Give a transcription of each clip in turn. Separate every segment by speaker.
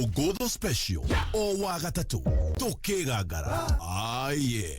Speaker 1: Gũthũ special o wa gatatũ tũkĩgangara aye.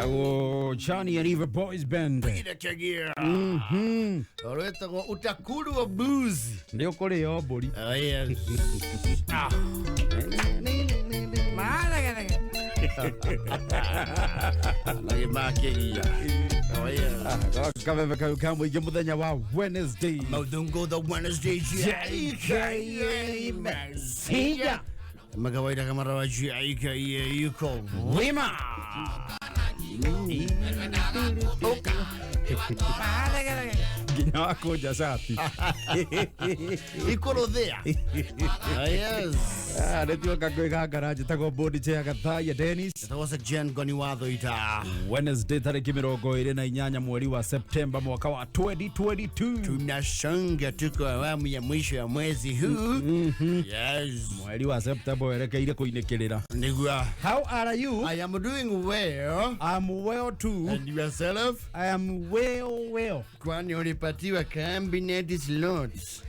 Speaker 2: Tagwo Johnny and Eva Boys Band.
Speaker 3: Peter Kagia. Rwĩtagwo utakuru wa booze.
Speaker 2: Nĩ ũkũrĩo mbũri.
Speaker 3: Oh, yes. Ah. Nagĩmakĩgia. Oh, yes.
Speaker 2: Kabebe kau ka mũingĩ mũthenya wa Wednesday.
Speaker 3: Maudhungo the Wednesday JKA
Speaker 2: Siga.
Speaker 3: Makawaida kama rawa JKA yuko
Speaker 2: Wima. Nginya wakũnja cati.
Speaker 3: Ikũrũthĩa. Oh, yes.
Speaker 2: Ah, nĩ tuoka kwĩgangara njĩtagwo Bodi Chair Gathaiya Dennis.
Speaker 3: Tawasa Jen Goni watho ita.
Speaker 2: Wednesday tarĩki 28 mweri wa Septemba mwaka wa 2022.
Speaker 3: Tunasonga, tuko awamu ya mwisho ya mwezi huu. Yes.
Speaker 2: Mweri wa Septemba werekeire kũinĩkĩrĩra.
Speaker 3: Nigua.
Speaker 2: How are you?
Speaker 3: I am doing well.
Speaker 2: I'm well too.
Speaker 3: And yourself?
Speaker 2: I am well well.
Speaker 3: Kwani ulipatiwa cabinet slots?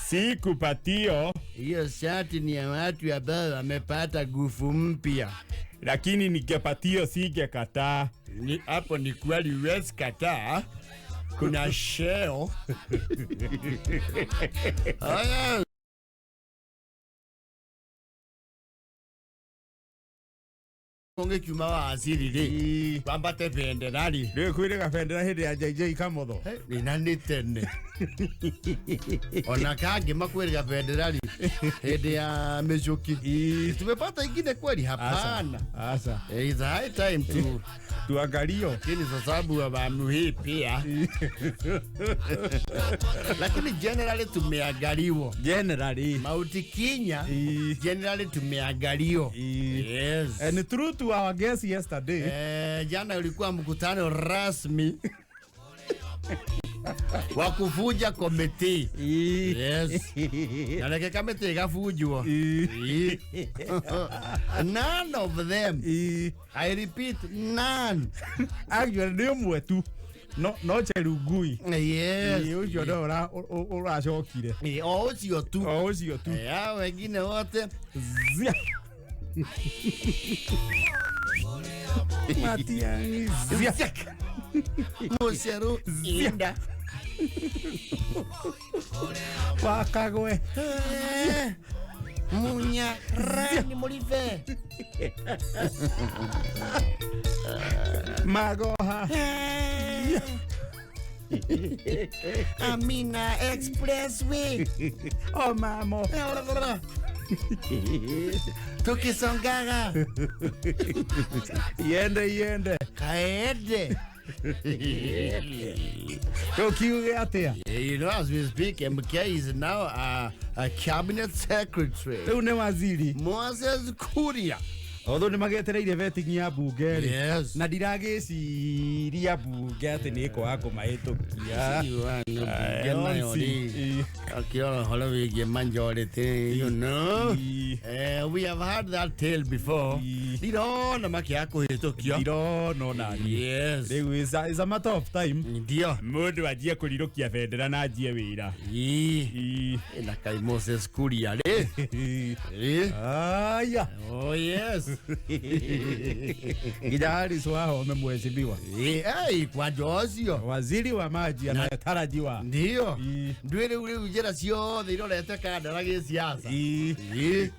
Speaker 4: Sikupatio,
Speaker 3: Hiyo shati ni ya watu ambao wamepata nguvu mpya.
Speaker 4: lakini ningepatio singekataa.
Speaker 3: Ni- Hapo ni kweli, huwezi kataa. Kuna sheo. Haya. Ũngĩkiuma wa asili rĩ wambate bendera rĩ
Speaker 4: Rĩu kwĩrĩ gabendera hĩndĩ ya JJ Kamotho.
Speaker 3: nina nĩ tene ona kangĩ makwĩrĩga bendera rĩ hĩndĩ ya mĩcuki tumepata ingine kweli hapana.
Speaker 4: Asa.
Speaker 3: It's high time to
Speaker 4: Tuangalio.
Speaker 3: lakini kwa sababu wa awamu hii pia lakini generally tumeangaliwa
Speaker 2: Generally.
Speaker 3: Mount Kenya
Speaker 4: Ii.
Speaker 3: generally tumeangaliwa.
Speaker 4: Ii.
Speaker 3: Yes.
Speaker 4: And true to our guest yesterday.
Speaker 3: Eh, jana ulikuwa mkutano rasmi wa kuvuja komiti. Yes. Na reke kamĩtĩ ĩgabunjwo. Ii. None of them.
Speaker 4: Ii.
Speaker 3: I repeat, none.
Speaker 4: Actually nĩ ũmwe tu. No no Cherungui.
Speaker 3: Yes.
Speaker 4: Ii, ũcio no ũracokire.
Speaker 3: Ii, o ũcio tu.
Speaker 4: O ũcio tu.
Speaker 3: Eh, hao wengine wote
Speaker 4: Zia. Matiang'i. Zia.
Speaker 3: Muceru inda.
Speaker 4: Wakagwe.
Speaker 3: Eh, Munya rani mulive.
Speaker 4: Magoha.
Speaker 3: Eh. Amina Expressway.
Speaker 4: O mamo.
Speaker 3: Tukisongaga
Speaker 4: Iende iende.
Speaker 3: kaende.
Speaker 4: Tũkiuge atĩa?
Speaker 3: You know, as we speak, MK is now a cabinet secretary.
Speaker 4: Rĩu nĩ waziri.
Speaker 3: Moses Kuria.
Speaker 2: Although nĩ magetereire vetting ya bunge rĩ.
Speaker 3: Yes.
Speaker 2: Na ndiragĩciria bunge atĩ nĩ ĩkwaga kũmahĩtũkia.
Speaker 3: Akĩrora ũhoro wĩgiĩ majority, you know.
Speaker 4: Ii.
Speaker 3: Eh, we have heard that tale before.
Speaker 4: Ii.
Speaker 3: Ndirona makĩaga kũhĩtũkio.
Speaker 2: Ndirona ona niĩ.
Speaker 3: Yes.
Speaker 2: Rĩu is a matter of time.
Speaker 3: Ndio.
Speaker 4: Mũndũ anjie kũrirũkia bendera na anjie wĩra.
Speaker 3: Ii.
Speaker 4: Ii.
Speaker 3: Na kai Moses Kuria rĩ. Ĩ.
Speaker 2: Aya.
Speaker 3: Oh yes.
Speaker 2: Nginya Harris Wahome mheshimiwa.
Speaker 3: Ĩ, ei kwanja ũcio.
Speaker 2: Waziri wa maji anayetarajiwa.
Speaker 3: Ndio.
Speaker 4: Ii.
Speaker 3: Ndwĩ rĩu rĩu njĩra ciothe irorete kandara gĩsiasa.
Speaker 4: Ii.
Speaker 3: Ĩ.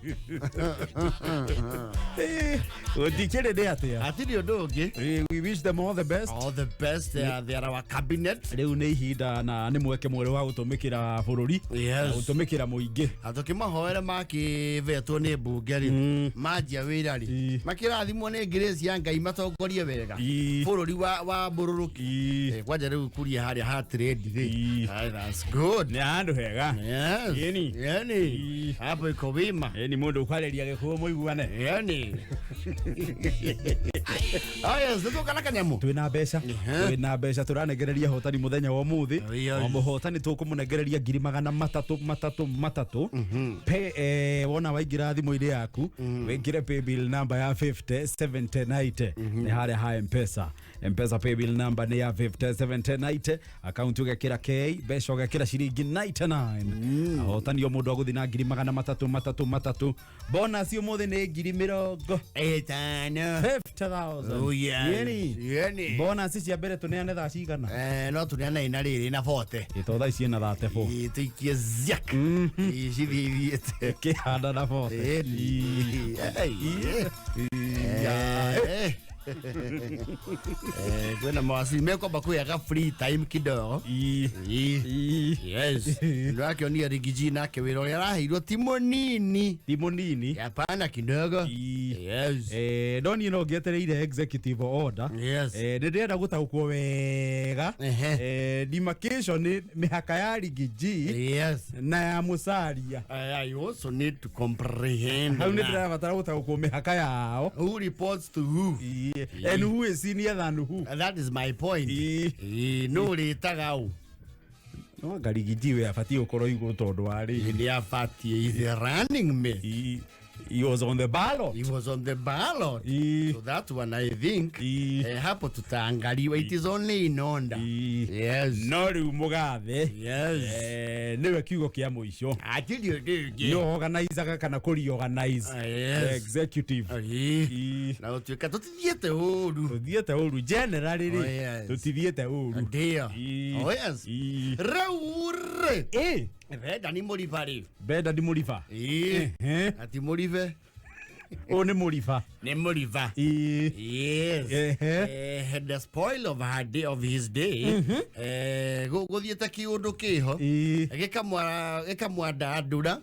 Speaker 2: Gũtikĩrĩ nĩ atĩa.
Speaker 3: Hatirĩ ũndũ ũngĩ.
Speaker 2: We wish them all the best.
Speaker 3: All the best. They are our cabinet.
Speaker 2: Rĩu nĩ ihinda na nĩ mweke mwerũ wa gũtũmĩkĩra bũrũri.
Speaker 3: Yes.
Speaker 2: Na gũtũmĩkĩra mũingĩ.
Speaker 3: Na tũkĩmahoera makĩvetwo nĩ mbunge rĩ manjia wĩra rĩ
Speaker 4: Ii.
Speaker 3: makĩrathimwo nĩ grace ya Ngai matongorie wega
Speaker 4: Ii.
Speaker 3: bũrũri wa mbũrũrũki.
Speaker 4: Ii.
Speaker 3: Eh, kwanja rĩu kuria harĩa ha trade rĩ.
Speaker 4: Ii.
Speaker 3: Aye, that's good.
Speaker 4: Nĩ handũ hega.
Speaker 3: Yes.
Speaker 4: Yeni.
Speaker 3: Yeni.
Speaker 4: Ii.
Speaker 3: Hapo iko wima.
Speaker 4: Ĩni mũndũ ũkwarĩria gĩkũyũ mũiguane.
Speaker 3: Yeni. Aya, nĩtũka na kanyamũ.
Speaker 2: Twĩna mbeca.
Speaker 3: Ehe.
Speaker 2: Twĩna mbeca tũranengereria hotani mũthenya wa ũmũthĩ.
Speaker 3: Yes.
Speaker 2: O mũhotani tũkũmũnengereria ngiri magana matatũ matatũ matatũ. Pe wona waingĩra thimũ-inĩ yaku wĩkĩre paybill namba ya 50 70 90 nĩ harĩa ha Mpesa. Mpesa paybill number nĩ ya 5790, account ũgekĩra K, mbeca ũgekĩra ciringi 99. Ahotani o mũndũ agũthiĩ na ngiri magana matatũ matatũ matatũ. Bonus ũmũthĩ nĩ ngiri mĩrongo
Speaker 3: 5.
Speaker 2: 50,000.
Speaker 3: Oh, yes.
Speaker 2: Yeni.
Speaker 3: Yeni.
Speaker 2: Bonus cia mbere tũneane thaa cigana?
Speaker 3: No tũneane ina rĩrĩ na 40.
Speaker 2: Ĩto thaa ici ĩna 34.
Speaker 3: Ĩ, tũikie ziak. Ĩ, cithiĩ ithiĩte.
Speaker 2: Kĩhanda na 40.
Speaker 3: Ĩni. Ei. Kwĩna mawasili mekwamba kwĩaga free time kidogo.
Speaker 2: Ĩ.
Speaker 3: Ĩ.
Speaker 2: Ĩ.
Speaker 3: Yes. Ndĩrakĩonia Rigiji nake wĩra ũrĩa araheirwo ti mũnini.
Speaker 2: Ti mũnini.
Speaker 3: Hapana kidogo.
Speaker 2: Ĩ.
Speaker 3: Yes.
Speaker 2: No niĩ no ngĩetereire executive order.
Speaker 3: Yes.
Speaker 2: Nĩ ndĩrenda gũtaũkwo wega.
Speaker 3: Ehe.
Speaker 2: Demarcation mĩhaka ya Rigiji
Speaker 3: Yes.
Speaker 2: na ya Musalia.
Speaker 3: I also need to comprehend.
Speaker 2: Hau nĩ
Speaker 3: now.
Speaker 2: ndĩrabatara gũtaũkwo mĩhaka yao.
Speaker 3: Who reports to who?
Speaker 2: Ĩ. And who is senior than who?
Speaker 3: And that is my point.
Speaker 2: Ĩ.
Speaker 3: Ĩ, no ũrĩtaga ũ?
Speaker 2: No anga Rigiji we abatiĩ gũkorwo igũrũ tondũ wa rĩrĩ.
Speaker 3: Nĩ abatiĩ. He's a running mate.
Speaker 2: He was on the ballot.
Speaker 3: He was on the ballot.
Speaker 2: Ĩ.
Speaker 3: So that one I think
Speaker 2: Ĩ.
Speaker 3: hapo tutaangaliwa. It is only in order.
Speaker 2: Ĩ.
Speaker 3: Yes.
Speaker 2: No rĩu mũgathe
Speaker 3: Yes.
Speaker 2: nĩwe kiugo kĩa mũico.
Speaker 3: Akili ũndũ
Speaker 2: Nĩ organizaga kana kũ reorganize
Speaker 3: Ah, yes.
Speaker 2: the executive.
Speaker 3: Ĩ.
Speaker 2: Ĩ.
Speaker 3: Na gũtuĩka tũtithiĩte ũru.
Speaker 2: Tũthiĩte ũru generally
Speaker 3: Oh,
Speaker 2: rĩ,
Speaker 3: yes.
Speaker 2: tũtithiĩte ũru.
Speaker 3: Ndio.
Speaker 2: Ĩ.
Speaker 3: Oh, yes.
Speaker 2: Ĩ.
Speaker 3: Rĩu rĩ.
Speaker 2: Ĩ.
Speaker 3: Benda nĩ mũriba rĩ.
Speaker 2: Benda ndi mũriba.
Speaker 3: Ĩ.
Speaker 2: Ehe.
Speaker 3: Ati mũribe.
Speaker 2: Ũyũ nĩ mũriba.
Speaker 3: Nĩ mũriba.
Speaker 2: Ĩ.
Speaker 3: Yes.
Speaker 2: Ehe.
Speaker 3: The spoil of her day, of his day. Gũthiĩte kĩũndũ kĩho.
Speaker 2: Ĩ.
Speaker 3: Gĩkamwandandũra,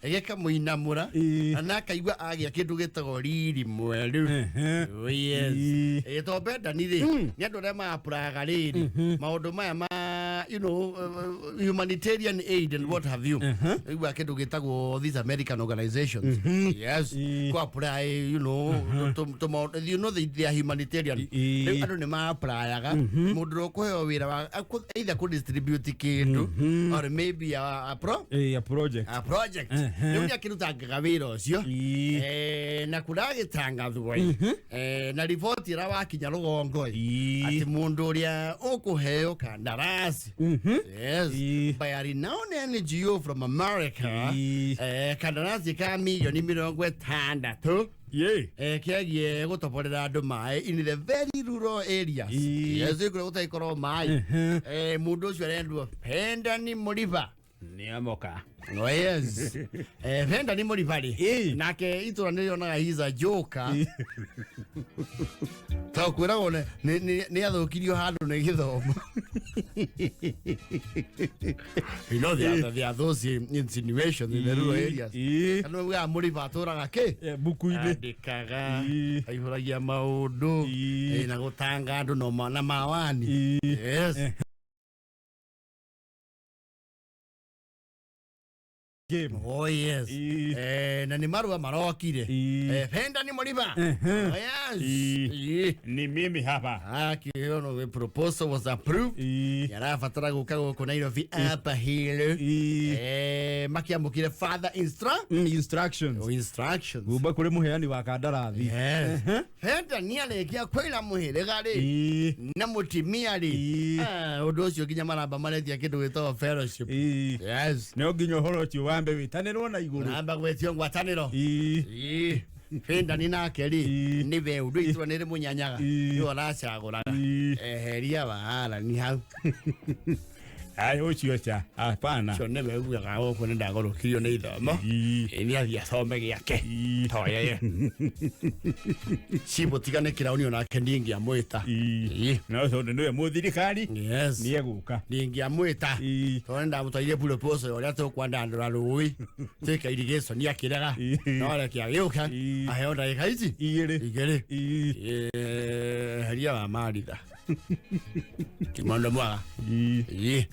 Speaker 3: gĩkamũinamũra,
Speaker 2: Ĩ.
Speaker 3: na akaigua agĩa kĩndũ gĩtagwo riri mwerũ.
Speaker 2: Ehe.
Speaker 3: Oh, yes.
Speaker 2: Ĩ.
Speaker 3: To Bendani rĩ, nĩ andũ arĩa maapuraga rĩrĩ maũndũ maya ma humanitarian aid and what have you. Igua kĩndũ gĩtagwo these American organizations. Yes.
Speaker 2: Ĩ.
Speaker 3: Kũ apply, you know they are humanitarian.
Speaker 2: Ĩ.
Speaker 3: Rĩu andũ nĩ ma-applyaga mũndũ ũrĩa ũkũheo wĩra wa either kũ distribute kĩndũ or maybe a pro
Speaker 2: Ĩ, a project.
Speaker 3: a project.
Speaker 2: Ehe.
Speaker 3: Rĩu nĩ akĩrutangaga wĩra ũcio.
Speaker 2: Ĩ.
Speaker 3: Na kũragĩtangathwo ĩ, na riboti ĩrĩa wakinya rũgongo ĩ,
Speaker 2: Ĩ.
Speaker 3: atĩ mũndũ ũrĩa ũkũheo kandarasi, yes,
Speaker 2: Ĩ.
Speaker 3: by a renowned NGO from America,
Speaker 2: Ĩ.
Speaker 3: kandarasi ka mirioni 60
Speaker 2: Yĩ.
Speaker 3: Kegie gũtoborera andũ maĩ in the very rural areas.
Speaker 2: Ĩ.
Speaker 3: Yes, kũrĩa gũtagĩkorwo maĩ. Mũndũ ũcio arendwo Bendani Mũriba.
Speaker 2: Nĩ amoka.
Speaker 3: Oh, yes. Bendani Mũriba rĩ,
Speaker 2: Ĩ.
Speaker 3: nake itũra nĩ rĩonaga he's a joker. To kwĩragwo nĩ athũkirio handũ nĩ gĩthomo. You know, there are those insinuations in the rural areas.
Speaker 2: Ĩ.
Speaker 3: Andũ maugaga Mũriba atũraga kĩ?
Speaker 2: Buku-inĩ.
Speaker 3: Andĩkaga,
Speaker 2: Ĩ.
Speaker 3: aihũragia maũndũ,
Speaker 2: Ĩ.
Speaker 3: na gũtanga andũ na mawani.
Speaker 2: Ĩ.
Speaker 3: Yes.
Speaker 2: Game.
Speaker 3: Oh, yes.
Speaker 2: Ĩ.
Speaker 3: Na nĩ marũa marokire.
Speaker 2: Ĩ.
Speaker 3: Benda nĩ Mũriba.
Speaker 2: Ehe.
Speaker 3: Oh, yes.
Speaker 2: Ĩ.
Speaker 3: Ĩ.
Speaker 4: Ni mimi hapa.
Speaker 3: Akĩono the proposal was approved.
Speaker 2: Ĩ.
Speaker 3: Yarabatara gũka gũkũ Nairobi Upper Hill.
Speaker 2: Ĩ.
Speaker 3: Makĩamũkire further
Speaker 2: Instructions.
Speaker 3: Instructions.
Speaker 2: Gumba kũrĩ mũheani wa kandarathi.
Speaker 3: Yes. Benda nĩ arĩkia kwĩra mũhĩrĩga rĩ
Speaker 2: Ĩ.
Speaker 3: na mũtimia rĩ.
Speaker 2: Ĩ.
Speaker 3: Ah, ũndũ ũcio nginya maramba maretia kĩndũ gĩtagwo fellowship.
Speaker 2: Ĩ.
Speaker 3: Yes.
Speaker 2: No nginya ũhoro ũcio wambe wĩtanĩrwo na igũrũ.
Speaker 3: Namba gwĩtio ngwatanĩro.
Speaker 2: Ĩ.
Speaker 3: Ĩ. Bendani nake rĩ
Speaker 2: Ĩ.
Speaker 3: nĩwe ũndũ itũra nĩ rĩmũnyanyaga
Speaker 2: Ĩ.
Speaker 3: nĩwe ũracagũraga.
Speaker 2: Ĩ.
Speaker 3: Eheria waharani hau.
Speaker 4: Ai ũcio cha. Hapana.
Speaker 3: Ũcio nĩwe ugaga gũkũ nĩ ndagũrũkirio nĩ ithomo.
Speaker 4: Ĩ.
Speaker 3: Ĩ, nĩ athiĩ athome gĩake.
Speaker 4: Ĩ.
Speaker 3: Toyeye. Cibũ tiga nĩ kĩrauni onake ndingĩamwĩta.
Speaker 4: Ĩ.
Speaker 3: Ĩ.
Speaker 4: No tondũ nĩwe mũthirikari
Speaker 3: Yes.
Speaker 4: nĩ egũka.
Speaker 3: Ndingĩamwĩta.
Speaker 2: Ĩ.
Speaker 3: Tondũ nĩndamũtwarire proposal ya ũrĩa tũkwandandũra rũĩ twĩke irrigation akĩrega.
Speaker 2: Ĩ.
Speaker 3: No reke agĩũka
Speaker 2: Ĩ.
Speaker 3: aheo ndagĩka ici
Speaker 2: Igĩrĩ.
Speaker 3: igĩrĩ.
Speaker 2: Ĩ.
Speaker 3: Heria wa maritha kimondo mwaga.
Speaker 4: Ĩ.
Speaker 3: Ĩ.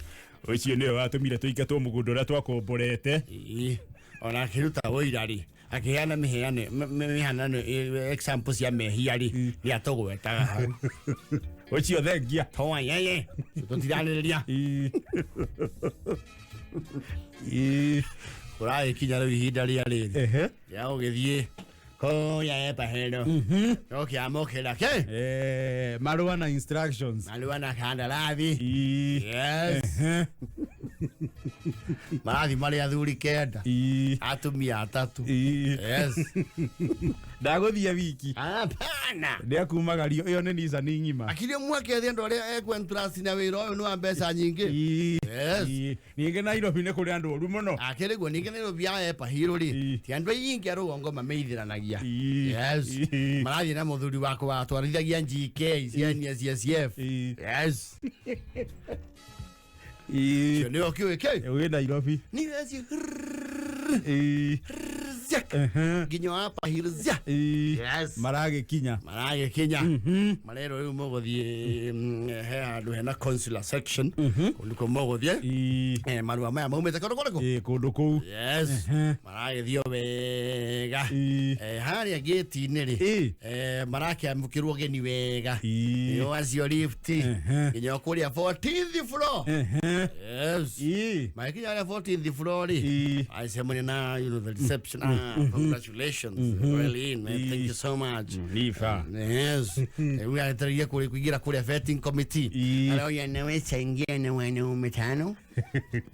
Speaker 4: Ũcio nĩwe watũmire tũingatwo mũgũnda ũrĩa twakomborete.
Speaker 3: Ĩ. Ona akĩruta ũira rĩ, akĩheana mĩhanano example cia mehia rĩ, nĩ atũgwetaga hau.
Speaker 4: Ũcio thengia.
Speaker 3: Toyeye tũtiranĩrĩria.
Speaker 2: Ĩ. Ĩ.
Speaker 3: Kũragĩkinya rĩu ihinda rĩa rĩrĩ
Speaker 2: Ehe.
Speaker 3: rĩa gũgĩthiĩ Kũrĩa Epahero ũkĩamũkĩra kĩ
Speaker 4: Eh, marũa na instructions.
Speaker 3: Marũa na kandarathi.
Speaker 4: Ii.
Speaker 3: Yes. Marathi marĩ athuri 9,
Speaker 4: Ii.
Speaker 3: atumia 3.
Speaker 4: Ii.
Speaker 3: Yes.
Speaker 4: Ndagũthiĩ wiki.
Speaker 3: Hapana.
Speaker 4: Ndĩakumagario ĩyo nĩ Nissan ng'ima.
Speaker 3: Akiri mwake thĩ andũ arĩa ekwentrust na wĩra ũyũ nĩ wa mbeca nyingĩ.
Speaker 4: Ii.
Speaker 3: Yes.
Speaker 4: Ii. Ningĩ Nairobi nĩ kũrĩ andũ oru mũno.
Speaker 3: Akĩrĩ guo ningĩ Nairobi ya Epahiro rĩ,
Speaker 4: Ii.
Speaker 3: ti andũ aingĩ a rũgongo mameithĩranagia.
Speaker 4: Ii.
Speaker 3: Yes.
Speaker 4: Ii.
Speaker 3: Marathiĩ na mũthuri wakwa watwarithagia GK cia NSSF.
Speaker 4: Ii.
Speaker 3: Yes.
Speaker 4: Ii.
Speaker 3: Cio nĩo kĩũĩ kĩ?
Speaker 4: Wĩ Nairobi.
Speaker 3: Nĩ acio
Speaker 4: Ii.
Speaker 3: ziak. Nginya wa Epahiro zia.
Speaker 4: Ii.
Speaker 3: Yes.
Speaker 4: Maragĩkinya.
Speaker 3: Maragĩkinya marerwo rĩu mũgũthiĩ he handũ hena consular section kũndũ kũu mũgũthiĩ.
Speaker 4: Ii.
Speaker 3: Marũa maya maumĩte kũndũ kũrĩkũ?
Speaker 4: Ii, kũndũ kũu.
Speaker 3: Yes. Maragĩthiĩ o wega.
Speaker 4: Ii.
Speaker 3: Harĩa gĩti-inĩ rĩ,
Speaker 4: Ii.
Speaker 3: marakĩamũkĩrwo ũgeni wega.
Speaker 4: Ii.
Speaker 3: Nĩo acio lift nginya o kũrĩa 14th floor. Yes.
Speaker 4: Ii.
Speaker 3: Magĩkinya harĩa 14th floor rĩ,
Speaker 4: Ii.
Speaker 3: acemania na the reception. Ah, congratulations. Well in, man. Thank you so much.
Speaker 4: Nifa.
Speaker 3: Yes. Rĩu aretereire kũrĩ kũingĩra kũrĩa vetting committee.
Speaker 4: Ii.
Speaker 3: Arauga naweza ingia na wanaume 5.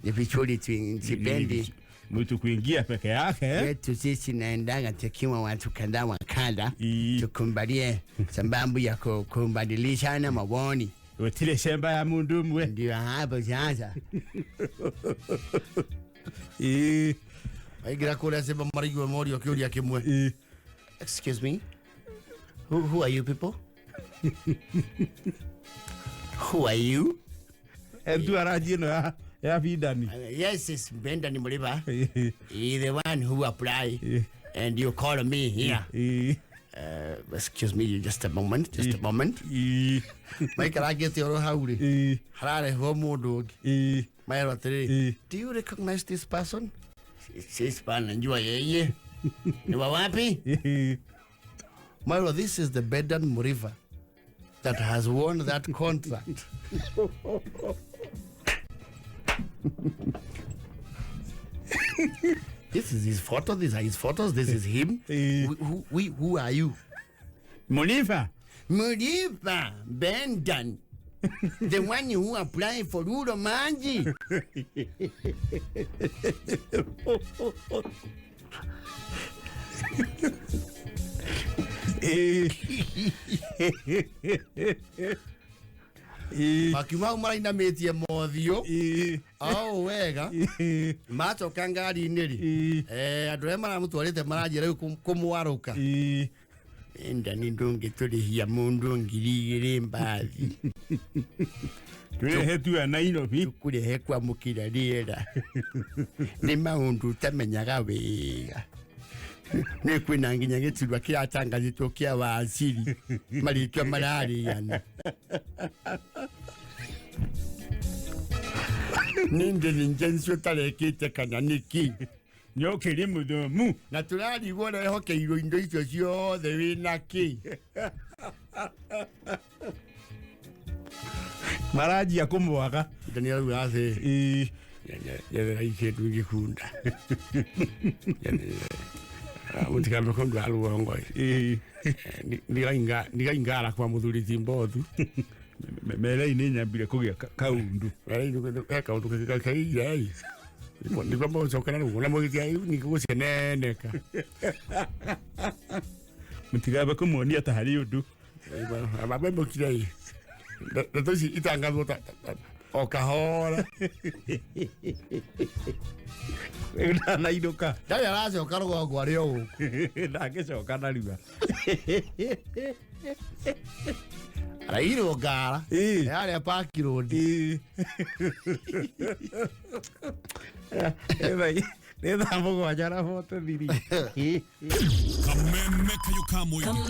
Speaker 3: Ni vizuri sipendi.
Speaker 4: Mtu kuingia peke yake.
Speaker 3: Yetu sisi naendaga tukiwa watu kadha wa kadha,
Speaker 4: Ii.
Speaker 3: tukumbalie sababu ya kubadilishana maoni.
Speaker 4: Gũtirĩ cemba ya mundu ũmwe.
Speaker 3: Ndio hapo sasa.
Speaker 4: Ii.
Speaker 3: Waingĩra kũrĩa cemba maraigua morio kĩũria kĩmwe.
Speaker 4: Ii.
Speaker 3: Excuse me. Who are you people? Who are you?
Speaker 4: Entourage ĩno ya Bindani.
Speaker 3: Yes, it's Brendan Muriba. He the one who apply and you call me here.
Speaker 4: Ii.
Speaker 3: Excuse me, just a moment, just a moment.
Speaker 4: Ii.
Speaker 3: Maikarangĩte oro hau rĩ,
Speaker 4: Ii.
Speaker 3: hararehwo mũndũ ũngĩ.
Speaker 4: Ii.
Speaker 3: Maerwo atĩrĩrĩ,
Speaker 4: Ii.
Speaker 3: do you recognize this person? Sisi bana njua yeye. Ni wa wapi?
Speaker 4: Ii.
Speaker 3: Maerwo, this is the Brendan Muriba that has won that contract. This is his photo. These are his photos. This is him.
Speaker 4: Eh.
Speaker 3: Who are you?
Speaker 4: Munifa.
Speaker 3: Muriba Brendan, the one who applied for Rural Manji.
Speaker 4: Ii. Ii.
Speaker 3: Makiuma hau marainamĩtie mothiũ
Speaker 4: Ii.
Speaker 3: au wega
Speaker 4: Ii.
Speaker 3: macoka ngari-inĩ rĩ,
Speaker 4: Ii.
Speaker 3: andũ arĩa maramũtwarĩte maranjia rĩu kũmwarũka.
Speaker 4: Ii.
Speaker 3: Endani ndũngĩtũrĩhia mũndũ 2,000 mbathi.
Speaker 4: Twĩrehe tu ya Nairobi.
Speaker 3: Tũkũrehe kwamũkĩra rĩera nĩ maũndũ ũtamenyaga wega. Nĩ kwĩna nginya gĩturwa kĩratangathĩtwo kĩa waciri marĩtwa mararĩana. Nĩ intelligence ũtarekĩte kana nĩkĩ?
Speaker 4: Nĩũkĩrĩ mũthomu.
Speaker 3: Na tũrarigwo ũrehokeirwo indo icio ciothe wĩna kĩ?
Speaker 4: Maranjia kũmwaga.
Speaker 3: Ndani arauga atĩ
Speaker 4: Ii.
Speaker 3: nyetherai kĩndũ gĩkunda mũtikambe kũndwara rũgongo.
Speaker 4: Ii.
Speaker 3: Ndigaingara kwa mũthuri ti mbothu.
Speaker 4: Merei nĩ nyambire kũgĩa kaundu.
Speaker 3: He kaũndũ kairei nĩguo mũgũcokera rũgongo na mũgĩtia nĩgũceneneka.
Speaker 4: Mũtigambe kũmuonia ta harĩ ũndũ.
Speaker 3: Amamemũkirei ndeto ici itangathwo o kahora.
Speaker 4: Ndanainũka.
Speaker 3: Ndarĩ aracoka rũgongo arĩ o gũkũ.
Speaker 4: Ndangĩcoka narua.
Speaker 3: Arairwo ngara
Speaker 4: Ii.
Speaker 3: harĩa Park Road.
Speaker 4: Ii. Nĩ thaa 7:43.
Speaker 1: Kameme kayo ka mũingĩ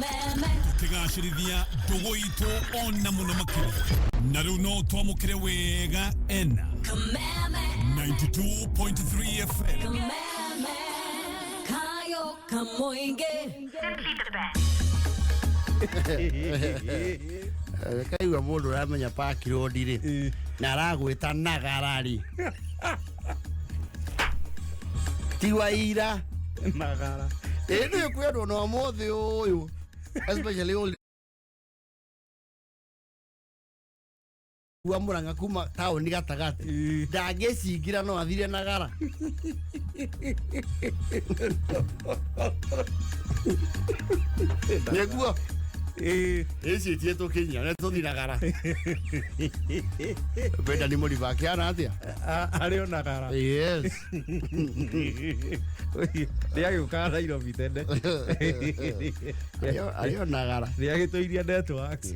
Speaker 1: tũkĩgacĩrithia ndũgũ itũ ona mũno makĩria na rĩu no twamũkĩre wega ena 92.3 FM.
Speaker 5: Kayo Kamoinge.
Speaker 3: Kaigua mũndũ ũramenya Park Road rĩ na aragwĩta nagara rĩ tiwa ira
Speaker 4: Nagara.
Speaker 3: Ĩ nĩ kwendwo na ũmũthĩ ũyũ, especially old wa Murang'a kuma taũni gatagatĩ ndangĩcingira no athire na gara. Nĩguo ĩcitie tũkinya nĩ tũthi na gara. Benda nĩ mũriba akĩhana atĩa?
Speaker 4: Arĩ ona gara.
Speaker 3: Yes.
Speaker 4: Nĩ agĩũkaga Nairobi tene.
Speaker 3: Arĩ ona gara.
Speaker 4: Nĩ agĩtũirie networks.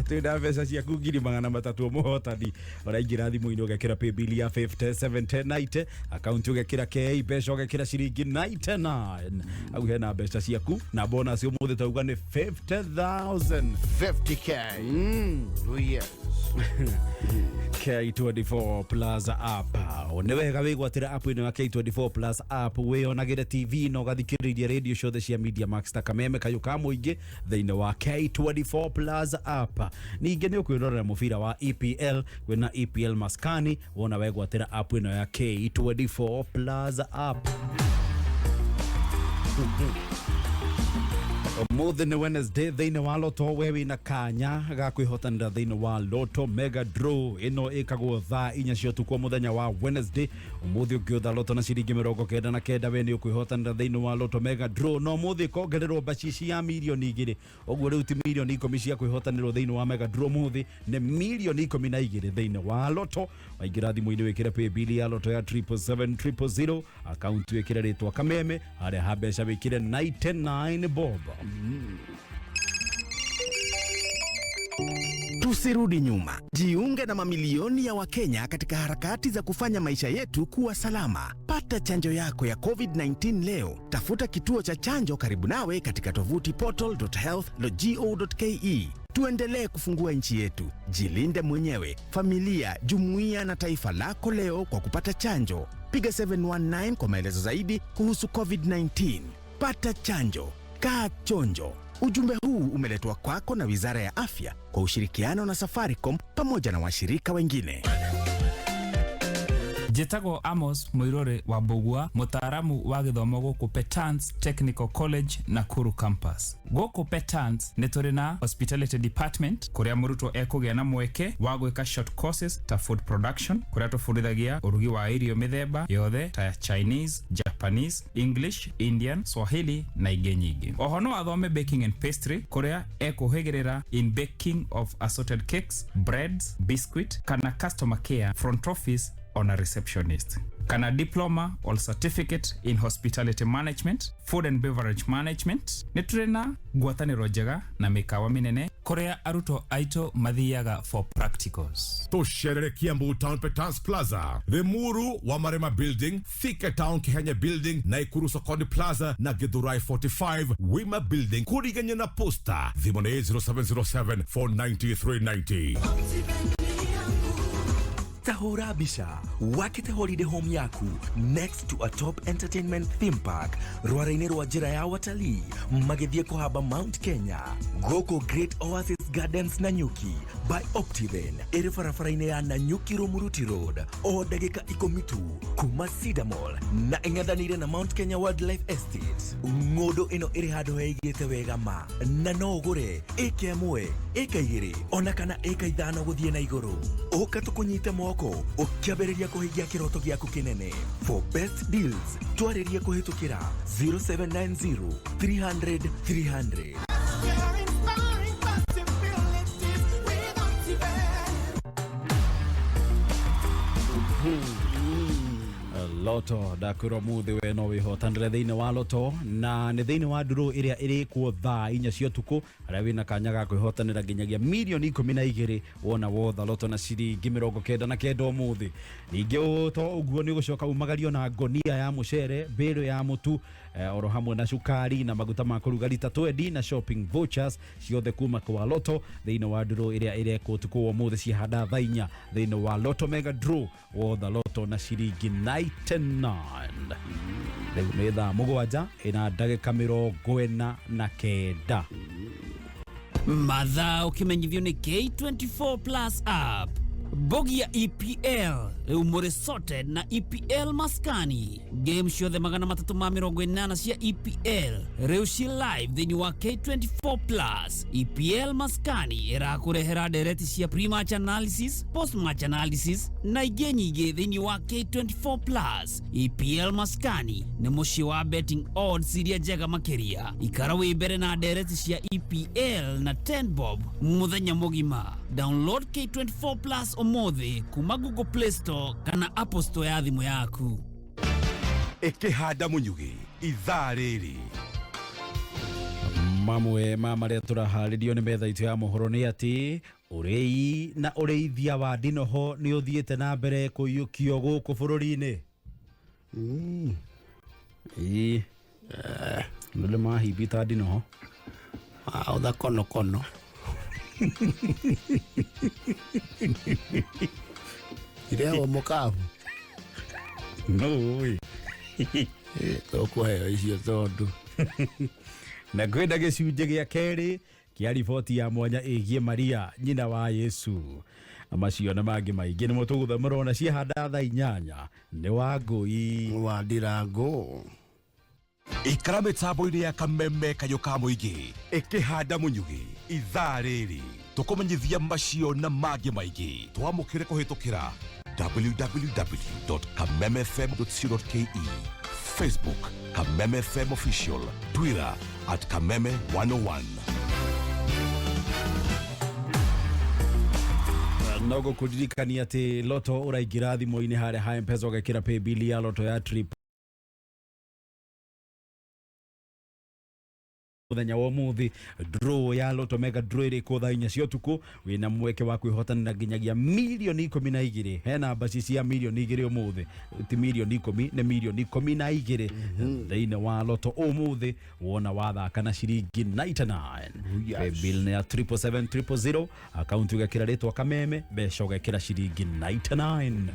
Speaker 4: Twĩna mbeca ciaku 300,000 mũhotani ũraingĩra thimũ-inĩ ũgekĩra paybill ya 507090, akaunti ũgekĩra K, mbeca ũgekĩra ciringi 99. Hau hena mbeca ciaku na bonus ũmũthĩ tauga nĩ 50,000.
Speaker 3: 50K. Oh, yes.
Speaker 2: K24 Plus app nĩ wega wĩgwatĩre app ĩno ya K24 Plus app, wĩyonagĩre TV na ũgathikĩrĩria radio ciothe cia Media Max ta Kameme Kayũ ka Mũingĩ thĩinĩ wa K24 Plus app. Ningĩ nĩ ũkwĩrorera mũbira wa EPL, kwĩna EPL maskani wona wegwatĩra app ĩno ya K24 Plus app. Ũmũthĩ nĩ Wednesday, thĩinĩ wa Loto we wĩna kanya ga kwĩhotanĩra thĩinĩ wa Loto Mega Draw ĩno ĩkagwo thaa 4 cia ũtukũ mũthenya wa Wednesday. Ũmũthĩ ũngĩũtha Loto na ciringi 99 we nĩ ũkwĩhotanĩra thĩinĩ wa Loto Mega Draw, no ũmũthĩ ĩkongererwo mbacici ya 2 mirioni, ũguo rĩu ti 10 mirioni cia kwĩhotanĩrwo thĩinĩ wa Mega Draw, ũmũthĩ nĩ 12 mirioni thĩinĩ wa Loto. Waingĩra thimũ-inĩ wĩkĩre paybill ya Loto ya 777 000, akaunti wĩkĩre rĩtwa Kameme, harĩa ha mbeca wĩkĩre 99 bob.
Speaker 5: Tusirudi nyuma. Jiunge na mamilioni ya Wakenya katika harakati za kufanya maisha yetu kuwa salama. Pata chanjo yako ya COVID-19 leo. Tafuta kituo cha chanjo karibu nawe katika tovuti portal.health.go.ke. Tuendelee kufungua nchi yetu. Jilinde mwenyewe, familia, jumuiya na taifa lako leo kwa kupata chanjo. Piga 719 kwa maelezo zaidi kuhusu COVID-19. Pata chanjo. Kaa chonjo. Ujumbe huu umeletwa kwako na Wizara ya Afya kwa ushirikiano na Safaricom pamoja na washirika wengine.
Speaker 6: Njĩtagwo Amos Mũirũrĩ wa Mbũgua, mũtaaramu wa gĩthomo gũkũ Petans Technical College, Nakuru Campus. Gũkũ Petans nĩ tũrĩ na Hospitality Department kũrĩa mũrutwo ekũgĩa na mweke wa gwĩka short courses ta food production, kũrĩa tũbundithagia ũrugi wa irio mĩthemba yothe ta Chinese, Japanese, English, Indian, Swahili na ingĩ nyingĩ. Oho no athome baking and pastry kũrĩa ekũhĩgĩrĩra in baking of assorted cakes, breads, biscuit kana customer care, front office ona receptionist, kana diploma or certificate in hospitality management, food and beverage management. Nĩ tũrĩ na ngwatanĩro njega na mĩkawa mĩnene kũrĩa arutwo aitũ mathiaga for practicals.
Speaker 7: Tusherere Kiambu Town, Petans Plaza, Limuru wa Marema Building, Thika Town Kihenya Building, Naikuru Sokoni Plaza na Githurai 45 Wima Building kuriganya na posta. Thimũ nĩ 0707 490 390.
Speaker 8: Tahũra mbica wakĩte holiday home yaku next to a top entertainment theme park, rwara-inĩ rwa njĩra ya watalii magĩthiĩ kũhamba Mount Kenya, gũkũ Great Oasis Gardens Nanyuki by Optiven ĩrĩ barabara-inĩ ya Nanyuki Rumuruti Road, o ndagĩka 10 tu kuma Cedar Mall na ĩng'ethanĩire na Mount Kenya Wildlife Estate. Ng'ũndũ ĩno ĩrĩ handũ heigĩte wega ma na no ũgũre ĩka 1, ĩka 2 ona kana ĩka 5 gũthiĩ na igũrũ. Ũka tũkũnyite moko ũkĩambĩrĩria kũhingia kĩroto gĩaku kĩnene. For best deals twarĩrie kũhĩtũkĩra 0790 300 300.
Speaker 9: Inspiring possibilities with Optiven.
Speaker 2: Loto ndakwĩrwo mũthĩ we no wĩhotanĩre thĩinĩ wa Loto, na nĩ thĩinĩ wa ndurũ ĩrĩa ĩrĩkwo thaa 4 cia ũtukũ, harĩa wĩna kanya ga kwĩhotanĩra nginyagia 12 mirioni wona wotha Loto na ciringi 99 ũmũthĩ. Ningĩ to ũguo, nĩ ũgũcoka umagario na ngonia ya mũcere, mbĩrũ ya mũtu, oro hamwe na cukari na maguta ma kũruga rita 20 na shopping vouchers, ciothe kuma kwa Loto thĩinĩ wa ndurũ ĩrĩa ĩrekwo ũtukũ wa ũmũthĩ ciahanda thaa 4 thĩinĩ wa Loto Mega Draw, wotha Loto na ciringi 99. Rĩu nĩ thaa 7:49.
Speaker 10: Mathaa ũkĩmenyithio nĩ K24 Plus app. Mbogi ya EPL rĩu mũrĩ sorted na EPL maskani. Game ciothe 380 cia EPL rĩu ci live thĩinĩ wa K24 Plus. EPL maskani ĩrakũrehera ndereti cia pre-match analysis, post-match analysis na ingĩ nyingĩ thĩinĩ wa K24 Plus. EPL maskani nĩ mũciĩ wa betting odds iria njega makĩria. Ikara wĩ mbere na ndereti cia EPL na 10 bob mũthenya mũgima. Download K24 Plus ũmũthĩ kuma Google Play Store kana Apple Store ya thimũ yaku.
Speaker 7: Ĩkĩhanda mũnyugĩ ithaa rĩrĩ.
Speaker 2: Mamwe ma marĩa tũraharĩrio nĩ metha itũ ya mohoro nĩ atĩ ũrĩi na ũrĩithia wa ndinoho nĩ ũthiĩte na mbere kũiyũkio gũkũ bũrũri-inĩ. Ĩĩ andũ nĩ mahimbita ndinoho.
Speaker 3: Ũtha konokono irehwo mũkabu.
Speaker 2: No ĩ
Speaker 3: Tũkũheo icio tondũ
Speaker 2: na kwĩna gĩcunjĩ gĩa kerĩ kĩa riboti ya mwanya ĩgiĩ Maria nyina wa Yesu. Macio na mangĩ maingĩ nĩmo tũgũthomerwo na ciahanda thaa 8 nĩ Wangũi
Speaker 3: wa Ndirango.
Speaker 7: Ikara mĩtambo-inĩ ya Kameme kayũ ka mũingĩ ĩkĩhanda mũnyugĩ ithaa rĩrĩ tũkũmenyithia macio na mangĩ maingĩ. Twamũkĩre kũhĩtũkĩra www.kamemefm.co.ke, Facebook Kameme FM Official, Twitter at Kameme 101.
Speaker 2: No gũkũririkania atĩ Loto ũraingĩra thimũ-inĩ harĩa ha M-Pesa ũgekĩra paybill ya Loto ya trip mũthenya wa ũmũthĩ. Draw ya Loto Mega Draw ĩrĩkwo thaa 4 cia ũtukũ, wĩna mweke wa kwĩhotanĩra nginyagia mirioni 12. Hena mbaci cia mirioni 2 ũmũthĩ, ti mirioni 10, nĩ mirioni 12 thĩinĩ wa Loto ũmũthĩ wona wathaka na ciringi 99. Paybill nĩ ya 777 000, akaunti ũgekĩra rĩtwa Kameme, mbeca ũgekĩra ciringi 99.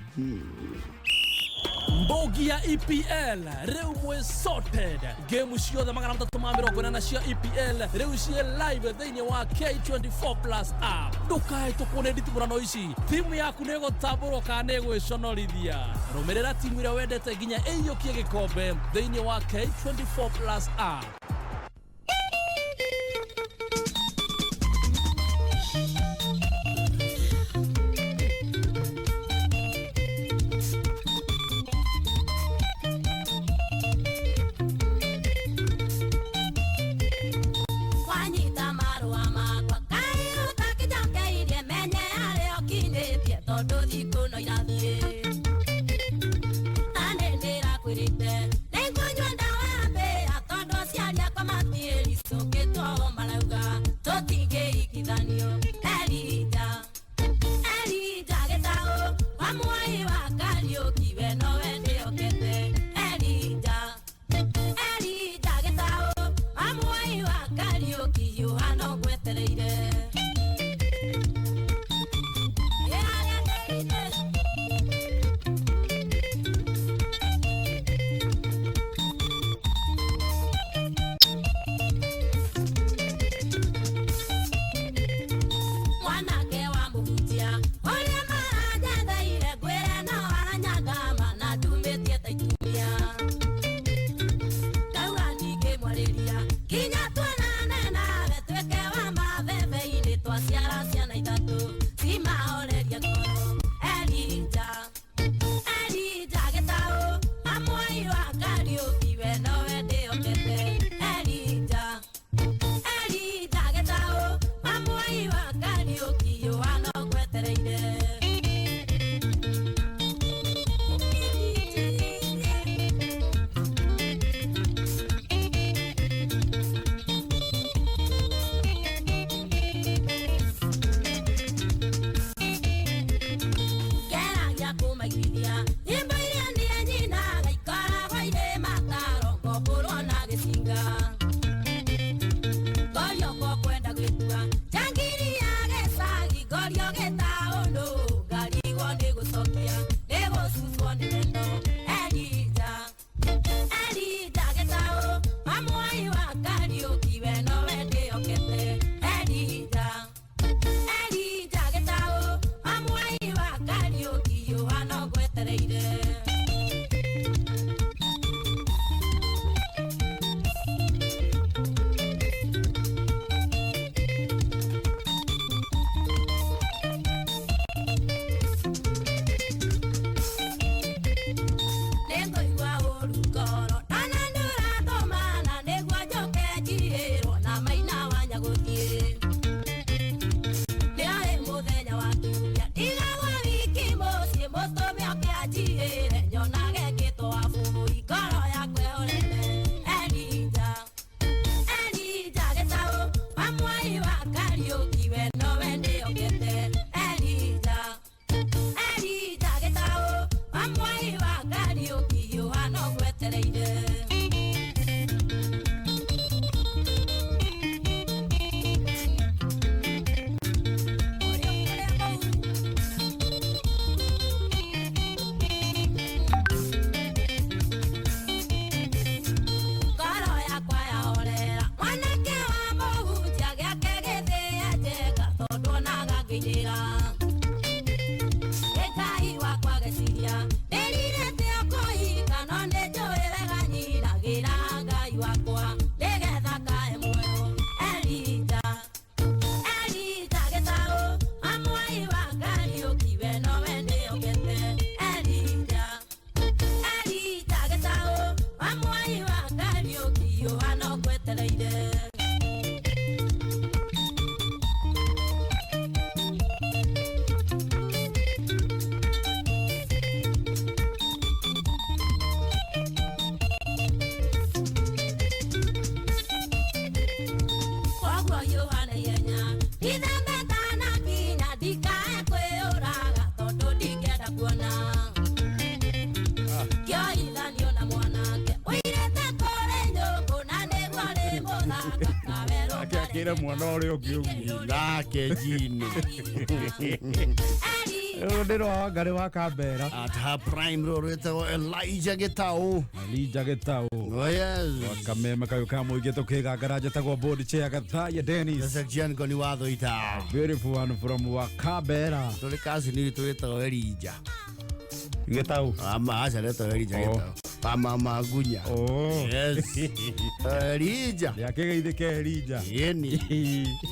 Speaker 11: Mbogi ya EPL rĩu mwĩ sorted. Game ciothe 380 cia EPL rĩu ciĩ live thĩinĩ wa K24 Plus app. Ndũkahĩtũkwo nĩ nditimũrano ici. Timu yaku nĩ ĩgũtambũrwo kana nĩ ĩgwĩconorithia. Rũmĩrĩra timu ĩrĩa wendete nginya ĩiyũkie gĩkombe thĩinĩ wa K24 Plus app.
Speaker 12: Wanyita marũa makwa kaĩ ũtakĩnjokeirie menye harĩa ũkinyĩtie tondũ thikũ no irathiĩ na nĩ ndĩrakwĩrĩte nĩngũnyua ndawa ya mbĩya tondũ aciari akwa matiĩricũkĩtwo marauga tũtingĩhikithanio. Elija Elija gĩtaũ wa mwai wa Kariũki we nowe ndĩhokete. Elija Elija gĩtaũ wa mwai wa Kariũki hiũha no ngwetereire. Mwanake wa mũhunjia ũrĩa maranjetheire ngwĩre no aranyanga
Speaker 2: Wĩre mwana ũrĩa ũngĩ ũguo.
Speaker 3: Nake jini.
Speaker 2: Rũrũ nĩ rwa Wangarĩ wa Kambera.
Speaker 3: At her prime rũrũ rwĩtagwo Elijah Gĩtaũ.
Speaker 2: Elijah Gĩtaũ.
Speaker 3: Oh yes.
Speaker 2: Kameme kayũ ka mũingĩ tũkĩgangara njĩtagwo board chair Gathaiya Dennis.
Speaker 3: Section Ngoni wa Thũita.
Speaker 2: Beautiful one from Wakabera.
Speaker 3: Tũrĩ cousin witũ wĩtagwo Elijah.
Speaker 2: Gĩtaũ.
Speaker 3: Ama aca retagwo Elijah
Speaker 2: Oh.
Speaker 3: Gĩtaũ. Wa mama Gunya.
Speaker 2: Oh.
Speaker 3: Yes. Elijah.
Speaker 2: Yakĩgeithĩke Elijah.
Speaker 3: Yeni.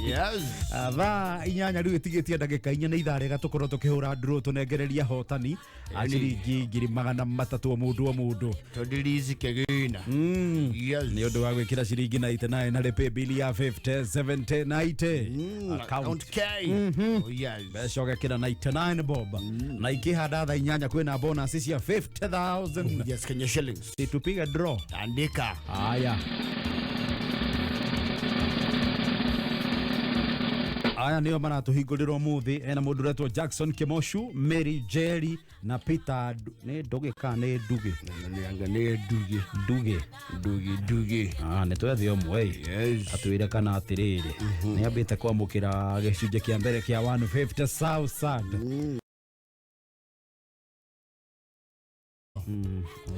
Speaker 3: Yes.
Speaker 2: Thaa 8 rĩu ĩtigĩtie ndagĩka 4 na ithaa rĩega tũkorwo tũkĩhũra ndurũ tũnengereria hotani a ciringi 300,000 o mũndũ o mũndũ.
Speaker 3: Tũndirici kĩgĩna. Yes.
Speaker 2: Nĩ ũndũ wa gwĩkĩra ciringi 99 harĩ paybill ya 50 70 90
Speaker 3: Account K. Oh yes.
Speaker 2: Mbeca ũgekĩra 99 bob na ikĩhanda thaa 8 kwĩna bonus cia 50,000.
Speaker 3: Yes, Kenya shillings.
Speaker 2: Situpiga draw.
Speaker 3: Andika.
Speaker 2: Haya. Aya nĩo maratũhingũrĩra ũmũthĩ ena mũndũ ũretwo Jackson Kimoshu, Mary Jerry na Peter nĩ Ndũgĩ kana nĩ Ndugĩ?
Speaker 3: Nĩ Ndugĩ.
Speaker 2: Ndugĩ.
Speaker 3: Ndugi Ndugi.
Speaker 2: Ah, nĩ twethe ũmwe ĩ.
Speaker 3: Yes.
Speaker 2: Atwĩre kana atĩrĩrĩ nĩ ambĩte kwamũkĩra gĩcunjĩ kĩa mbere kĩa 150,000.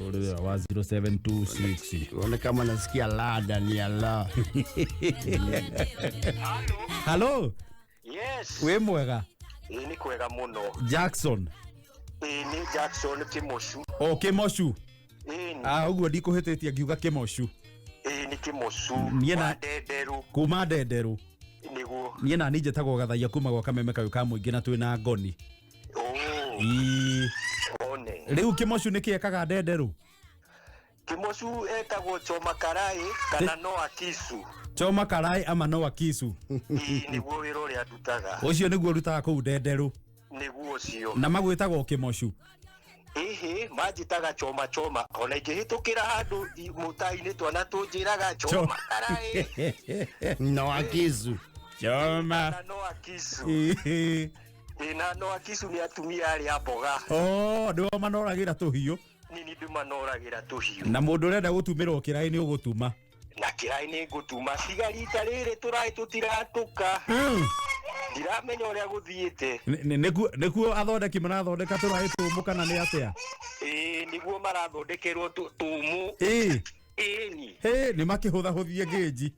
Speaker 2: Ũrĩa wa 0726.
Speaker 3: Uone kama nasikia lada ni ala.
Speaker 2: Hello,
Speaker 13: Yes.
Speaker 2: wĩ mwega?
Speaker 13: Ĩĩ nĩ kwega mũno.
Speaker 2: Jackson.
Speaker 13: Ĩĩ nĩ Jackson Kĩmocu.
Speaker 2: O Kĩmocu.
Speaker 13: Ĩĩ nĩ
Speaker 2: Ah, ũguo ndikũhĩtĩtie ngiuga Kĩmocu.
Speaker 13: ĩĩ nĩ Kĩmocu.
Speaker 2: Niĩ na
Speaker 13: Wa Ndenderũ
Speaker 2: kuma Ndenderũ.
Speaker 13: nĩguo.
Speaker 2: Niĩ na niĩ njĩtagwo Gathaia kuma gwa Kameme kayũ ka mũingĩ na twĩna ngoni. Ii.
Speaker 13: One.
Speaker 2: Rĩu Kĩmocu nĩkĩ ekaga Ndenderũ?
Speaker 13: Kĩmocu etagwo Choma Karai kana Noah Kisu.
Speaker 2: Choma karai ama Noah Kisu.
Speaker 13: Ĩĩ nĩguo wĩra ũrĩa ndutaga.
Speaker 2: Ũcio nĩguo ũrutaga kũu Ndenderũ.
Speaker 13: Nĩguo ũcio.
Speaker 2: Na magwĩtagwo Kĩmocu.
Speaker 13: Ĩhĩ manjĩtaga Choma Choma. Ona ingĩhĩtũkĩra handũ mũtai-inĩ twana tũnjĩraga Choma Karai
Speaker 3: Noah Kisu.
Speaker 2: Choma.
Speaker 13: kana Noah Kisu.
Speaker 2: Ĩhĩ.
Speaker 13: Ĩĩ na Noah Kisu nĩ atumia arĩa mboga.
Speaker 2: Oh, nĩo manoragĩra tũhiũ.
Speaker 13: Niĩ nĩ ndĩmanoragĩra tũhiũ.
Speaker 2: Na mũndũ ũrenda gũtumĩrwo kĩraĩ nĩ ũgũtuma.
Speaker 13: Na kĩraĩ nĩ ngũtuma tiga rita rĩrĩ tũraĩ tũtiratũka. Ndiramenya ũrĩa gũthiĩte.
Speaker 2: Nĩkuo athondeki marathondeka tũraĩ tũmũ kana nĩ atĩa?
Speaker 13: Ĩĩ nĩguo marathondekerwo tũmũ.
Speaker 2: Ĩĩ.
Speaker 13: Ĩni.
Speaker 2: Hĩ, nĩ makĩhũthahũthie ngĩnji.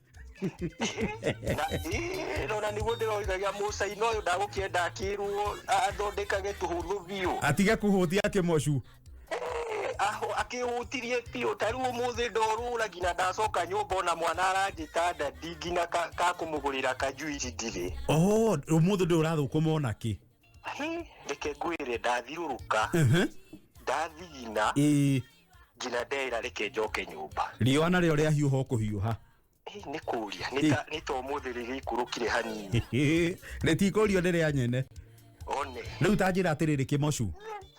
Speaker 13: Na ĩĩ nona nĩguo ndĩroigagia mũcaina ũyũ ndagũkĩenda akĩrwo athondekage tũhũthũ biũ.
Speaker 2: Atige kũhũtia Kĩmocu.
Speaker 13: Akĩhũtirie biũ ta rĩu ũmũthĩ ndorũra nginya ndacoka nyũmba ona mwana aranjĩta ndadi nginya kakũmũgũrĩra kajuici ndirĩ.
Speaker 2: Oh, ũmũthĩ ndũrĩ ũrathũkũma ona kĩ.
Speaker 13: Hĩ, reke ngwĩre ndathirũrũka ndathigina
Speaker 2: Ĩĩ.
Speaker 13: nginya ndeĩra reke njoke nyũmba.
Speaker 2: Riũa narĩo rĩahiũha o kũhiũha.
Speaker 13: Ĩ, nĩ kũria nĩ ta ũmũthĩ rĩgĩikũrũkire hanini.
Speaker 2: Rĩtikũrio nĩ rĩa nyene.
Speaker 13: One.
Speaker 2: Rĩu ta njĩra atĩrĩrĩ Kĩmocu.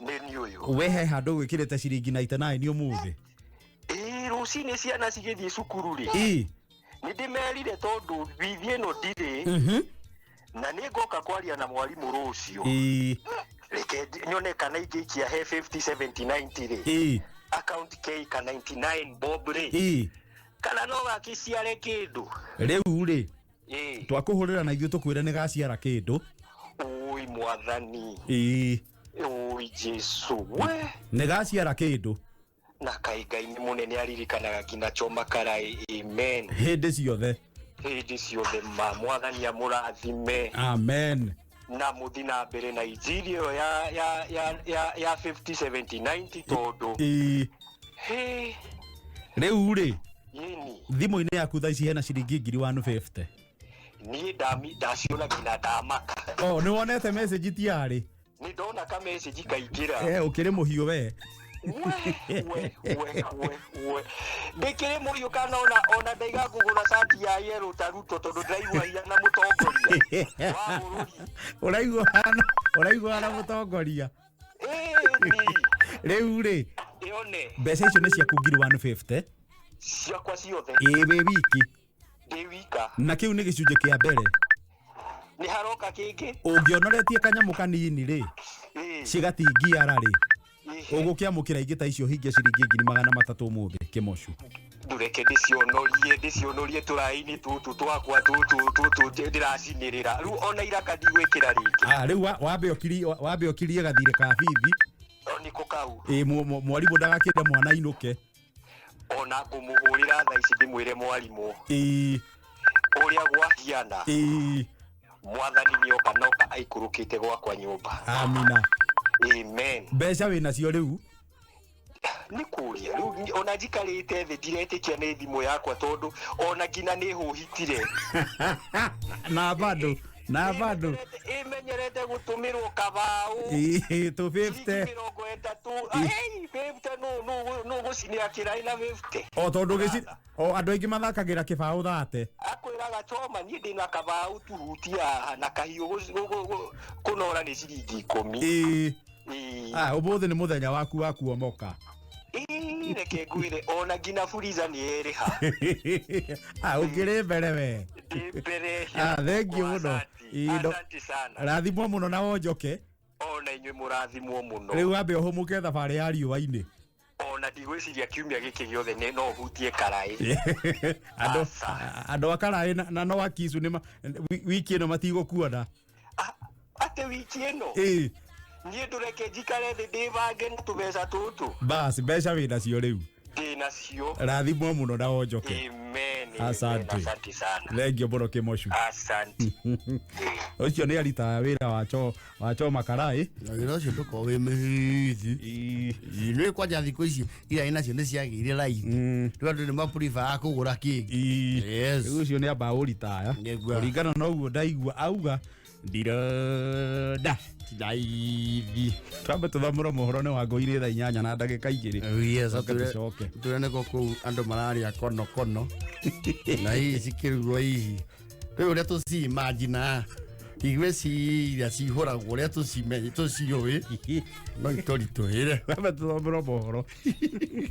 Speaker 13: Nĩ niĩ ũyũ.
Speaker 2: We he handũ gwĩkĩrĩte ciringi 99 ũmũthĩ.
Speaker 13: Ĩĩ rũcinĩ ciana cigĩthiĩ cukuru rĩ.
Speaker 2: Ĩĩ.
Speaker 13: Nĩ ndĩmerire tondũ bithi ĩno ndirĩ na nĩ ngoka kwaria na mwarimũ rũciũ.
Speaker 2: Ĩĩ.
Speaker 13: Reke nyone kana ingĩikia he 50 70 90 rĩ.
Speaker 2: Ĩĩ.
Speaker 13: Account K ka 99 bob rĩ.
Speaker 2: Ĩĩ.
Speaker 13: Kana no gakĩciare kĩndũ.
Speaker 2: Rĩu rĩ.
Speaker 13: Ĩĩ.
Speaker 2: Twakũhũrĩra na ithuĩ tũkwĩre nĩ gaciara kĩndũ.
Speaker 13: Ũi mwathani.
Speaker 2: Ĩĩ.
Speaker 13: Ũi Jesu. We.
Speaker 2: Nĩ gaciara kĩndũ.
Speaker 13: Na kaĩ Ngai nĩ mũnene aririkanaga nginya Choma Karai. Amen.
Speaker 2: Hĩndĩ ciothe.
Speaker 13: Hĩndĩ ciothe ma mwathani amũrathime.
Speaker 2: Amen.
Speaker 13: Na mũthi na mbere na injiri ĩyo ya 50 70 90 tondũ
Speaker 2: Ĩĩ.
Speaker 13: hĩ
Speaker 2: Rĩu rĩ.
Speaker 13: yĩni
Speaker 2: Thimũ-inĩ yaku thaa ici hena ciringi 150,000.
Speaker 13: niĩ ndaciona nginya ndamaka.
Speaker 2: Oh, nĩ wonete message tiarĩ.
Speaker 13: Nĩ ndona ka message kaingĩra.
Speaker 2: Eh, ũkĩrĩ mũhiũ we.
Speaker 13: We we we we ndĩkĩrĩ mũhiũ kana ona ndaiga ngũgũra cati ya yellow ta Ruto tondũ ndĩraigua hiana mũtongoria wa bũrũri.
Speaker 2: Ũraigua hana mũtongoria. Rĩu rĩ.
Speaker 13: Ĩone.
Speaker 2: Mbeca icio nĩ ciaku 150,000.
Speaker 13: Ciakwa ciothe.
Speaker 2: Ĩĩ wĩ wiki.
Speaker 13: Ndĩ wika.
Speaker 2: Na kĩu nĩ gĩcunjĩ kĩa mbere.
Speaker 13: Nĩ haroka kĩngĩ.
Speaker 2: Ũngĩonoretie kanyamũ kanini rĩ. Cigatingiara rĩ. Ũgũkĩamũkĩra ingĩ ta icio hingie ciringi 300,000 ũmũthĩ Kĩmocu.
Speaker 13: Ndũreke ndĩcionorie ndĩcionorie tũraini tũtũ twakwa tũtũ tũtũ ndĩracinĩrĩra rĩu ona iraka ndigwĩkĩra rĩngĩ.
Speaker 4: Ah, rĩu wambe ũkirie wambe ũkirie gathirĩ ka bithi.
Speaker 13: O nĩko kau.
Speaker 4: Ĩ mwarimũ ndagakĩre mwana ainũke.
Speaker 13: Ona ngũmũhũrĩra thaa ici ndĩmwĩre mwarimũ
Speaker 4: Ĩ
Speaker 13: ũrĩa gwahiana
Speaker 4: ĩ
Speaker 13: mwathani nĩoka noka aikũrũkĩte gwakwa nyũmba.
Speaker 4: Amina.
Speaker 13: Amen.
Speaker 4: Mbeca wĩnacio rĩu?
Speaker 13: Nĩ kũria rĩu ona njikarĩte thĩ ndiretĩkia nĩ thimũ yakwa tondũ ona nginya nĩ hũhitire.
Speaker 4: Na bado na bado
Speaker 13: ĩmenyerete gũtũmĩrwo kabaũ
Speaker 4: Ĩ, tũ 50
Speaker 13: mĩrongo ĩtatũ. Hey, 50 nũ gũcinĩra kĩraĩ na 50.
Speaker 4: O tondũ gĩci o andũ aingĩ mathakagĩra kĩbaũ thate.
Speaker 13: Akwĩraga choma niĩ ndĩna kabaũ tuhutia haha na kahiũ kũnora nĩ ciringi 10.
Speaker 4: Ĩ.
Speaker 13: Ĩ.
Speaker 4: Ah, ũmũthĩ nĩ mũthenya waku wa kuomoka.
Speaker 13: Ĩ, reke ngwĩre ona nginya buriza nĩ ĩrĩha.
Speaker 4: Ah, ũkĩrĩ mbere we.
Speaker 13: Ndĩ mbere.
Speaker 4: Ah, thank you mũno. Ĩ,
Speaker 13: Asante sana.
Speaker 4: Rathimwo mũno na wonjoke.
Speaker 13: Ona inyuĩ mũrathimwo mũno.
Speaker 4: Rĩu wambe ũhũmũke thabarĩ ya riũa-inĩ.
Speaker 13: Ona ndigwĩciria kiumia gĩkĩ gĩothe nĩ no hutie karaĩ.
Speaker 4: Andũ andũ a karaĩ na no akicu nĩ wiki ĩno matigũkuona.
Speaker 13: Atĩ wiki ĩno?
Speaker 4: Ĩ.
Speaker 13: Niĩ ndũreke njikare thĩ ndĩbange na tũbeca tũtũ.
Speaker 4: Bas, mbeca wĩnacio rĩu.
Speaker 13: Ndĩnacio.
Speaker 4: Rathimwo mũno na wonjoke.
Speaker 13: Amen.
Speaker 4: Asante.
Speaker 13: Asante sana.
Speaker 4: Thank you mũno Kĩmocu.
Speaker 13: Asante.
Speaker 4: Ũcio nĩ aritaga wĩra wa choma karaĩ.
Speaker 3: Na wĩra ũcio ndũkoragwo wĩ mĩhithi. Nĩ kwanja thikũ ici iraĩ nacio nĩ ciagĩire raithi. Rĩu andũ nĩ maprefer kũgũra kĩngĩ. Yes.
Speaker 4: Rĩu ũcio nĩ amba ũritaya.
Speaker 3: Nĩguo.
Speaker 4: Kũringana na ũguo ndaigua auga ndironda
Speaker 3: raithi.
Speaker 4: Twambe tũthomere mohoro nĩ wa ngũi-inĩ thaa 8 na ndagĩka 2.
Speaker 3: Yes,
Speaker 4: Coke tũcoke.
Speaker 3: tũre nĩko kũu andũ mararĩa kono kono na hihi cikĩrugwo hihi rĩu ũrĩa tũcimaginaga igwĩciria cihũragwo ũrĩa tũciũĩ no itũritũhĩre.
Speaker 4: Twambe tũthomere mohoro.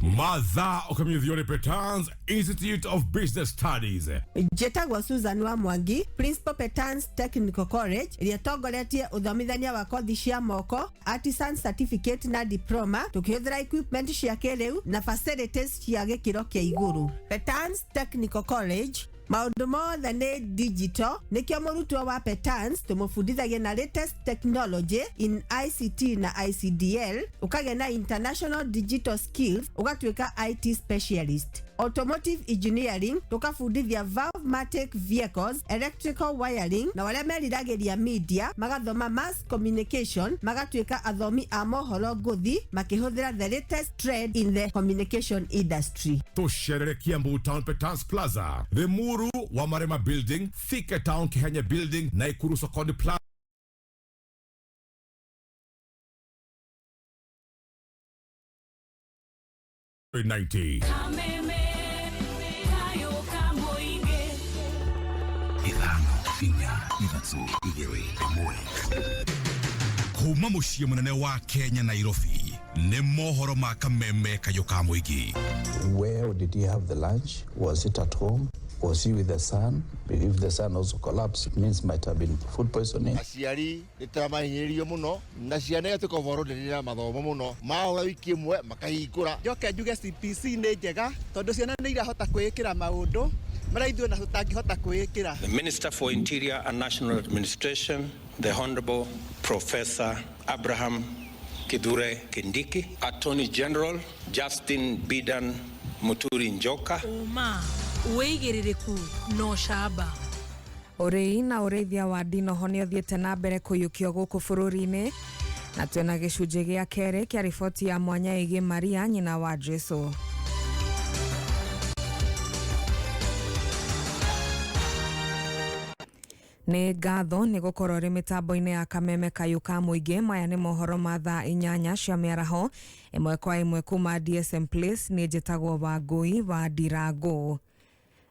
Speaker 7: Mathaa ũkamenyithio Petans Institute of Business Studies.
Speaker 14: Njĩtagwo Susan wa Mwangi, Principal Petans Technical College ĩrĩa ĩtongoretie ũthomithania wa kothi cia moko, artisan certificate na diploma, tũkĩhũthĩra equipment cia kĩrĩu na facilities cia gĩkĩro kĩa igũrũ. Petans Technical College maũndũ mothe nĩ digital, nĩkĩo mũrutwo wa Petans tũmũbundithagia na latest technology in ICT na ICDL, ũkagĩa na international digital skills, ũgatuĩka IT specialist. Automotive engineering tũkabundithia valvematic vehicles, electrical wiring, na arĩa meriragĩria media magathoma mass communication, magatuĩka athomi a mohoro ngũthi makĩhũthĩra the latest trend in the communication industry.
Speaker 7: Tũcerere Kiambu Town Petans Plaza, Limuru wa Marema Building, Thika Town Kihenya Building, Naikuru Sokoni Plaza. 90.
Speaker 1: Ithano inya ithatũ igĩrĩ ĩmwe. Kuma mũciĩ mũnene wa Kenya Nairobi nĩ mohoro ma kameme kayũ ka mũingĩ.
Speaker 15: Where did he have the lunch? Was it at home? Was he with the son? If the son also collapsed, it means might have been food poisoning.
Speaker 16: Aciari nĩ tũramahinyĩrĩrio mũno na ciana igatuĩka overloaded na mathomo mũno mahũra wiki ĩmwe makahingũra.
Speaker 17: Njoke njuge CPC nĩ njega tondũ ciana nĩ irahota kwĩĩkĩra maũndũ marĩa ithuĩ ona tũtangĩhota kwĩĩkĩra.
Speaker 18: The Minister for Interior and National Administration, the Honorable Professor Abraham Kithure Kindiki, Attorney General Justin Bidan Muturi Njoka,
Speaker 19: Ũma, wĩigĩrĩrĩku na ũcamba.
Speaker 20: Ũrĩi na ũrĩithia wa ndinoho nĩ ũthiĩte na mbere kũiyũkio gũkũ bũrũri-inĩ na twĩna gĩcunjĩ gĩa kerĩ kĩa riboti ya mwanya ĩgiĩ Maria nyina wa Jesu. Nĩ ngatho nĩ gũkorwo rĩ mĩtambo-inĩ ya kameme kayũ ka mũingĩ. Maya nĩ mohoro ma thaa 8 cia mĩaraho ĩmwe kwa ĩmwe kuma DSM Place. Nĩ njĩtagwo Wangũi wa Ndirango.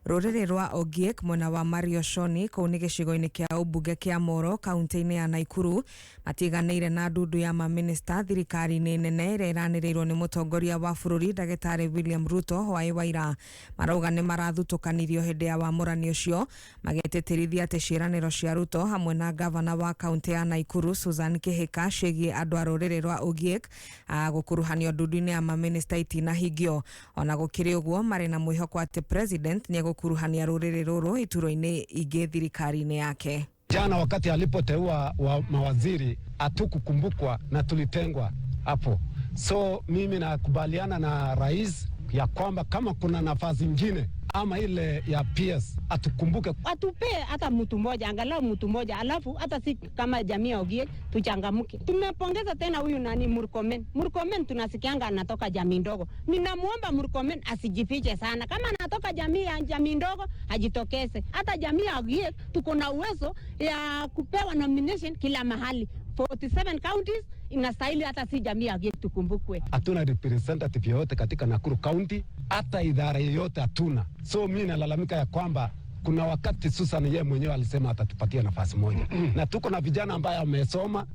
Speaker 20: Rũrĩrĩ rwa Ogiek mwena wa Marioshoni kũu nĩ gĩcigo-inĩ kĩa ũmbunge kĩa Moro kaunti-inĩ ya Naikuru matiganĩire na ndundu ya mamĩnĩsta thirikari-inĩ nene ĩrĩa ĩranĩrĩirwo nĩ mũtongoria wa bũrũri ndagĩtarĩ William Ruto hwaĩ wa ira. Marauga nĩ marathutũkanirio hĩndĩ ya wamũrani ũcio, magĩtĩtĩrithia atĩ ciĩranĩro cia Ruto hamwe na gavana wa kaunti ya Naikuru Susan Kihika ciĩgiĩ andũ a rũrĩrĩ rwa Ogiek gũkuruhanio ndundu-inĩ ya mamĩnĩsta itinahingio. Ona gũkĩrĩ ũguo, marĩ na mwĩhoko atĩ president nĩegũkuruhania rũrĩrĩ rũrũ iturwa-inĩ ingĩ thirikari-inĩ yake.
Speaker 21: Jana wakati alipoteua wa mawaziri hatukukumbukwa na tulitengwa hapo. So mimi nakubaliana na rais ya kwamba kama kuna nafasi ingine ama ile ya PS atukumbuke.
Speaker 22: Atupee hata mtu mmoja, angalau mtu mmoja, alafu hata si kama jamii ya Ogiek tuchangamke. Tumepongeza tena huyu nani Murkomen. Murkomen tunasikianga anatoka jamii ndogo. Ninamuomba Murkomen asijifiche sana, kama anatoka jamii ya jamii ndogo ajitokeze. Hata jamii ya Ogiek tuko na uwezo ya kupewa nomination kila mahali. 47 counties inastahili hata si jamii ya Ogiek tukumbukwe.
Speaker 21: Hatuna representative yoyote katika Nakuru County, hata idara yoyote hatuna. So mimi nalalamika ya kwamba kuna wakati Susan yeye mwenyewe alisema atatupatia nafasi moja na tuko na vijana ambaye wamesoma.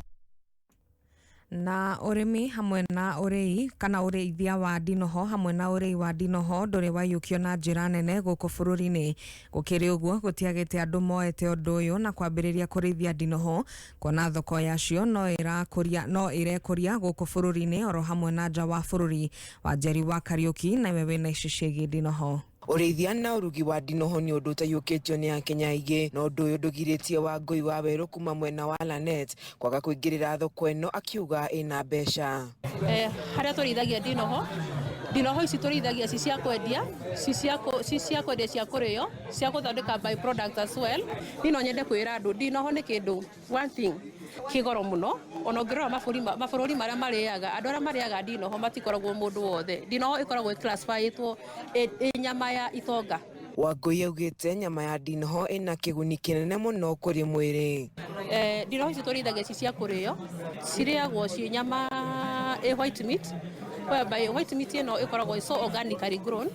Speaker 20: Na ũrĩmi hamwe na ũrĩi kana ũrĩithia wa ndinoho hamwe na ũrĩi wa ndinoho ndũrĩ waiyũkio na njĩra nene gũkũ bũrũri-inĩ. Gũkĩrĩ ũguo, gũtiagĩte andũ moete ũndũ ũyũ na kwambĩrĩria kũrĩithia ndinoho, kuona thoko yacio no ĩrakũria no ĩrekũria gũkũ bũrũri-inĩ oro hamwe na nja wa bũrũri. Wanjeri wa Kariũki nawe wĩna ici ciĩgiĩ ndinoho.
Speaker 23: Ũrĩithia na ũrugi wa ndinoho nĩ ũndũ ũtaiyũkĩtio nĩ akenya aingĩ, na ũndũ ũyũ ndũgirĩtie Wangũi wa Werũ kuma mwena wa Lanet kwaga kũingĩrĩra thoko ĩno akiuga ĩna mbeca.
Speaker 24: Harĩa tũrĩithagia ndinoho, ndinoho ici tũrĩithagia ci cia kwendia, ci cia kwendia, cia kũrĩo, cia gũthondeka by product as well. Niĩ no nyende kwĩra andũ ndinoho nĩ kĩndũ one thing kĩ goro mũno. Ona ũngĩrora mabũrũri marĩa marĩaga, andũ arĩa marĩaga ndinoho matikoragwo mũndũ wothe. Ndinoho ĩkoragwo ĩclassifyĩtwo ĩ nyama ya itonga.
Speaker 23: Wangũi augĩte nyama ya ndinoho ĩna kĩguni kĩnene mũno kũrĩ mwĩrĩ.
Speaker 24: Ndinoho ici tũrĩithagia ci cia kũrĩo, cirĩagwo ciĩ nyama ĩ white meat, whereby white meat ĩno ĩkoragwo so organically grown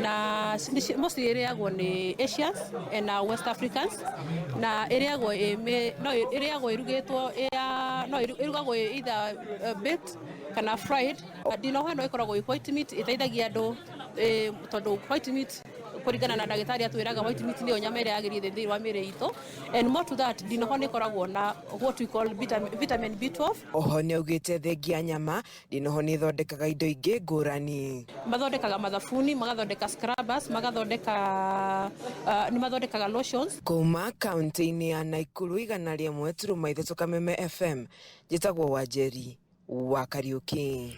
Speaker 24: na mostly ĩrĩagwo nĩ Asians and West Africans, na ĩrĩagwo no ĩrĩagwo ĩrugĩtwo ya no ĩrugagwo either baked kana fried. Ndinoho ĩno ĩkoragwo ĩ white meat, ĩteithagia andũ tondũ white meat, kũringana na ndagĩtarĩ atwĩraga, white meat nĩyo nyama ĩrĩa yagĩrĩire thĩinĩ wa mĩĩrĩ itũ. And more to that, ndinoho nĩ ĩkoragwo na what we call vitamin B12.
Speaker 23: Oho nĩaugĩte thengia nyama, ndinoho nĩ ĩthondekaga indo ingĩ ngũrani.
Speaker 24: Mathondekaga mathabuni, magathondeka scrubbers, magathondeka nĩ mathondekaga lotions.
Speaker 23: Kuma kaunti-inĩ ya Naikuru, 101.3 Kameme FM, njĩtagwo Wanjeri wa Kariũki.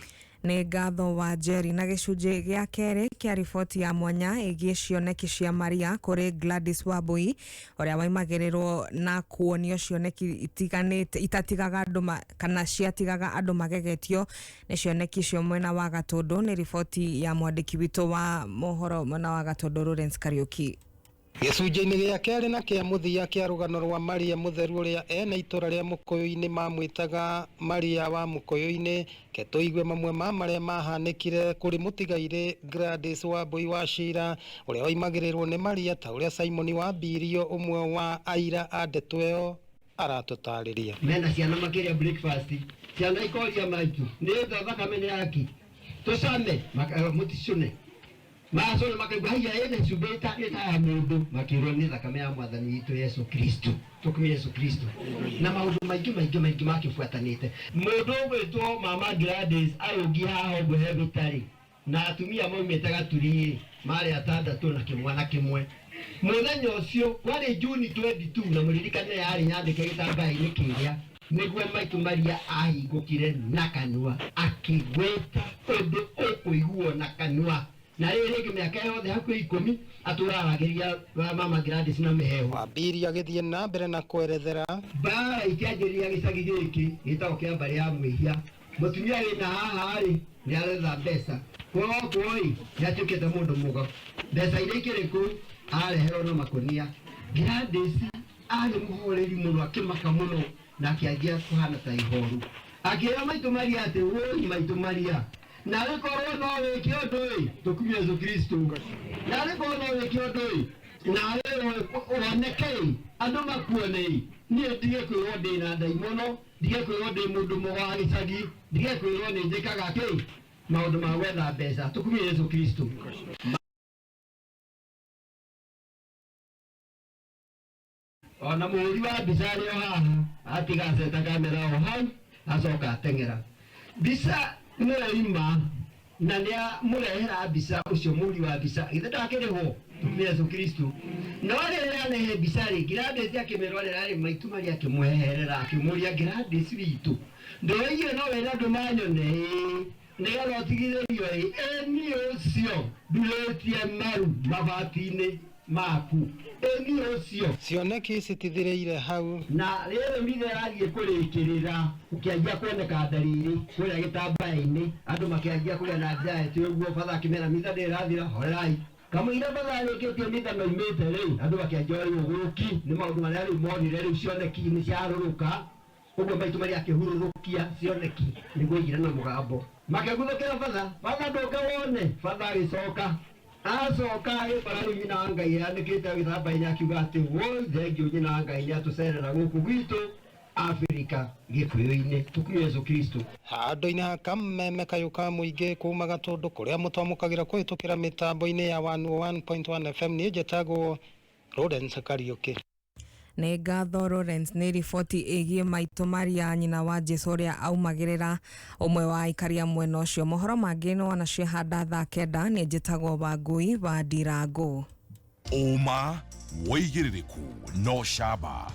Speaker 20: Nĩ ngatho wa Jerry. Na gĩcunjĩ gĩa kerĩ kĩa riboti ya mwanya ĩgiĩ cioneki cia Maria kũrĩ Gladys Wambui ũrĩa waimagĩrĩrwo na kuonio cioneki itiganĩte itatigaga andũ kana ciatigaga andũ magegetio nĩ cioneki icio mwena wa Gatũndũ. Nĩ riboti ya mwandĩki witũ wa mohoro mwena wa Gatũndũ, Lawrence Kariũki.
Speaker 25: Gĩcunjĩ-inĩ gĩa kerĩ na kĩa mũthia kĩa rũgano rwa Maria mũtheru ũrĩa ene itũra rĩa Mũkũyũ-inĩ mamwĩtaga Maria wa Mũkũyũ-inĩ, ke tũigue mamwe ma marĩa mahanĩkire kũrĩ mũtigairĩ Gladys Wambui wa Cira ũrĩa waimagĩrĩrwo nĩ Maria, ta ũrĩa Simon wa Mbirio, ũmwe wa aira a ndeto ĩyo, aratũtarĩria.
Speaker 26: Mena ciana makĩrĩa breakfast, ciana ikoria maitu nĩ thakame nĩ yaki tũcame mũticũne macũne, makaigua haiya ĩna cumbĩ ĩta ya mũndũ, makĩrwo nĩ thakame ya mwathani witũ Yesu Kristo, tũkũmĩ Yesu Kristo, na maũndũ maingĩ maingĩ maingĩ makĩbuatanĩte. Mũndũ ũgwĩtwo mama Gladys arũngi haha ũguo he gĩtarĩ na atumia maumĩte Gaturi, marĩ atandatũ na kĩmwana kĩmwe. Mũthenya ũcio kwarĩ Juni 22, na mũririkane yarĩ nyandĩke gĩtambaya-inĩ kĩrĩa nĩguo maitũ Maria ahingũkire na kanua akĩgwĩta ũndũ ũkũiguo na kanua, na rĩrĩ rĩngĩ mĩaka yothe hakuhĩ 10 atũraragĩria mama Gladys na mĩheho.
Speaker 25: Wambiri agĩthiĩ na mbere na kwerethera.
Speaker 26: Mbara ikĩanjĩrĩria gĩcagi gĩkĩ gĩtagwo kĩa mbarĩ ya mwĩhia. Mũtumia wĩna haha rĩ nĩ aretha mbeca, koguo ĩ nĩ atuĩkĩte mũndũ mũgo, mbeca iria ikĩrĩ kũu areherwo na makũnia. Gladys arĩ mũhoreri mũno, akĩmaka mũno na akĩanjia kũhana ta ihoru, akĩra maitũ Maria atĩ wũi maitũ Maria, nawe korwo no wĩke ũndũ ĩ tũkumie Yesu Kristo. Narĩ korwo no wĩke ũndũ ĩ nawe woneke ĩ andũ makuone ĩ niĩ ndige kwĩrwo ndĩ na ndaimono, ndige kwĩrwo ndĩ mũndũ mũgo wa gĩcagi, ndige kwĩrwo nĩ njĩkaga kĩ maũndũ ma gwetha mbeca. Tũkumie Yesu Kristo. Ona mũhũri wa mbica arĩ o haha atiga aceta kamera o hau acoka ateng'era mbica nĩyo ima na nĩamũrehera mbica ũcio mũhũri wa mbica githĩ ndakĩrĩhwo? Tũkumie Yesu Kristo. No rĩrĩa arehe mbica rĩ, Gladys akĩmĩrorera rĩ, maitũ marĩa akĩmweherera akĩmũria, Gladys witũ ndũraigire no wĩra andũ manyone ĩ nĩgetha ũtigithĩrio ĩ ĩ niĩ ũcio ndurĩtie maru mabati-inĩ maku ĩ niĩ ũcio.
Speaker 25: Cioneki citithirĩire hau.
Speaker 26: Na rĩrĩ mitha ĩrathiĩ kũrĩkĩrĩra gũkĩanjia kuoneka ndariri kũrĩa gĩtambaya-inĩ, andũ makĩanjia kũgĩa na anxiety ũguo. Batha akĩmera mitha ndĩrathira, horerai. Kamũira batha arĩkĩtie mitha maimĩte rĩ, andũ makĩanjia rĩu ũgũrũki nĩ maũndũ marĩa rĩu monire rĩu cioneki nĩ ciarũrũka ũguo maitũ marĩa akĩhurũrũkia cioneki nĩguo aigire na mũgambo makĩguthũkĩra batha, batha ndũke wone. Batha agĩcoka acoka agĩkora rĩu nyina wa Ngai yanĩkĩte gĩtambaya-inĩ akiuga atĩ woi thengiũ nyina wa Ngai nĩatũcerera gũkũ gwitũ Afrika Gĩkũyũ-inĩ. Tũkumie Yesu Kristo.
Speaker 25: Handũ-inĩ ha kameme kayũ ka mũingĩ kuma Gatũndũ kũrĩa mũtwamũkagĩra kũhĩtũkĩra mĩtambo-inĩ ya 101.1 FM, niĩ njĩtagwo Lawrence Kariũki.
Speaker 20: Nĩ ngatho Lawrence nĩ riboti ĩgiĩ maitũ Maria nyina wa Jesu ũrĩa aumagĩrĩra ũmwe wa aikari a mwena ũcio. Mohoro mangĩ nĩ wanaciehanda thaa 9. Nĩ njĩtagwo Wangui wa Ndirango.
Speaker 1: Ũma wĩigĩrĩrĩku no camba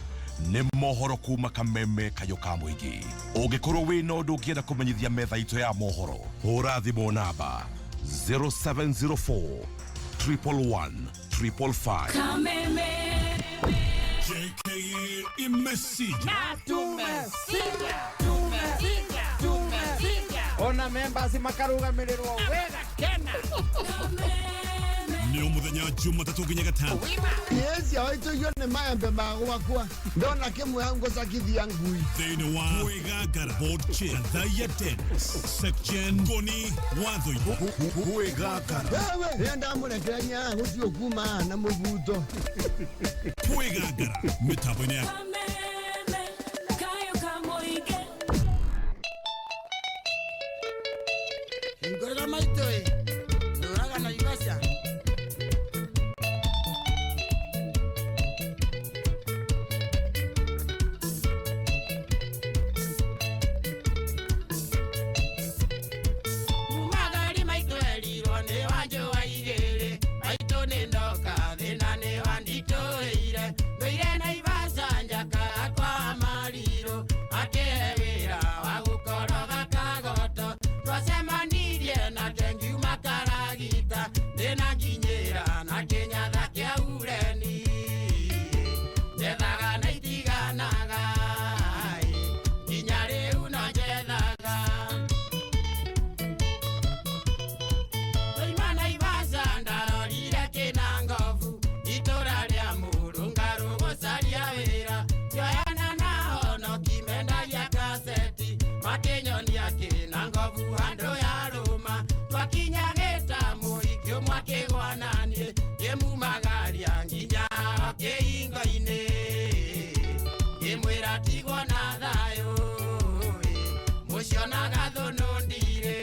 Speaker 1: nĩ mohoro kuma kameme kayũ ka mũingĩ. Ũngĩkorwo wĩna ũndũ ũngĩenda kũmenyithia metha itũ ya mohoro, hũra thimũ namba 0704 111 555.
Speaker 19: Kameme.
Speaker 7: JKA Imesija.
Speaker 2: Tumesija ona members makarugamĩrĩrwo wega kena.
Speaker 7: Nĩ o mũthenya Jumatatũ nginya Gatano.
Speaker 5: Yes, awaitũigio nĩ maembe ma gwakwa ndona kĩmwe hau ngũcakithia ngui.
Speaker 7: Thĩinĩ wa Kwĩgangara Board Chair Thaiya Dennis Section Ngoni Watho Kwĩgangara.
Speaker 5: Wewe rĩrĩa ndamũrekereria haha gũtirĩ ũkuma haha na mũbuto.
Speaker 7: Kwĩgangara mĩtambo-inĩ ya
Speaker 19: Kameme kayũ ka mũingĩ.
Speaker 6: Ngorera maitũ ĩ ndũraga Naivasha. Mumagari maitũ erirwo nĩ wanjũ wa igĩrĩ maitũ nĩ ndoka thĩna nĩ wanditũhĩire ndũire Naivasha njaka kwa marirũ akĩhe wĩra wa gũkoroga kagoto twacemanirie nake ngiuma karagita ndĩna nginyĩra na kĩnyatha kĩa ureni njethaga na itiganaga nginya rĩu no njethaga. Twaima Naivasha ndarorire kĩnangobu itũra rĩa mũrũngarũ gũcaria wĩra ngĩoyana na honoki mendagia kaseti makĩnyonia kĩnangobu handũ ya rũma twakinya gĩtamũ ikĩũmwa kĩgwa naniĩ ngĩmumagaria nginya o kĩhingo-inĩ ngĩmwĩra tigwo na thayũ mũcionaga thũnũ ndirĩ.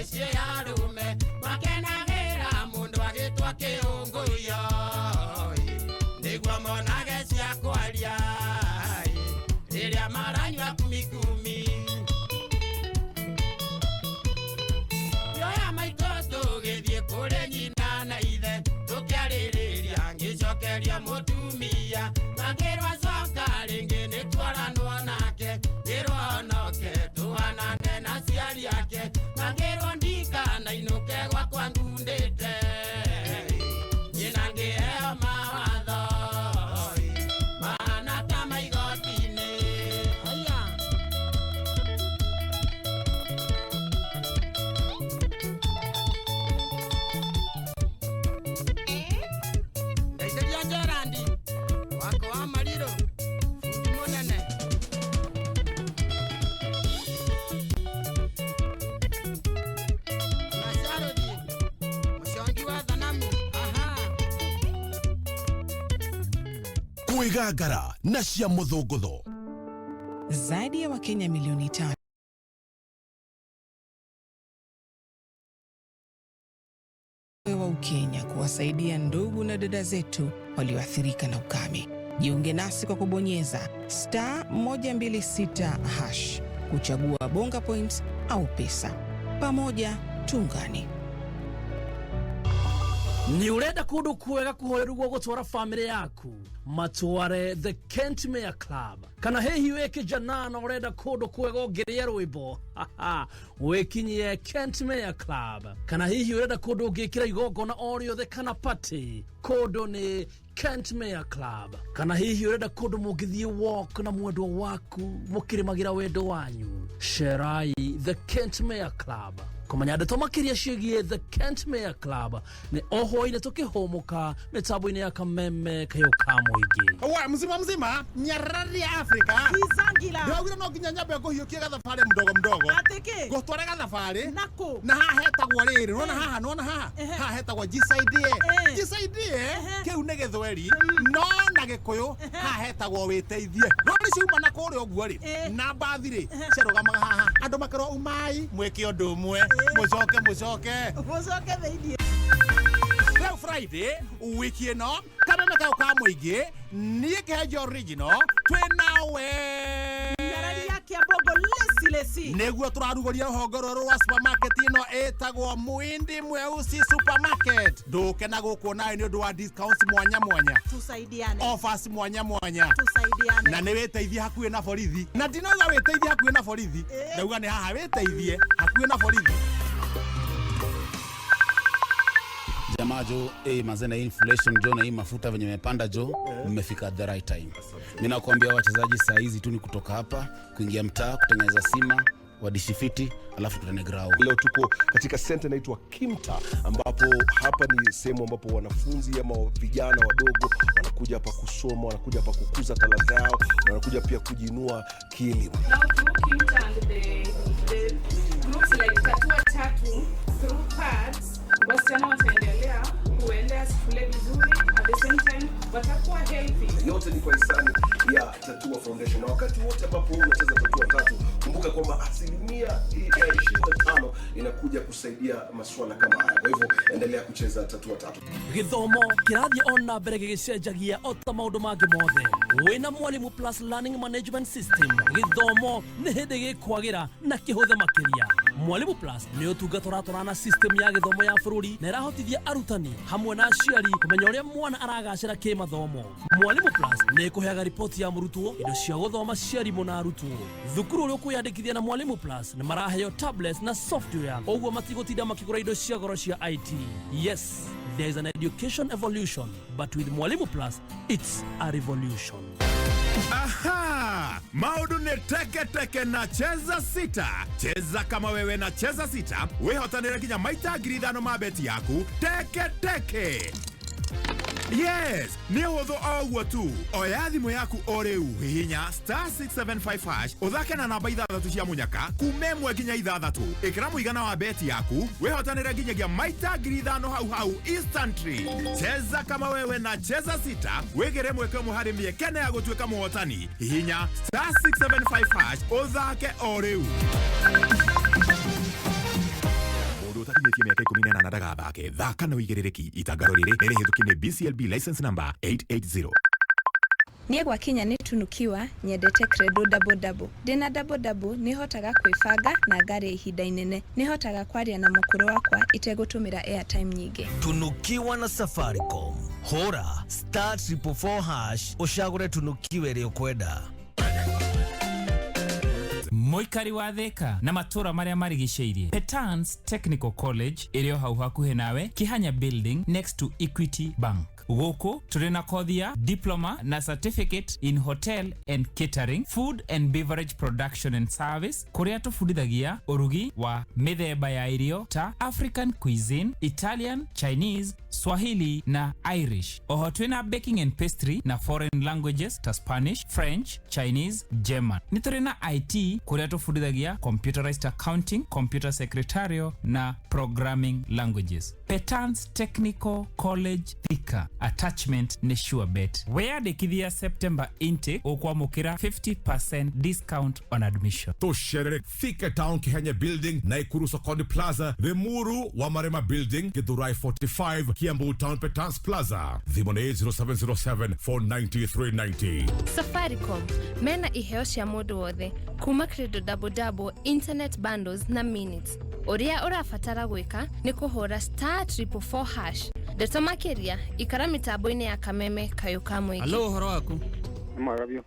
Speaker 6: mĩciĩ ya arũme makenagĩra mũndũ agĩtwa kĩũngũiyo nĩguo monage cia kwaria rĩrĩa maranyua kumikumi yoya maitũ tũgĩthiĩ kũrĩ nyina na ithe tũkĩarĩrĩria ngĩcokeria mũtumia ngakĩrwa coka rĩngĩ nĩ twaranwo nake ngĩrwo onoke tũhanane na aciari ake ngakĩrwo ndikanainũke gwakwa ngundĩte nyina ngĩheo mawatho mahana ta maigoti-inĩ aya. Ndeithĩria Gerandi wako wa Mariro fundi mũnene. Na Charũthi mũcongi wa thanamu aha.
Speaker 1: Kwĩgangara na cia mũthũngũtho.
Speaker 8: Zaidi ya Wakenya milioni 3 wa Ukenya kuwasaidia ndugu na dada zetu walioathirika na ukame. Jiunge nasi kwa kubonyeza star 126 hash kuchagua Bonga Points au pesa. Pamoja tuungane.
Speaker 9: Nĩ ũrenda kũndũ kwega kũhoreru gwa gũtwara bamĩrĩ yaku matware The Kent Mayor Club kana hihi wĩ kijana na ũrenda kũndũ kwega ũngĩrĩa rwĩmbo wĩkinyie Kent Mayor Club kana hihi ũrenda kũndũ ũngĩkĩra igongona o rĩothe kana party kũndũ nĩ Kent Mayor Club kana hihi ũrenda kũndũ mũngĩthiĩ walk na mwendwa waku mũkĩrĩmagĩra wendo wanyu cerai The Kent Mayor Club. Kũmenya ndeto makĩria ciĩgiĩ The Kent Mayor Club nĩ o hwaĩ-inĩ tũkĩhũmũka mĩtambo-inĩ ya Kameme kayũ ka mũingĩ.
Speaker 10: Wa mzima mzima nyarari ya Afrika
Speaker 11: Izangila.
Speaker 10: Ndĩraugire no nginya nyambe ngũhiũkie gathabarĩ mdogo mdogo.
Speaker 11: Atĩkĩ?
Speaker 10: Ngũtware gathabarĩ.
Speaker 11: Nakũ?
Speaker 10: Na haha hetagwo rĩrĩ, nĩwona haha, nĩwona haha? Haha hetagwo jisaidie. Jisaidie kĩu nĩ gĩthweri no na gĩkũyũ haha hetagwo wĩteithie. Rori ciuma na kũrĩa ũguo rĩ, na mbathi rĩ, ciarũgamaga haha. Andũ makerwo umai mwĩke ũndũ ũmwe, mũcoke mũcoke.
Speaker 11: Mũcoke thĩiniĩ.
Speaker 10: Rĩu Friday wiki ĩno Kameme kau ka mũingĩ niĩ Kĩhenjo original twĩnawe.
Speaker 11: Nyarari ya Kĩambogo lesi lesi.
Speaker 10: Nĩguo tũrarugũria rũhonge rwerũ rwa supermarket ĩno ĩtagwo Muindi Mweusi Supermarket. Ndũke na gũkũ nawe nĩ ũndũ wa discounts mwanya mwanya,
Speaker 11: Tusaidiane.
Speaker 10: offers mwanya mwanya.
Speaker 11: Tusaidiane.
Speaker 10: Na nĩ wĩteithie hakuhĩ na borithi, na ndinauga wĩteithie hakuhĩ na borithi, ndauga nĩ haha wĩteithie hakuhĩ na borithi.
Speaker 12: Jamaa jo, mazee na hii inflation jo na hii mafuta venye imepanda jo, mmefika at the right time. Mimi nakwambia wachezaji saa hizi tu ni kutoka hapa kuingia mtaa kutengeneza sima wadishifiti alafu tutane grao.
Speaker 13: Leo tuko katika senta inaitwa Kimta, ambapo hapa ni sehemu ambapo wanafunzi ama vijana wadogo wanakuja hapa kusoma, wanakuja hapa kukuza talanta yao, na wanakuja pia kujiinua kielimu.
Speaker 27: Now through Kimta and the groups like Tatua Tatu through pads, wasichana wataendelea kuenda shule vizuri, at the same time watakuwa healthy.
Speaker 13: Yote ni kwa hisani ya Tatua Foundation, na wakati wote ambapo wewe unacheza Tatua Tatu, kumbuka kwamba 25% inakuja kusaidia masuala kama haya. Kwa hivyo endelea kucheza Tatua Tatu.
Speaker 9: Gĩthomo kĩrathiĩ ona mbere gĩgĩcenjagia o ta maũndũ mangĩ mothe. Wĩna Mwalimu Plus Learning Management System gĩthomo nĩ hĩndĩ gĩkwagĩra na kĩhũthe makĩria. Mwalimu Plus nĩ ũtungata ũratwarana na system ya gĩthomo ya bũrũri na ĩrahotithia arutani hamwe na aciari kũmenya ũrĩa mwana aragacĩra kĩmathomo. Mwalimu Plus nĩ ĩkũheaga riboti ya mũrutwo, indo cia gũthoma cia arimũ na arutwo. Thukuru ũrĩa ũkwĩyandĩkithia na Mwalimu Plus nĩ maraheo tablets na software ũguo matigũtinda makĩgũra indo cia goro cia IT. Yes, there is an education evolution, but with Mwalimu Plus, it's a revolution.
Speaker 7: Aha! Maũndũ nĩ teke teke na Cheza Sita. Cheza kama wewe na Cheza Sita, wĩhotanĩre nginya maita 5,000 ma beti yaku teke teke. Yes, nĩ ũhũthũ o ũguo tu. Oya thimũ yaku o rĩu, hihinya star 675 hash, ũthake na namba 6 cia mũnyaka kuma 1 nginya 6. Ĩkĩra mũigana wa beti yaku, wĩhotanĩre nginyagia maita 5,000 hau hau instantly. Cheza kama wewe na Cheza Sita, wĩgĩre mweke ũmwe harĩ mĩeke ya gũtuĩka mũhotani. Hihinya star 675 hash, ũthake o rĩu.
Speaker 3: Mũndũ ũtakinyĩtie mĩaka 18 ndagathake. Thaka na ũigĩrĩrĩki. Itangatho rĩrĩ nĩ rĩhĩtũkie nĩ BCLB license number 880.
Speaker 4: Niĩ gwakinya nĩ tunukiwa nyendete Credo double double. Ndĩna double double nĩhotaga kwĩbanga na ngarĩa ihinda inene. Nĩhotaga kwaria na mũkũrũ wakwa itegũtũmĩra airtime nyingĩ.
Speaker 14: Tunukiwa na Safaricom. Hũra star 444 hash ũcagũre tunukiwa ĩrĩa ũkwenda.
Speaker 15: Mũikari wa Thika na matũra marĩa marigicĩirie, Petans Technical College ĩrĩ o hau hakuhĩ nawe, Kihanya Building next to Equity Bank. Gũkũ tũrĩ na kothi ya diploma na certificate in hotel and catering, food and beverage production and service, kũrĩa tũbundithagia ũrugi wa mĩthemba ya irio ta African cuisine, Italian, Chinese, Swahili na Irish. Oho twĩna baking and pastry na foreign languages ta Spanish, French, Chinese, German. Nĩ tũrĩ na IT kũrĩa tũbundithagia computerized accounting, computer secretarial na programming languages. Petans Technical College Thika. Attachment nĩ sure bet. Weyandĩkithia September intake ũkwamũkĩra 50% discount on admission.
Speaker 7: Tũcerere Thika Town Kihenya Building, Naikuru Sokoni Plaza, Limuru wa Marema Building, Githurai 45, Kiambu Town Petans Plaza. Thimũ nĩ 0707 490 390.
Speaker 16: Safaricom mena iheo cia mũndũ wothe kuma Credo double double, internet bundles na minutes. Ũrĩa ũrabatara gwĩka nĩ kũhũra star 444 hash. Ndeto makĩria ikara mĩtambo-inĩ ya Kameme kayũ ka mũingĩ.
Speaker 17: Halo, ũhoro waku?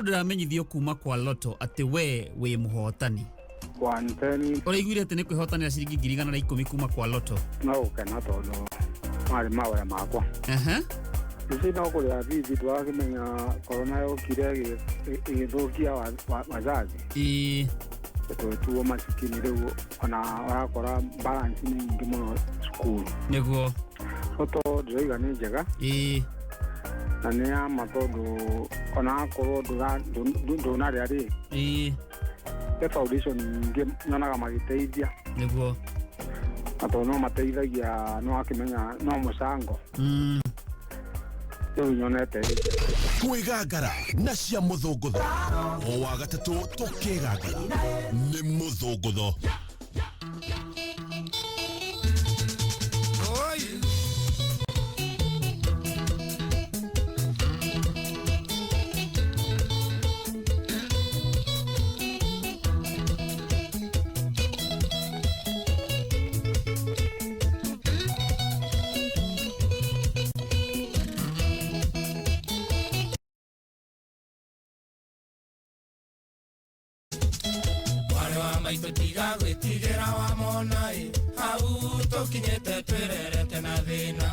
Speaker 17: Ndĩramenyithio kuma kwa Lotto atĩ we wĩ mũhotani. Ũraiguire atĩ nĩ kwĩhotanĩra ciringi 110,000 kuma kwa Lotto.
Speaker 18: No gũkena tondũ marĩ mawĩra makwa.
Speaker 17: Aha.
Speaker 18: Ici no kũrĩha bithi ndwakĩmenya korona yokire ĩgĩthũkia wazazi.
Speaker 17: Ĩĩ.
Speaker 18: Tũtuo masikini rĩu ona ũrakora balance nĩ nyingĩ mũno cukuru.
Speaker 17: Nĩguo.
Speaker 18: So to ndĩrauga nĩ njega.
Speaker 17: Ĩĩ.
Speaker 18: Na nĩ ya ma tondũ ona akorwo ndũnarĩa rĩ.
Speaker 17: Ĩĩ.
Speaker 18: He foundation nyingĩ nyonaga magĩteithia.
Speaker 17: Nĩguo.
Speaker 18: Na tondũ no mateithagia no akĩmenya no mũcango. Rĩu nyonete
Speaker 1: Kwĩgangara na cia mũthũngũtho o wa gatatũ tũkĩgangara nĩ mũthũngũtho.
Speaker 6: Mwarĩ wa maitũ tiga gwĩtigĩra wamona ĩ hau tũkinyĩte twĩrerete na thĩna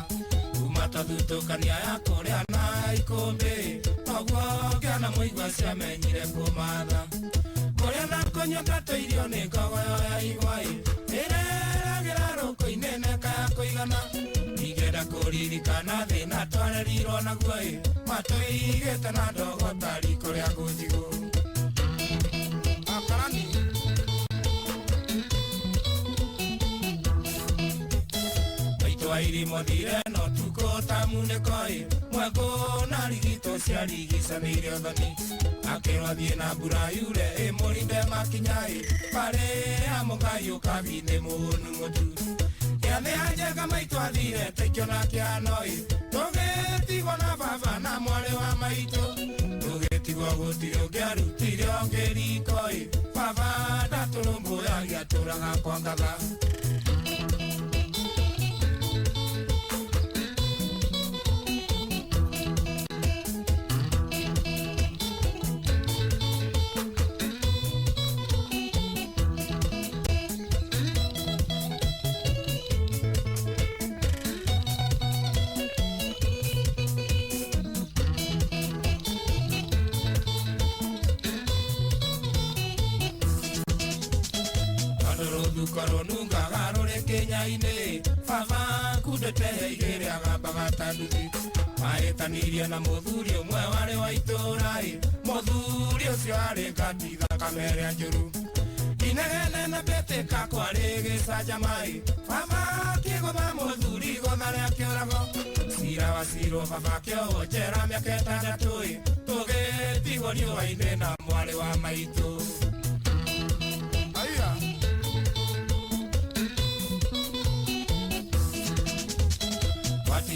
Speaker 6: kuma twathutũkania ya kũrĩa na ikũmbĩ noguo ngĩona mũigua ciamenyire kũmatha kũrĩa na kũnyua tũirio nĩ ngogoyo ya igwa ĩ ĩreragĩra rũkũ-inĩ neka ya kũigana ingĩenda kũririkana thĩna twarerirwo naguo ĩ matũigĩte na ndogo ta riko rĩa ngũnjigũ. Akarani. Maitũ wa irimo thire no tukũ ta munĩko ĩ mwekũ na rigito ciarigicanĩire ũthoni akĩrwo athiĩ na mbura yure ĩmũrinde makinya ĩ barĩ ya mũgai ũkabi nĩ mũnu mũtu gĩathĩ ya njenga maitũ athire taikĩona kĩano ĩ tũgĩtigwo na baba na mwarĩ wa maitũ tũgĩtigwo gũtirĩ ũngĩarutire ũngĩ riko ĩ baba ndatũrũmbũyagia atũraga kwa ngatha. Tondũ rũthuko rũnungaga rũrĩ kĩnya-inĩ baba kundĩte igĩrĩ agambaga ta nduthi mahĩtanirie na mũthuri ũmwe warĩ wa itũũra ĩ mũthuri ũcio arĩ ngati thakame ĩrĩa njũru inegene na mbĩtĩka kwarĩ gĩcanjama ĩ baba akĩgũtha mũthuri igũtha rĩa kĩũrago cira wacirwo baba akĩohwo njera mĩaka 6 ĩ tũgĩtigwo riũa-inĩ na mwarĩ wa maitũ. Aya.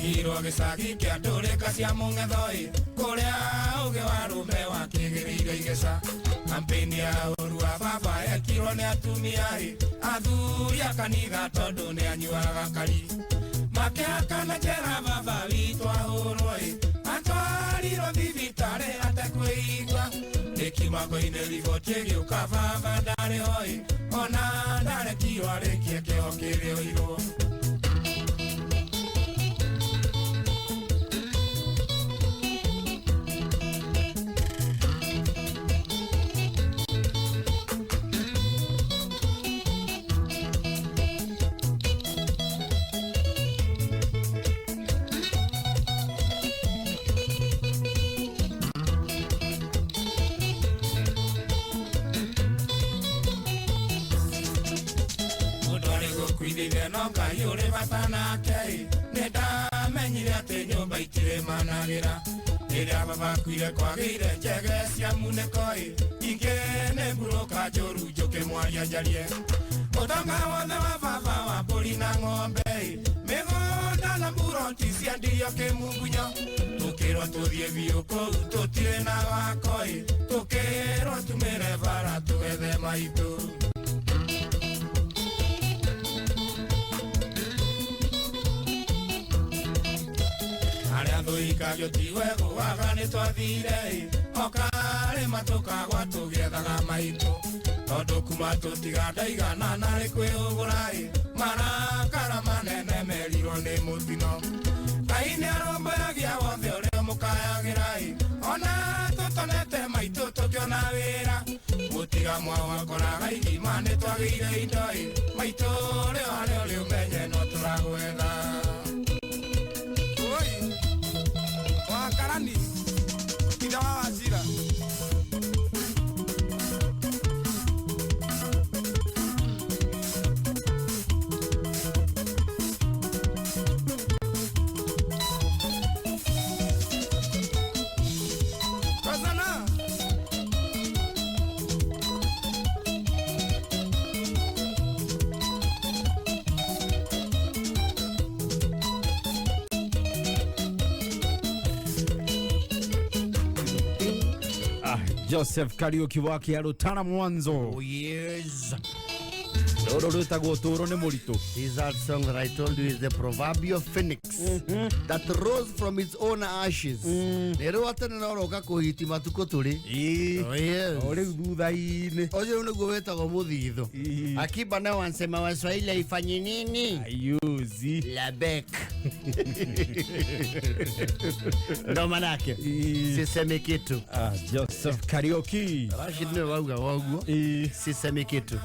Speaker 6: Ndatigirwo gĩcagi kĩa ndũrĩka cia mũng'etho-ĩ, kũrĩa ũgĩ wa rũme wakĩgĩrĩire igeca. Kampeni ya ũru wa baba yekirwo nĩ atumia-ĩ, athuri a kanitha tondũ nĩ anyuaga kari. Makĩhakana njera baba witũ ahũrwo-ĩ, atwarirwo thibitarĩ atekwĩigua. Nĩkimago-inĩ riboti ĩgĩũka baba ndarĩ ho-ĩ, ona ndarekirwo arĩkie kĩo kĩrĩa oirwo. Mũndũ arĩ gũkuithithia no Ngai ũrĩ bata nake-ĩ, nĩndamenyire atĩ nyũmba itirĩmanagĩra. Rĩrĩa baba akuire kwagĩire njege cia munĩko-ĩ, ingĩ nĩ mburũka njũru njũkĩ mwaria njarie. Ũtonga wothe wa baba wa mbũri na ng'ombe-ĩ, mĩgũnda na mburoti ciendirio kĩmungunyo. Tũkĩrwo tũthiĩ biũ kũu tũtirĩ na wako-ĩ, tũkĩrwo tumĩre bara tũgethe maitũ. Arĩa thũikagio ti wegũaga nĩ twathire-ĩ, o karĩma tũkagwa tũgĩethaga maitũ. Tondũ kuma tũtiga ndaigana narĩ kwĩhũgũra-ĩ, marakara manene merirwo nĩ mũtino. Ngai nĩarũmbũyagia wothe ũrĩa ũmũkayagĩra-ĩ, ona tũtonete maitũ tũkĩona wĩra. Mũtiga mwawakoraga igima nĩtwagĩire indo-ĩ, maitũ rĩo harĩa ũrĩ ũmenye no tũragwetha. Oi, wakarani ithe wa Wachira. Kazana.
Speaker 2: Joseph Kariuki wa Kĩarũtara mwanzo.
Speaker 5: Oh yes.
Speaker 2: Rũrũ rwĩtagwo ũtũũro nĩ mũritũ.
Speaker 5: Is that song that I told you is the proverbial phoenix that rose from its own ashes. Nĩ rĩu atĩ nĩ roka kũhiti matukũ tũrĩ. Oh yes.
Speaker 2: O rĩu thutha-inĩ.
Speaker 5: Ũcio nĩguo wĩtagwo mũthitho. Akiba nao wanasema Waswahili haifanyi nini?
Speaker 2: Ayuzi.
Speaker 5: Labek. Ndo manake. Sisemi kitu.
Speaker 2: Joseph Kariuki.
Speaker 5: Rashid nĩwe wauga woguo. Sisemi kitu.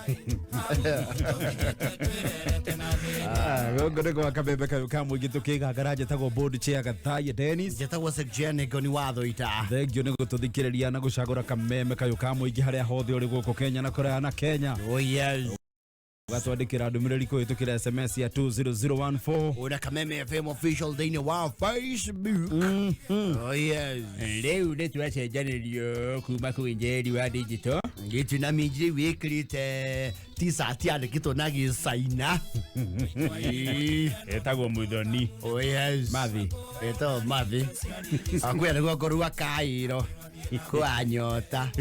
Speaker 2: Gũkũ nĩ gwa Kameme kayũ ka mũingĩ tũkĩgangara njĩtagwo board chair Gathaiya Dennis.
Speaker 5: Njĩtagwo Sekjane Ngoni wa Thũita.
Speaker 2: Thengio nĩ gũtũthikĩrĩria na gũcagũra Kameme kayũ ka mũingĩ harĩa hothe ũrĩ gũkũ Kenya na kũraya na Kenya.
Speaker 5: Oh yes.
Speaker 2: Ũgatwandĩkĩra ndũmĩrĩri kũhĩtũkĩra SMS ya 20014.
Speaker 5: Una Kameme FM official thĩinĩ wa Facebook. Oh yes.
Speaker 20: Rĩu nĩ twacenjanĩrio kuma kwĩ Njeri wa digital.
Speaker 5: Gĩtu na minji wĩkĩrĩte t-shirt yandĩkĩtwo na gĩcaina.
Speaker 20: Etagwo Muthoni.
Speaker 5: Oh yes.
Speaker 2: Mathi.
Speaker 5: Etagwo Mathi. Akuya nĩguo ngorua kairo kwa nyota.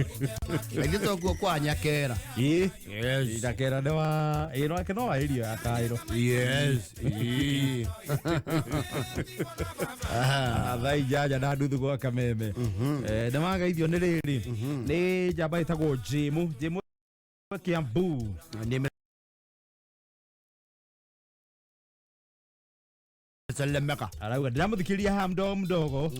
Speaker 5: Ithuĩ tokuo kwa Nyakera.
Speaker 2: Ĩ.
Speaker 5: Yes.
Speaker 2: Nyakera nĩ wa ĩ no no wa area ya Kairo.
Speaker 5: Yes. Ĩ.
Speaker 2: Thaa inyanya na nuthu gwa Kameme. Nĩ wagaithio nĩ rĩrĩ nĩ njamba ĩtagwo Jimu Jimu Kiambu.
Speaker 5: Nĩ Salamaka.
Speaker 2: Arauga ndĩramũthikĩrĩria haha mdogo mdogo.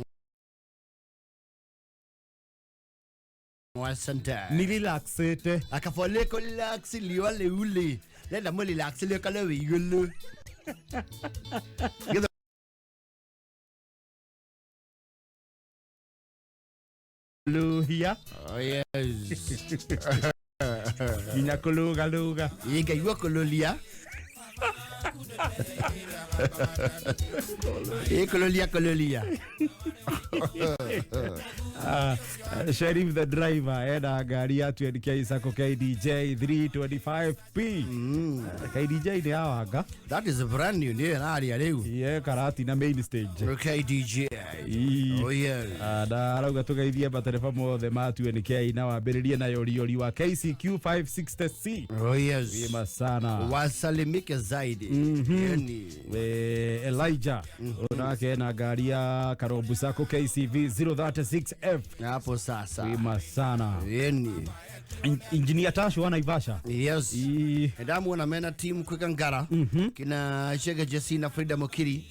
Speaker 5: Asante.
Speaker 2: Ni relaxete.
Speaker 5: Akafole ko relax liwa leule. Lenda mo relax le kale wigulu.
Speaker 2: Luhia.
Speaker 5: Oh yes.
Speaker 2: Nginya kũlũgalũga.
Speaker 5: Ĩ ngaigua kũlũlia. Kololia kololia.
Speaker 2: Sheriff the driver ena ngari ya 20K Sacco KDJ 325P. KDJ nĩ awanga.
Speaker 5: That is a brand new nĩ ĩraria rĩu.
Speaker 2: Ye karati na main stage.
Speaker 5: KDJ. Oh yeah.
Speaker 2: Na arauga tũgeithie matereba mothe ma 20K na wambĩrĩrie na yoriori wa KCQ 560C.
Speaker 5: Oh yes.
Speaker 2: Wema sana.
Speaker 5: Wasalimike zaidi. Yani.
Speaker 2: Elijah onake na ngari ya Karombu Sacco KCV 036F.
Speaker 5: Hapo sasa.
Speaker 2: Wema sana.
Speaker 5: Yani.
Speaker 2: Engineer Tashu wa Naivasha.
Speaker 5: Yes. Ndamuona mena team kwika ngara. Kina Shega Jesse na Frida Mokiri.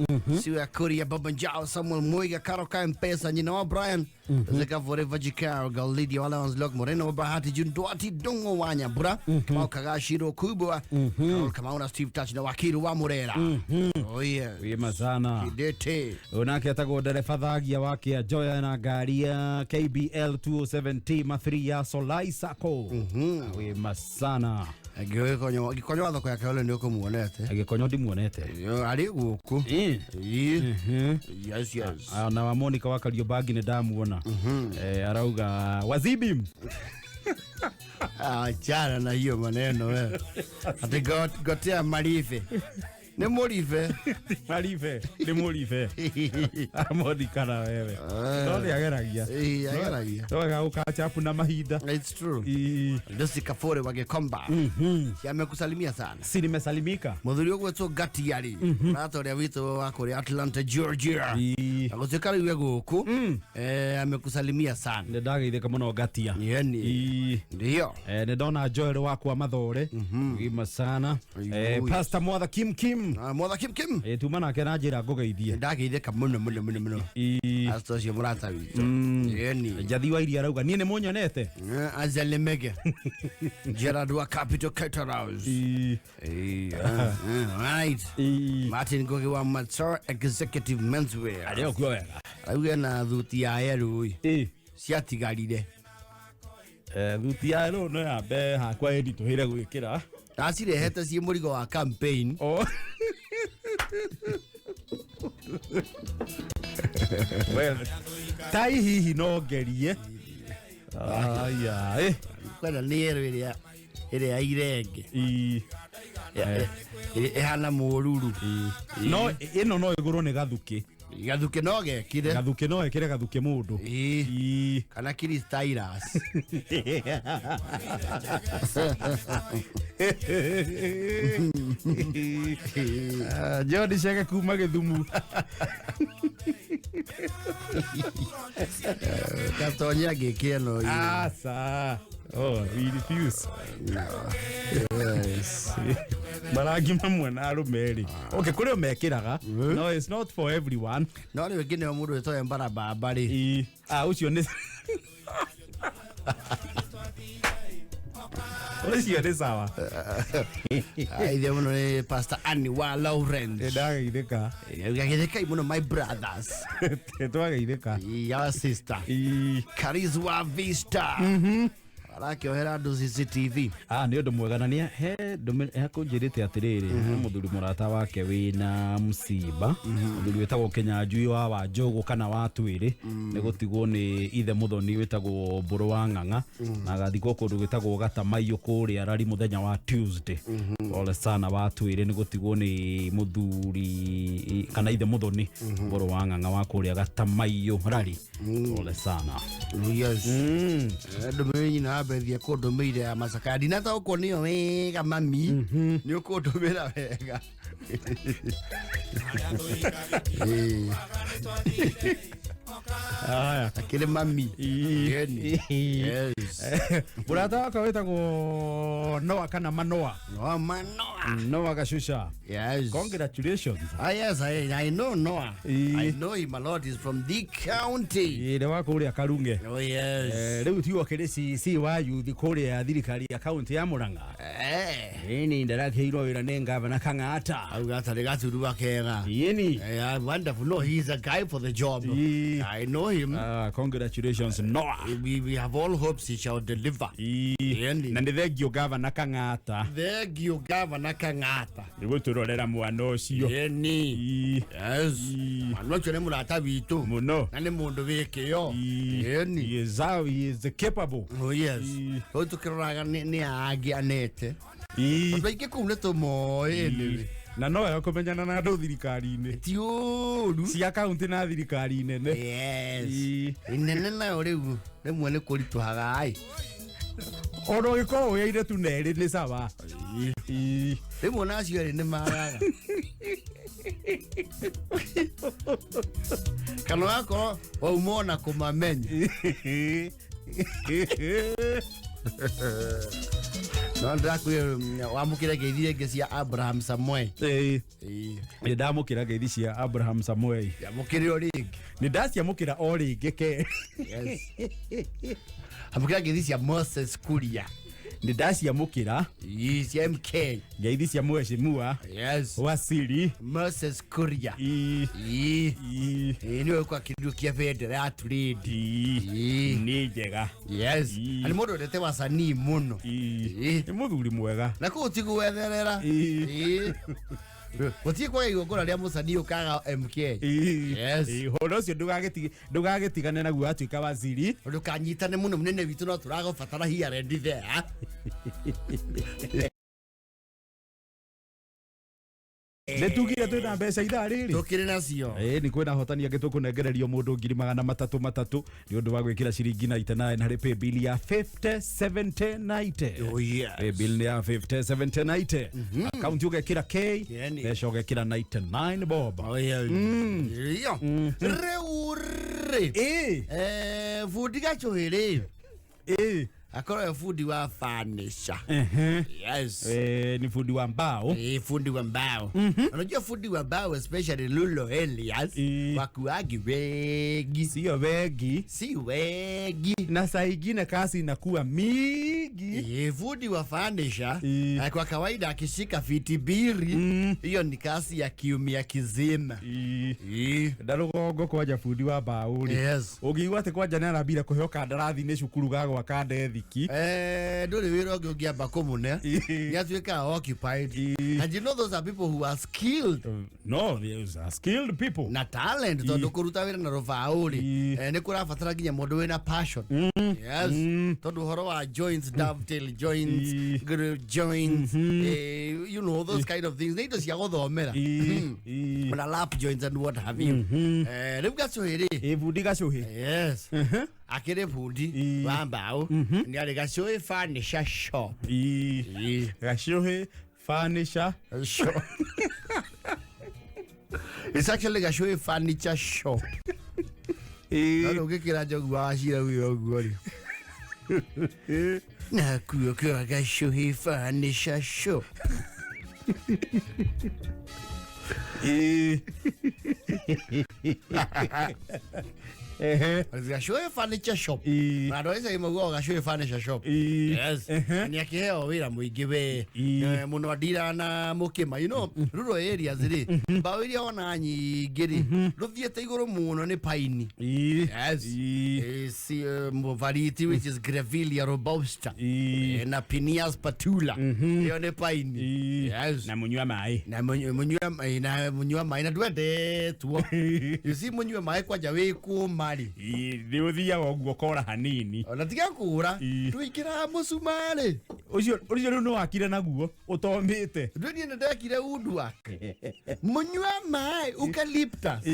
Speaker 5: Siwe Akuri ya Baba Njao, Samuel Muiga, Karo Ka Mpesa, Nyina wa Brian. Zeka Forever Jikao, Galidia wala Wanslok, Moreno wa Bahati, Jundwati, Dongo Wanya, Bura. Kamau Kagashiro Kubwa. Kamau na Steve Touch na Wakiru wa Murera. Oh yeah.
Speaker 2: Wema sana.
Speaker 5: Kidete.
Speaker 2: Onake atagwo ndereba thagia wake ya Joya na ngari ya KBL 207T ma3 ya Solai Sacco. Wema sana.
Speaker 5: Gĩkonyo wa thoko ya Kayole nĩ ũkũmuonete.
Speaker 2: Gĩkonyo ndimuonete.
Speaker 5: Arĩ gũkũ. Yes, yes.
Speaker 2: Na wa Monica wa Kariobangi nĩ ndamuona. Arauga wazibim.
Speaker 5: Achana na hiyo maneno wewe. Ati gotea marife. Nĩ mũribe.
Speaker 2: Maribe, nĩ mũribe. Monica na wewe. No nĩ ageragia.
Speaker 5: Ageragia.
Speaker 2: No agagũkacha up na mahinda.
Speaker 5: It's true. Lucy Kafore wa Gikomba. Amekusalimia sana.
Speaker 2: Si nimesalimika.
Speaker 5: Muthuri ũgwĩtwo Gatiari. Mũrata ũrĩa witũ wa kũrĩa Atlanta, Georgia. Na gũtuĩka rĩu e gũkũ. Amekusalimia sana.
Speaker 2: Nĩ ndageithĩka mũno Ngatia.
Speaker 5: Yani. Ndio.
Speaker 2: Nĩ ndona Joel wakwa Mathore. Gima sana. Pastor Mwatha Kim Kim.
Speaker 5: Mwatha Kim Kim.
Speaker 2: Tuma nake na njĩra ngũgeithie.
Speaker 5: Ndageithĩka mũno mũno mũno mũno. Pastor ũcio mũrata witũ. Yani.
Speaker 2: Njathi wa iria arauga niĩ nĩ mũnyonete.
Speaker 5: Azalemege. Gerard wa Capital Caterers. Right. Martin Ngugi wa Mature Executive Menswear.
Speaker 2: Arĩ okuo wega.
Speaker 5: Auge na thuti ya yerũ. Ciatigarire.
Speaker 2: Thuti ya yerũ no yambe hakwa ĩnditũhĩre gwĩkĩra.
Speaker 5: Acirehete ciĩ mũrigo wa campaign.
Speaker 2: Well, tai hihi no ngerie. Aya,
Speaker 5: Kwenda nĩ yerũ ĩrĩa ĩrĩa irenge. Ĩhana mũruru.
Speaker 2: No ĩno no ĩgũrwo nĩ gathukĩ.
Speaker 5: Gathukĩ no gekire.
Speaker 2: Gathukĩ no ekĩre gathukĩ mũndũ.
Speaker 5: Kana Chris Tyrus.
Speaker 2: John Chege kuma Gĩthumu.
Speaker 5: Gatonya gĩkĩeno.
Speaker 2: Asa. Oh, we refuse.
Speaker 5: Yes.
Speaker 2: Marangi mamwe na arũme rĩ. Okay, kũrĩ o mekĩraga. No, it's not for everyone.
Speaker 5: No rĩu ĩngĩ nĩyo mũndũ wĩtwo Embarambamba rĩ.
Speaker 2: Ũcio nĩ ũcio nĩ sawa.
Speaker 5: Aithia mũno nĩ Pastor Annie wa Lawrence.
Speaker 2: Ndageithĩka.
Speaker 5: Geithĩkai mũno my brothers.
Speaker 2: Twageithĩka.
Speaker 5: Our sister. Karizwa Vista. Arakĩohera andũ CCTV.
Speaker 2: Nĩ ũndũ mwega na nĩ he hakũnjĩrĩte atĩrĩrĩ, he mũthuri mũrata wake wĩna mũciba, mũthuri wĩtagwo Kĩnyanjui wa Wanjũgũ kana wa Twĩrĩ, nĩ gũtigwo nĩ ithe mũthoni wĩtagwo Mbũrũ wa Ng'ang'a, na agathikwo kũndũ gwĩtagwo Gatamaiyũ kũrĩa Rari mũthenya wa Tuesday. Pole sana wa Twĩrĩ nĩ gũtigwo nĩ mũthuri kana ithe mũthoni Mbũrũ wa Ng'ang'a wa kũrĩa Gatamaiyũ Rari. Pole sana.
Speaker 5: Yes. Ndũmĩrĩri nyina ambethie kũndũmĩire ya macakaya ndinataũkwo nĩyo wega mami nĩ ũkũndũmĩra wega. Akĩrĩ mami. Yes.
Speaker 2: Mũrata wakwa wĩtagwo Noah kana Manoa.
Speaker 5: Noah Manoa.
Speaker 2: Noah Gashusha.
Speaker 5: Yes.
Speaker 2: Congratulations.
Speaker 5: Yes, I know Noah. I know him a lot. He's from the county.
Speaker 2: Nĩ wa kũrĩa Karunge.
Speaker 5: Oh yes.
Speaker 2: Rĩu ti okĩrĩ CC wa youth kũrĩa thirikari ya county ya Murang'a. Ĩni ndarakĩirwo wĩra nĩ ngavana Kang'ata.
Speaker 5: Auga atarĩ gaturua kega.
Speaker 2: Ĩni.
Speaker 5: Wonderful. No, he's a guy for the job. I know him.
Speaker 2: Congratulations Noah.
Speaker 5: We have all hopes he shall deliver.
Speaker 2: Na nĩ thengio ngavana Kang'ata.
Speaker 5: Thengio ngavana Kang'ata.
Speaker 20: Nĩ gũtũrorera mwana ũcio.
Speaker 5: Ĩni. Yes. Mwana ũcio nĩ mũrata witũ.
Speaker 20: Mũno.
Speaker 5: Na nĩ mũndũ wĩ kĩo. Ĩni.
Speaker 2: He is how he is capable.
Speaker 5: Oh yes. Rĩu tũkĩroraga nĩ angĩ anete. Andũ aingĩ kũu nĩ tũmoĩ anyway.
Speaker 2: Na no wega kũmenyana na andũ thirikari-inĩ.
Speaker 5: Ti ũru.
Speaker 2: Cia kaunti na thirikari nene.
Speaker 5: Yes. Inene nayo rĩu rĩmwe nĩ kũritũhaga ai.
Speaker 2: Ona ũgĩkorwo wĩ airĩtu na erĩ nĩ sawa.
Speaker 5: Rĩmwe ona acio erĩ nĩ maraga. Kana ũgakorwo wauma ona kũmamenya. No ndĩrakwĩra wamũkĩre ngeithi rĩngĩ cia Abraham Samuel.
Speaker 2: Nĩ ndamũkĩra ngeithi cia Abraham Samuel.
Speaker 5: Yamũkĩre o rĩngĩ.
Speaker 2: Nĩ ndaciamũkĩra o rĩngĩ ke.
Speaker 5: Yes. Amũkĩra ngeithi cia Moses Kuria.
Speaker 2: Nĩ ndaciamũkĩra.
Speaker 5: Cia MK.
Speaker 2: Ngeithi cia mheshimiwa.
Speaker 5: Yes.
Speaker 2: Wasili.
Speaker 5: Moses Kuria. Nĩwe ũkwakĩriũkia bendera ya trade.
Speaker 20: Nĩ njega.
Speaker 5: Yes. Na nĩ mũndũ wendete wasanii mũno.
Speaker 2: Nĩ mũthuri mwega.
Speaker 5: Na kũu ti gwetherera. Gũtirĩ kwaga igongona rĩa mũcanii ũkaga MK. Yes.
Speaker 2: Ũhoro ũcio ndũgagĩtigane naguo atuĩka waziri.
Speaker 5: Ndũkanyitane mũno mũnene witũ no tũragũbatara here and there.
Speaker 2: Nĩ tugire twĩna mbeca ithaa rĩrĩ.
Speaker 5: Tũkĩrĩ nacio.
Speaker 2: Nĩ kwĩna ahotani angĩ tũkũnengererio mũndũ 300,000 300 nĩ ũndũ wa gwĩkĩra ciringi 99 harĩ paybill ya 50 70 90.
Speaker 5: Oh yes.
Speaker 2: Paybill nĩ ya 50 70 90. Akaunti ũgekĩra K, mbeca ũgekĩra 99 bob.
Speaker 5: Oh yeah. Iyo. Rĩu rĩ. Bundi Gachuhi rĩ. Akorwo e bundi wa furniture. Yes.
Speaker 2: Ni fundi wa mbao.
Speaker 5: Fundi wa mbao. Unajua fundi wa mbao especially Lulo Elias wakuagi wengi.
Speaker 2: Sio wengi.
Speaker 5: Si wengi.
Speaker 2: Na saa ingine kazi inakuwa mingi.
Speaker 5: Fundi wa furniture kwa kawaida akishika fiti mbili hiyo ni kazi ya kiumia kizima.
Speaker 2: Na rũgongo kwanja bundi wa mbaũ rĩ.
Speaker 5: Yes.
Speaker 2: Ũngĩigua atĩ kwanja nĩ arambire kũheo kandarathi nĩ cukuru ga gwaka ndethiki.
Speaker 5: Ndũrĩ wĩra ũngĩ ũngĩamba kũmũne. Nĩ atuĩkaga occupied. And you know those are people who are skilled.
Speaker 2: No, those are skilled people.
Speaker 5: Na talent tondũ kũruta wĩra na rũbaũ rĩ nĩ kũrabatara nginya mũndũ wĩna passion. Yes. Tondũ ũhoro wa joints, dovetail joints, groove joints, you know those kind of things. Nĩ indo cia gũthomera. Na lap joints and what have you. Rĩu Gachuhi rĩ.
Speaker 2: Bundi Gachuhi.
Speaker 5: Yes. Akĩrĩ bundi wa mbaũ nĩ arĩ Gachuhi furniture shop.
Speaker 2: Gachuhi furniture
Speaker 5: shop. It's actually Gachuhi furniture shop. No ndũngĩkĩra njogu wa Wachira wĩra ũguo rĩ. Nakuo kwa Gachuhi furniture shop. Gachuhi furniture shop. Na andũ a icagi maugaga Gachuhi furniture shop. Yes. Nĩ akĩheo wĩra mũingĩ we mũno andira na mũkĩma. You know, rural areas rĩ, mbaũ iria wona nyingĩ rĩ, rũthiĩte igũrũ mũno nĩ paini. Yes. Variety which is Grevillea robusta. Na Pineas patula. Ĩyo nĩ paini. Yes.
Speaker 20: Na mũnyua maĩ.
Speaker 5: Na mũnyua maĩ na ndwendetwo. You see mũnyua maĩ kwanja wĩ kũma rĩ.
Speaker 20: Nĩ ũthiaga ũguo ũkora hanini.
Speaker 5: Ona tiga kũra, tũingĩraga mũcumarĩ.
Speaker 2: Ũcio rĩu nĩ wakire naguo ũtomĩte.
Speaker 5: Ndũ niĩ nĩndekire woodwork. Mũnyua maĩ eucalyptus.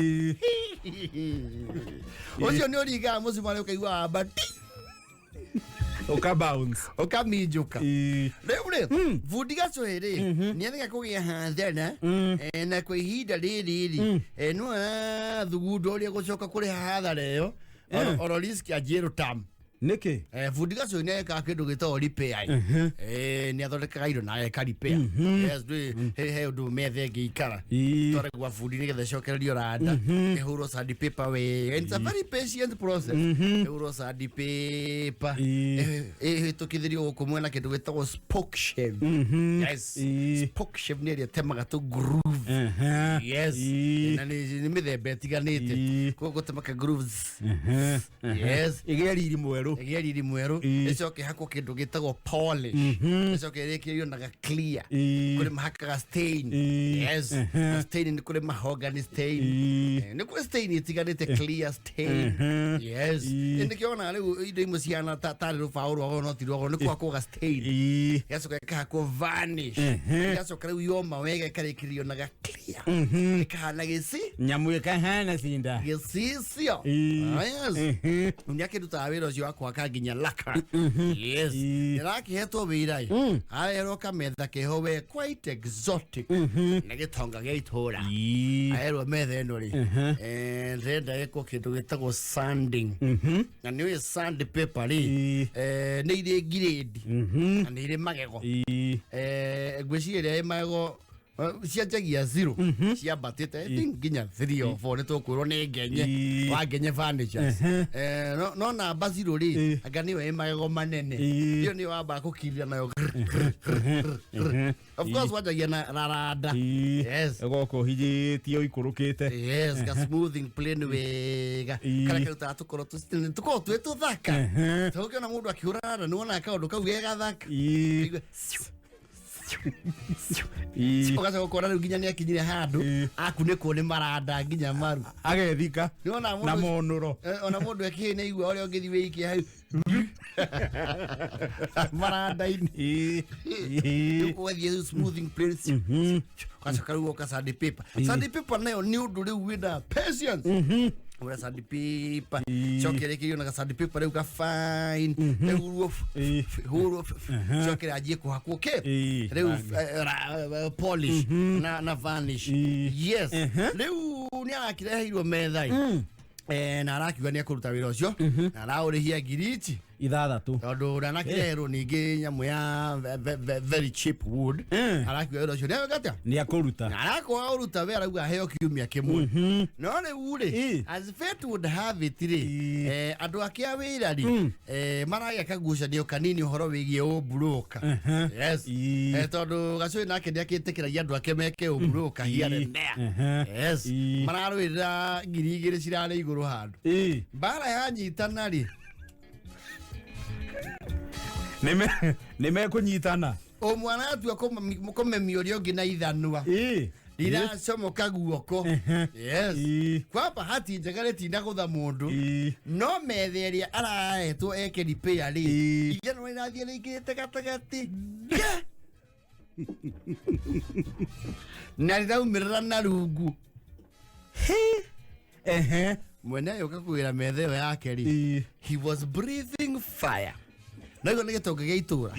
Speaker 5: Ũcio nĩ ũringaga mũcumarĩ ũkaigua wamba ti.
Speaker 2: Ũka bounce.
Speaker 5: Ũkaminjũka. Rĩu rĩ, bundi Gachuhi rĩ, nĩ arega kũgĩa hathara na kwa ihinda rĩrĩ rĩ, no arathugunda ũrĩa gũcoka kũrĩha hathara ĩyo oro risk ya zero term.
Speaker 2: Nĩkĩ?
Speaker 5: Bundi Gachuhi nĩ ekaga kĩndũ gĩtagwo repair. Nĩ athondekaga indo na ageka repair. Yes, he ũndũ metha ĩngĩikara. Tware gwa bundi nĩgetha ĩcokererio randa, ĩhũrwo sandpaper wega. It's a very patient process. Ĩhũrwo sandpaper, ĩhĩtũkithĩrio gũkũ mwena kĩndũ gĩtagwo spoke shave. Yes. Spoke shave nĩ ĩrĩa ĩtemaga tũ groove. Yes. Na nĩ mĩthemba ĩtiganĩte. Koguo gũtema ka grooves. Yes.
Speaker 2: Ĩgĩe riri mwerũ.
Speaker 5: Ĩgĩe riri mwerũ, ĩcoke ĩhakwo kĩndũ gĩtagwo polish, ĩcoke ĩrĩkĩrĩrio na ga clear. Kũrĩ mahakaga stain. Yes, na stain nĩ kũrĩ mahogany stain. Nĩ kũrĩ stain itiganĩte, clear stain. Yes, nĩkĩo ona rĩu indo imwe cihana tarĩ rũbaũ rwa goro no ti rwa goro, nĩ kũhakwo ga stain, ĩgacoka ĩkahakwo varnish, ĩgacoka rĩu yoma wega ĩkarĩkĩrĩrio na ga clear, ĩkahana gĩci
Speaker 2: Nyamu ĩkahana cinda.
Speaker 5: Gĩcicio. Yes, nĩ akĩrutaga wĩra ũcio wa kũhaka nginya laka. Yes, nĩrakĩhetwo wĩra ĩ, arerwo kametha keho we quite exotic nĩ gĩtonga gĩa itũra. Aerwo metha ĩno rĩ, ndĩrenda ĩkwo kĩndũ gĩtagwo sanding, na nĩ ũĩ sand paper rĩ, nĩ irĩ ngirĩndi na nĩ irĩ magego. Ngwĩciria ĩrĩa ĩ magego cianjagia zero ciambatĩte, I think nginya 3 or 4, nĩ tũkwĩrwo nĩ ngenye wa ngenye furnitures. No namba zero rĩ, anga nĩyo ĩ magego manene, ĩyo nĩyo wambaga kũkirĩra nayo. Of course wanjagia na raranda. Yes.
Speaker 2: Ĩgoka ũhinyĩtie ũikũrũkĩte.
Speaker 5: Yes, ga smoothing plane wega karĩa karutaga tũkorwo tũkorwo twĩ tũthaka. Tũkĩona mũndũ akĩhũra randa nĩ wonaga kaũndũ kau ge gathaka. Ũkaigua ũgacoka ũkona rĩu nginya nĩ akinyire handũ akunĩkwo nĩ maranda nginya maru.
Speaker 2: Agethika
Speaker 5: Nĩwona
Speaker 2: na monũro.
Speaker 5: Ona mũndũ ekĩĩ nĩ aigua ũrĩa ũngĩthiĩ wĩikie hau maranda-inĩ. Ũgathiĩ smoothing plane, ũgacoka rĩu ũgoka sand paper. Sand paper nayo nĩ ũndũ rĩu wĩna patience. Ũra sand paper, coke rĩkĩrio na ga sand paper rĩu ga fine, rĩu ruo hũrwo, coke rĩanjie kũhakwo kĩ rĩu polish na varnish. Yes, rĩu nĩ arakĩreheirwo metha ĩ, na arakiuga nĩ ekũruta wĩra ũcio na araũrĩhia ngiri ici
Speaker 2: 6.
Speaker 5: Tondũ ndanakĩreherwo ningĩ nyamũ ya very cheap wood. Arakiuga wĩra ũcio nĩ atĩa?
Speaker 2: Nĩ akũruta.
Speaker 5: Na arakwaga ũruta we arauga aheo kiumia kĩmwe. No rĩu rĩ, as fate would have it rĩ, andũ ake a wĩra rĩ, maragĩa kagucanio kanini ũhoro wĩgiĩ ũmburũka. Yes, tondũ gacũĩ nake nĩ akĩtĩkĩragia andũ ake meke ũmburũka here and there. Yes, mararũĩrĩra 2000 cirarĩ igũrũ handũ. Mbara yanyitana rĩ,
Speaker 2: Nĩ mekũnyitana.
Speaker 5: Ũmwe aratua kũmemia ũrĩa ũngĩ na ithanwa riracomoka guoko. Yes, kwa bahati njega rĩtinagũtha mũndũ, no metha ĩrĩa arahetwo eke repair rĩ, ithanwa rĩrathiĩ rĩingĩrĩte gatagatĩ na rĩraumĩrĩra na rungu. Mwene agĩũka kũgĩra metha ĩyo yake rĩ, he was breathing fire. Na ĩyo nĩ gĩtonga gĩa itũra.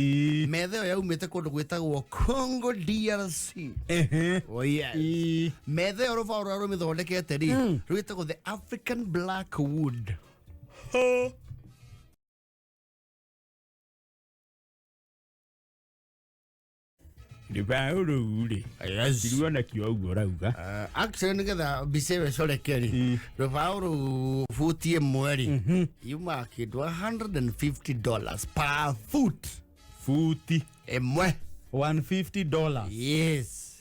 Speaker 5: Metha ĩyo yaumĩte kũndũ gwĩtagwo Congo DRC. Oh yes. Metha ĩyo rũbaũ rũrĩa rũmĩthondekete rĩ, rwĩtagwo the African black wood.
Speaker 20: Rũbaũ rũu rĩ, ndiruona kĩo ũguo ũrauga.
Speaker 5: Actually nĩgetha mbica ĩyo ĩcoreke rĩ, rũbaũ rũu buti ĩmwe rĩ, yumaga kĩndũ $150 per foot.
Speaker 2: Futi
Speaker 5: ĩmwe.
Speaker 2: $150.
Speaker 5: Yes,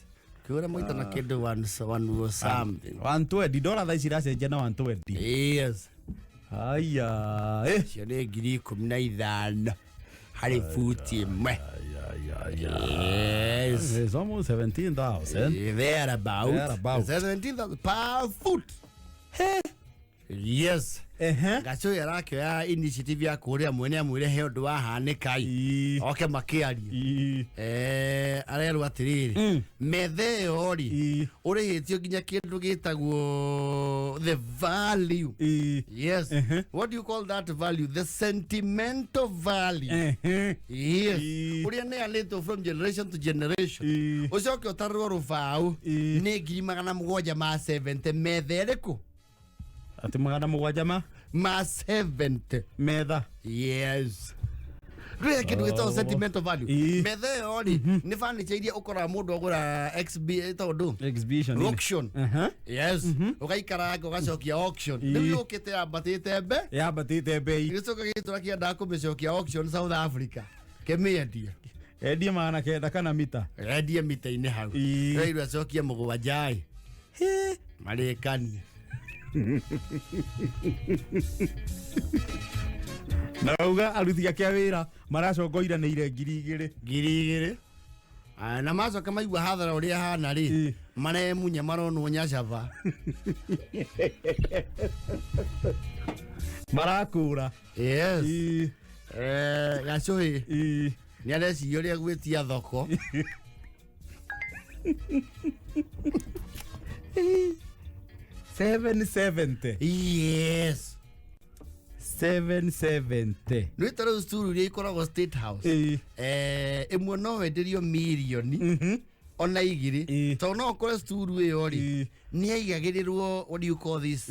Speaker 5: kĩũra maita na kĩndũ one one something.
Speaker 2: 120 dola thaa ici iracenjia na 120.
Speaker 5: Yes.
Speaker 2: Aya,
Speaker 5: Cio nĩ 15,000 harĩ buti ĩmwe. Yes.
Speaker 2: It's almost 17,000.
Speaker 5: Thereabout.
Speaker 2: Thereabout.
Speaker 5: 17,000 per foot. Yes. Gacũĩ arakĩoya initiative ya kũrĩa mwene amwĩre he ũndũ wahanĩka ĩ, oke makĩarie. Arerwo atĩrĩrĩ, metha ĩyo rĩ, ũrĩhĩtio nginya kĩndũ gĩtagwo the value. Yes. What do you call that value? The sentimental value. Yes, ũrĩa neanĩtwo from generation to generation. Ũcoke ũtarĩrwo rũbaũ nĩ 770,000 metha ĩrĩkũ?
Speaker 2: Atĩ 700 ma?
Speaker 5: Ma 70.
Speaker 2: Metha.
Speaker 5: Yes. Rĩrĩa kĩndũ gĩtagwo sentimental value. Metha ĩyo rĩ, nĩ furniture iria ũkoraga mũndũ agũra XB ĩtagwo ndũ?
Speaker 2: Exhibition.
Speaker 5: Auction. Yes. Ũgaikaranga ũgacokia auction. Rĩu yũkĩte yambatĩte mbe.
Speaker 2: Yambatĩte mbei.
Speaker 5: Gĩcoka gĩtũra kĩendaga kũmĩcokia auction South Africa. Kĩmĩendie.
Speaker 2: Endie 900 kana mita.
Speaker 5: Endie mita-inĩ hau. Rĩu acokie 7 ĩ. Marĩkanie.
Speaker 2: Na uga aruti ake a wĩra maracongoiranĩire 2000.
Speaker 5: 2000. Aya, na macoka maigua hathara ũrĩa hana rĩ maremunya maronwo nyacaba.
Speaker 2: Marakũra.
Speaker 5: Yes. Gacũhĩ nĩ areciria ũrĩa gwĩtia thoko.
Speaker 2: 770.
Speaker 5: Yes.
Speaker 2: 770.
Speaker 5: Nĩ ta rĩu cukuru iria ikoragwo State House, ĩmwe no wenderio mirioni ona igĩrĩ, tondũ no ũkore cukuru ĩyo rĩ nĩ yaigagĩrĩrwo, what do you call this,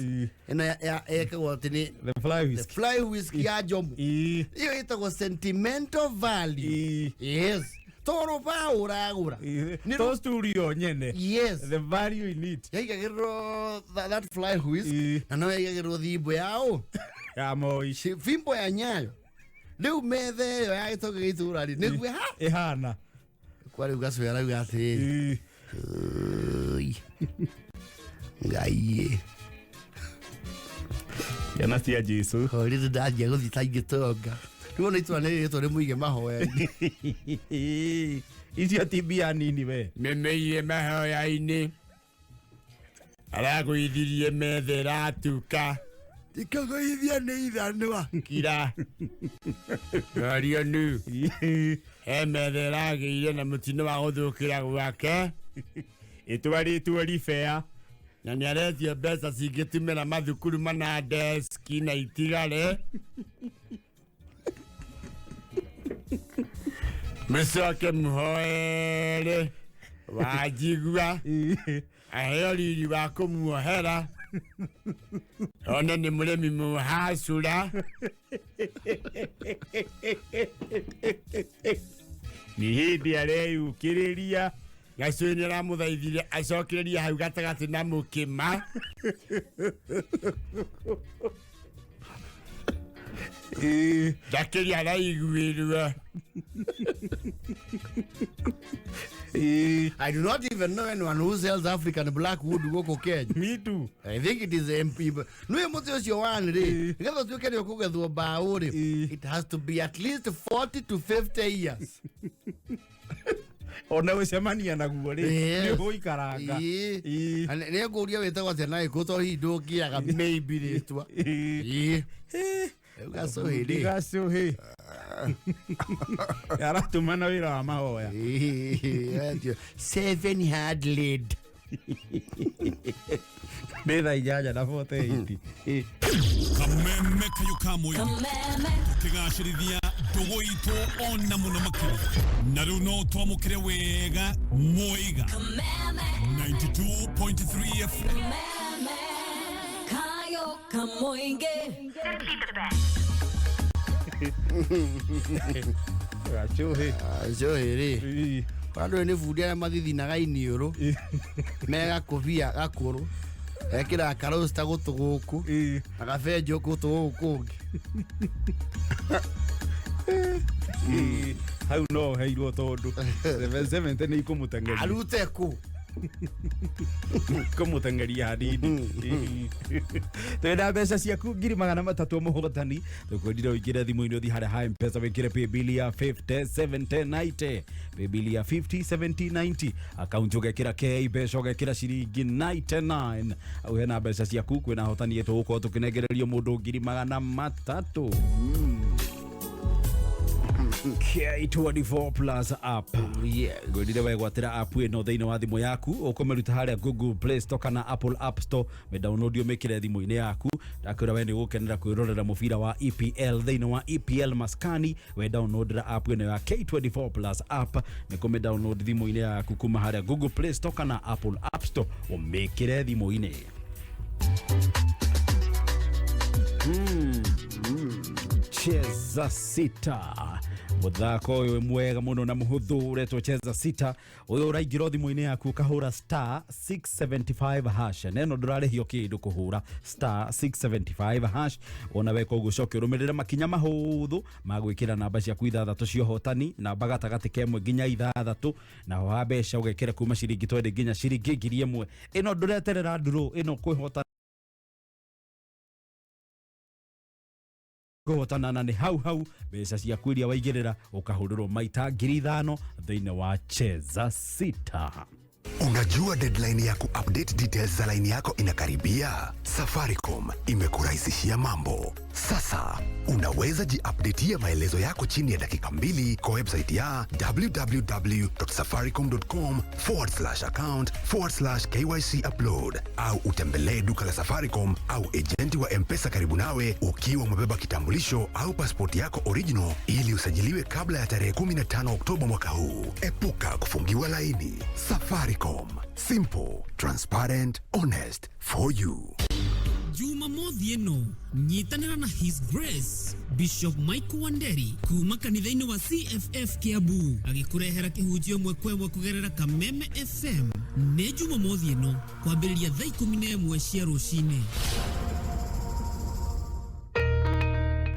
Speaker 5: ĩno yekagwo atĩ nĩ
Speaker 2: the fly whisk,
Speaker 5: the fly whisk ya Jomo, ĩyo ĩtagwo sentimental value. Yes, tondũ ba ũragũra
Speaker 2: to studio nyene.
Speaker 5: Yes.
Speaker 2: The value in it.
Speaker 5: Yaigagĩrĩrwo that fly whisk, na no yaigagĩrĩrwo thimbo yao
Speaker 2: ya Moi,
Speaker 5: fimbo ya Nyayo. Rĩu metha ĩyo ya gĩtonga gĩa itũũra rĩ nĩguo
Speaker 2: ĩhana
Speaker 5: kwa rĩu Gacũhĩ arauga atĩrĩrĩ, "Ũi, Ngai
Speaker 2: ciana cia Jesu
Speaker 5: rĩu ndanjia gũthiĩ ta ingĩtonga." Rĩu ona itũra nĩ rĩtwa rĩmũige mahoya-inĩ.
Speaker 2: Icio ti mbia nini we.
Speaker 20: Memeire mahoya-inĩ, aragũithirie metha ĩratuka.
Speaker 5: Ikagũithia nĩ ithanwa.
Speaker 20: Kira norio nu he metha ĩragĩire na mũtino wa gũthũkĩra gwake ĩtwarĩtwo ribea, na nĩ aretio mbeca cingĩtumĩra mathukuru mana deski na itigare. Mũcoke mũhoere Wanjigua aheo riri wa kũmuohera, one nĩ mũrĩmi mũhacũra. Nĩ hĩndĩ areyũkĩrĩria. Gacũhĩ nĩ aramũthaithire acokererie hau gatagatĩ na mũkĩma. Ndakĩria araiguĩrwo.
Speaker 5: I do not even know anyone who sells African blackwood gũkũ Kenya.
Speaker 2: Me too.
Speaker 5: I think it is MP. Nĩwe mũtĩ ũcio one rĩ, nĩgetha ũtuĩke nĩ ũkũgethwo mbaũ rĩ, it has to be at least 40 to 50 years.
Speaker 2: Ona gũcemania naguo rĩ nĩ ũgũikaranga.
Speaker 5: Nĩ ngũria wĩtagwo atĩa na gĩkũyũ tondũ hihi ndũngĩaga maybe rĩtwa. Rĩu Gacũhĩ rĩ.
Speaker 2: Gacũhĩ aratũmana wĩra wa mahoya.
Speaker 5: Seven hard lead.
Speaker 2: Nĩ thaa 8 na 48.
Speaker 19: Kameme kayo ka mũingĩ tũkĩgacĩrithia ndũgũ itũ ona mũno makĩria, na rĩu no twamũkĩre wega Mũiga 92.3 FM.
Speaker 21: Kayo Kamoinge.
Speaker 2: Gacũhĩ.
Speaker 5: Gacũhĩ rĩ andũ nĩ bundi arĩa mathithinaga iniũrũ me gakũbia gakũrũ, ekĩraga karosta gũtũ gũkũ na gabenjo gũtũ gũkũ kũngĩ.
Speaker 2: Hau no heirwo tondũ 770 nĩ ikũmũteng'eria.
Speaker 5: Arute kũ?
Speaker 2: Kũmũteng'eria hanini. Twĩna mbeca ciaku 300,000 mũhotani, tũkwendire ũingĩre thimũ-inĩ ũthiĩ harĩa ha M-Pesa wĩkĩre paybill ya 507090, paybill ya 507090, akaunti ũgekĩra K, mbeca ũgekĩra ciringi 99. Hau hena mbeca ciaku, kwĩna ahotani tũgũkorwo tũkĩnengererio mũndũ 300,000. K24 Plus app. Ngwendire wegwatĩra app ĩno thĩinĩ wa thimũ yaku, ũkũmĩruta harĩa Google Play Store kana Apple App Store, mĩdownload ũmĩkĩre thimũ-inĩ yaku. Ndakwĩra we nĩ ũgũkenera kwĩrorera mũbira wa EPL thĩinĩ wa EPL maskani. We downloadera app ĩno ya K24 Plus app, nĩ kũmĩ download thimũ-inĩ yaku kuma harĩa Google Play Store kana Apple App Store, ũmĩkĩre thimũ-inĩ. Cheza sita, muthako uyu mwega muno na muhuthu uretwo Cheza Sita. Uyu uraingirwo thimu-inĩ yaku ukahura star 675 hash, neno ndũrarĩhio kĩndũ kũhũra star 675 hash. Wona weka ũguo ũcoke ũrũmĩrĩre makinya mahũthũ ma gwĩkĩra namba ciaku ithathatũ cia ũhotani, namba gatagatĩ ka ĩmwe nginya ithathatũ, naho ha mbeca ũgekĩra kuma ciringi 20 nginya ciringi 1000. Ĩno ndũreterera ndurũ, ĩno kwĩhota. Kũhotana na nĩ hau hau mbeca ciaku iria waigĩrĩra ũkahũrĩrwo maita 5,000 thĩinĩ wa Cheza Sita.
Speaker 8: Unajua deadline ya kuupdate details za line yako inakaribia? Safaricom imekurahisishia mambo. Sasa unaweza jiupdatea maelezo yako chini ya dakika 2 kwa website ya www.safaricom.com/account/KYC upload au utembelee duka la Safaricom au ejenti wa M-Pesa karibu nawe ukiwa umebeba kitambulisho au pasipoti yako original ili usajiliwe kabla ya tarehe 15 Oktoba mwaka huu. Epuka kufungiwa laini. Safaricom. Simple, transparent, honest for you.
Speaker 17: Jumamothi ĩno nyitanĩra na His Grace Bishop Michael Wanderi kuma kanitha-inĩ wa CFF Kiambu agĩkũrehera kĩhunjio ĩmwe kwa ĩmwe kũgerera Kameme FM. Nĩ Jumamothi ĩno kwambĩrĩria thaa 11 cia rũcinĩ.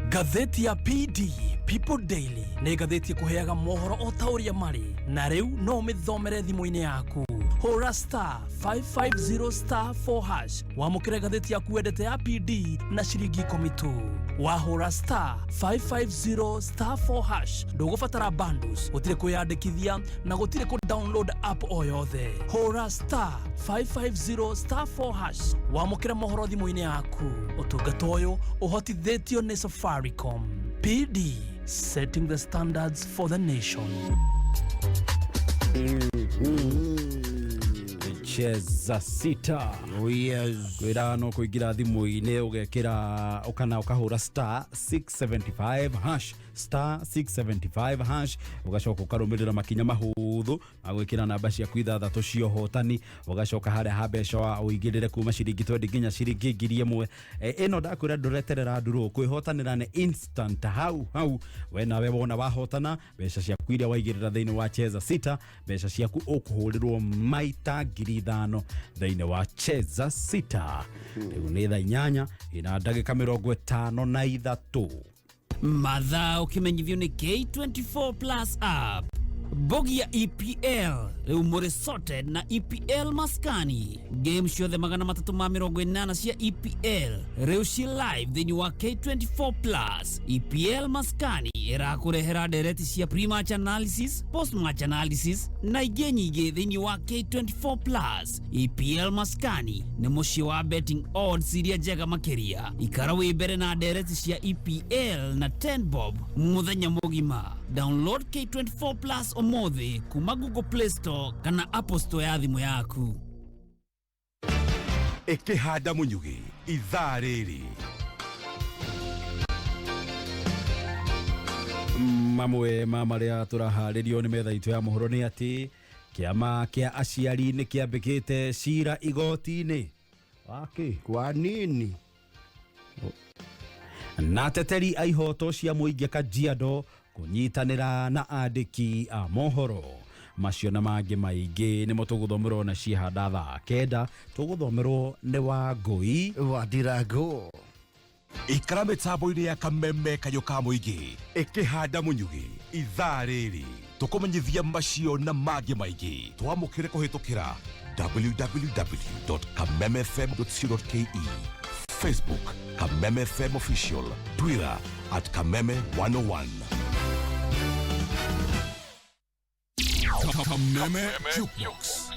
Speaker 9: Ngathĩti ya PD People Daily nĩ ngathĩti ĩkũheaga mohoro o ta ũrĩa marĩ, na rĩu no ũmĩthomere thimũ-inĩ yaku. Hũra star 550 star 4 hash wamũkĩre ngathĩti yaku wendete ya PD na ciringi 10 tu. Wahũra star 550 star 4 hash ndũgũbatara bundles, gũtirĩ kwĩyandĩkithia na gũtirĩ kũ download app o yothe. Hũra star 550 star 4 hash wamũkĩre mohoro thimũ-inĩ yaku. Ũtungata ũyũ ũhotithĩtio nĩ Safaricom. PD, setting the standards for the nation.
Speaker 2: Cheza Sita.
Speaker 5: Oh yes.
Speaker 2: Kwĩra no kũingĩra thimũ-inĩ ũgekĩra ũkana ũkahũra star 675 hash, star 675 hash, ũgacoka ũkarũmĩrĩra makinya mahũthũ ma gwĩkĩra namba ciaku ithathatũ cia ũhotani, ũgacoka harĩa ha mbeca wa ũigĩrĩre kuma ciringi 20 nginya ciringi 1,000. Ĩno ndakwĩra ndũreterera ndurũ, kwĩhotanĩra nĩ instant hau hau. We nawe wona wahotana mbeca ciaku iria waigĩrĩra thĩinĩ wa Cheza Sita, mbeca ciaku ũkũhũrĩrwo maita 5,000 thĩinĩ wa Cheza Sita. Rĩu nĩ thaa 8 ina ndagĩka 53.
Speaker 17: Mathaa ũkĩmenyithio nĩ K24 Plus app. Bogi ya EPL rĩu mũrĩ sorted na EPL maskani. Game ciothe 380 cia EPL rĩu ci live thĩinĩ wa K24 Plus. EPL maskani ĩrakũrehera ndereti cia pre-match analysis, post-match analysis na ingĩ nyingĩ thĩinĩ wa K24 Plus. EPL maskani nĩ mũciĩ wa betting odds iria njega makĩria. Ikara wĩ mbere na ndereti cia EPL na 10 bob mũthenya mũgima. Download K24 Plus ũmũthĩ kuma Google Play Store kana Apple Store ya thimũ yaku.
Speaker 1: Ĩkĩhanda mũnyugĩ ithaa rĩrĩ.
Speaker 2: Mamwe ma marĩa tũraharĩrio nĩ metha itũ ya mohoro nĩ atĩ kĩama kĩa aciari nĩ kĩambĩkĩte cira igoti-inĩ. Wakĩ?
Speaker 5: Kwa nini?
Speaker 2: Na ateteri a ihoto cia mũingĩ Kajiado kũnyitanĩra na andĩki a mohoro. Macio na mangĩ maingĩ nĩmo tũgũthomerwo na ciahanda thaa 9 tũgũthomerwo nĩ Wangũi
Speaker 5: wa Ndirago.
Speaker 1: Ikara mĩtambo-inĩ ya Kameme kayũ ka mũingĩ ĩkĩhanda mũnyugĩ ithaa rĩrĩ tũkũmenyithia macio na mangĩ maingĩ. Twamũkĩre kũhĩtũkĩra www.kamemefm.co.ke, Facebook Kameme FM Official, Twitter at Kameme 101.
Speaker 19: Kameme Jukebox.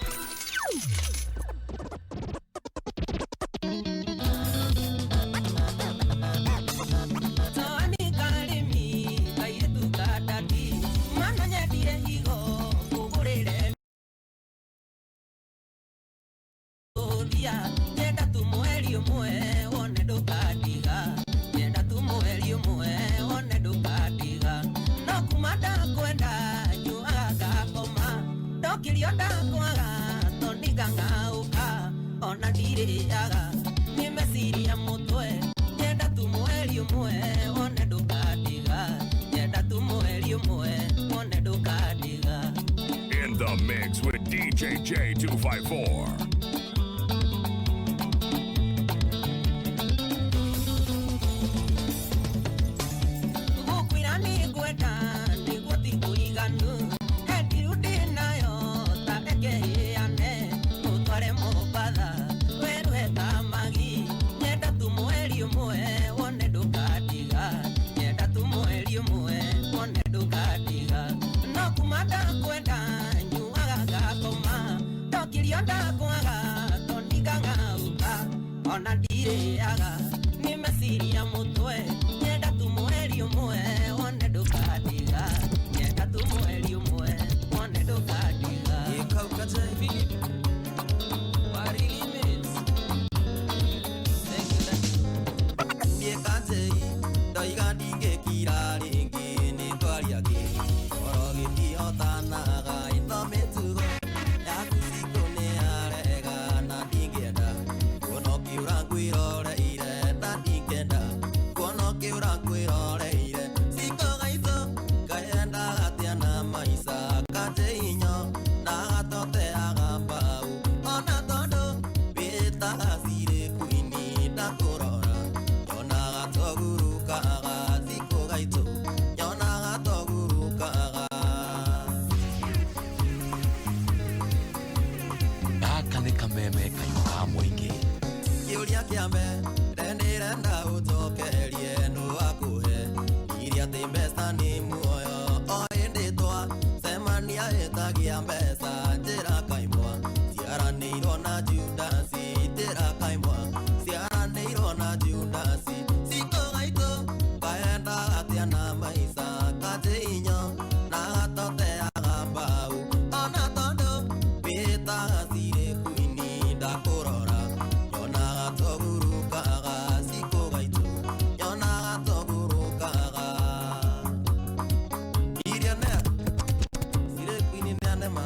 Speaker 21: In the mix with DJ J254.
Speaker 22: Nyenda tu mweri ũmwe wone ndũkandiga.
Speaker 10: Ona ndirĩaga nĩ meciria mũtwe. Nyenda tu mweri ũmwe wone ndũkandiga. Nyenda tu mweri ũmwe wone ndũkandiga. Gĩkauka Philip Wari Limits. Thank you. Niĩ Kanjei ndoiga ndingĩkira rĩngĩ nĩ twaria kĩ oro gĩtihotanaga ĩto mĩtugo yaku cikũ nĩ yarega na ndingĩenda kuona ũkĩũra ngwĩroreire na ndingĩenda kuona ũkĩũra ngwĩroreire cikũ gaitũ kaendaga atĩa na maica Kanjei nyo na gatoteaga mbau ona tondũ wĩtaga cirĩ kuini ndakũrora nyonaga togurukaga cikũ gaitũ nyonaga togurukaga.
Speaker 1: Gaka nĩ kameme kayũ ka mũingĩ.
Speaker 10: Kĩũria kĩa mbere ndĩrenda ũnjokerie nũ wakũhe iria atĩ mbeca nĩ muoyo o hĩndĩ twacemania ĩtagia mbeca njĩra kaimwa ciaranĩirwo na Judasi njĩra kaimwa ciaranĩirwo na Judasi cikũ gaitũ kaendaga atĩa na maica Kanjei nyo na gatoteaga mbau ona tondũ wĩtaga cirĩ kuini ndakũrora nyonaga togurukaga cikũ gaitũ nyonaga togurukaga iria nea cirĩ kuini nĩanema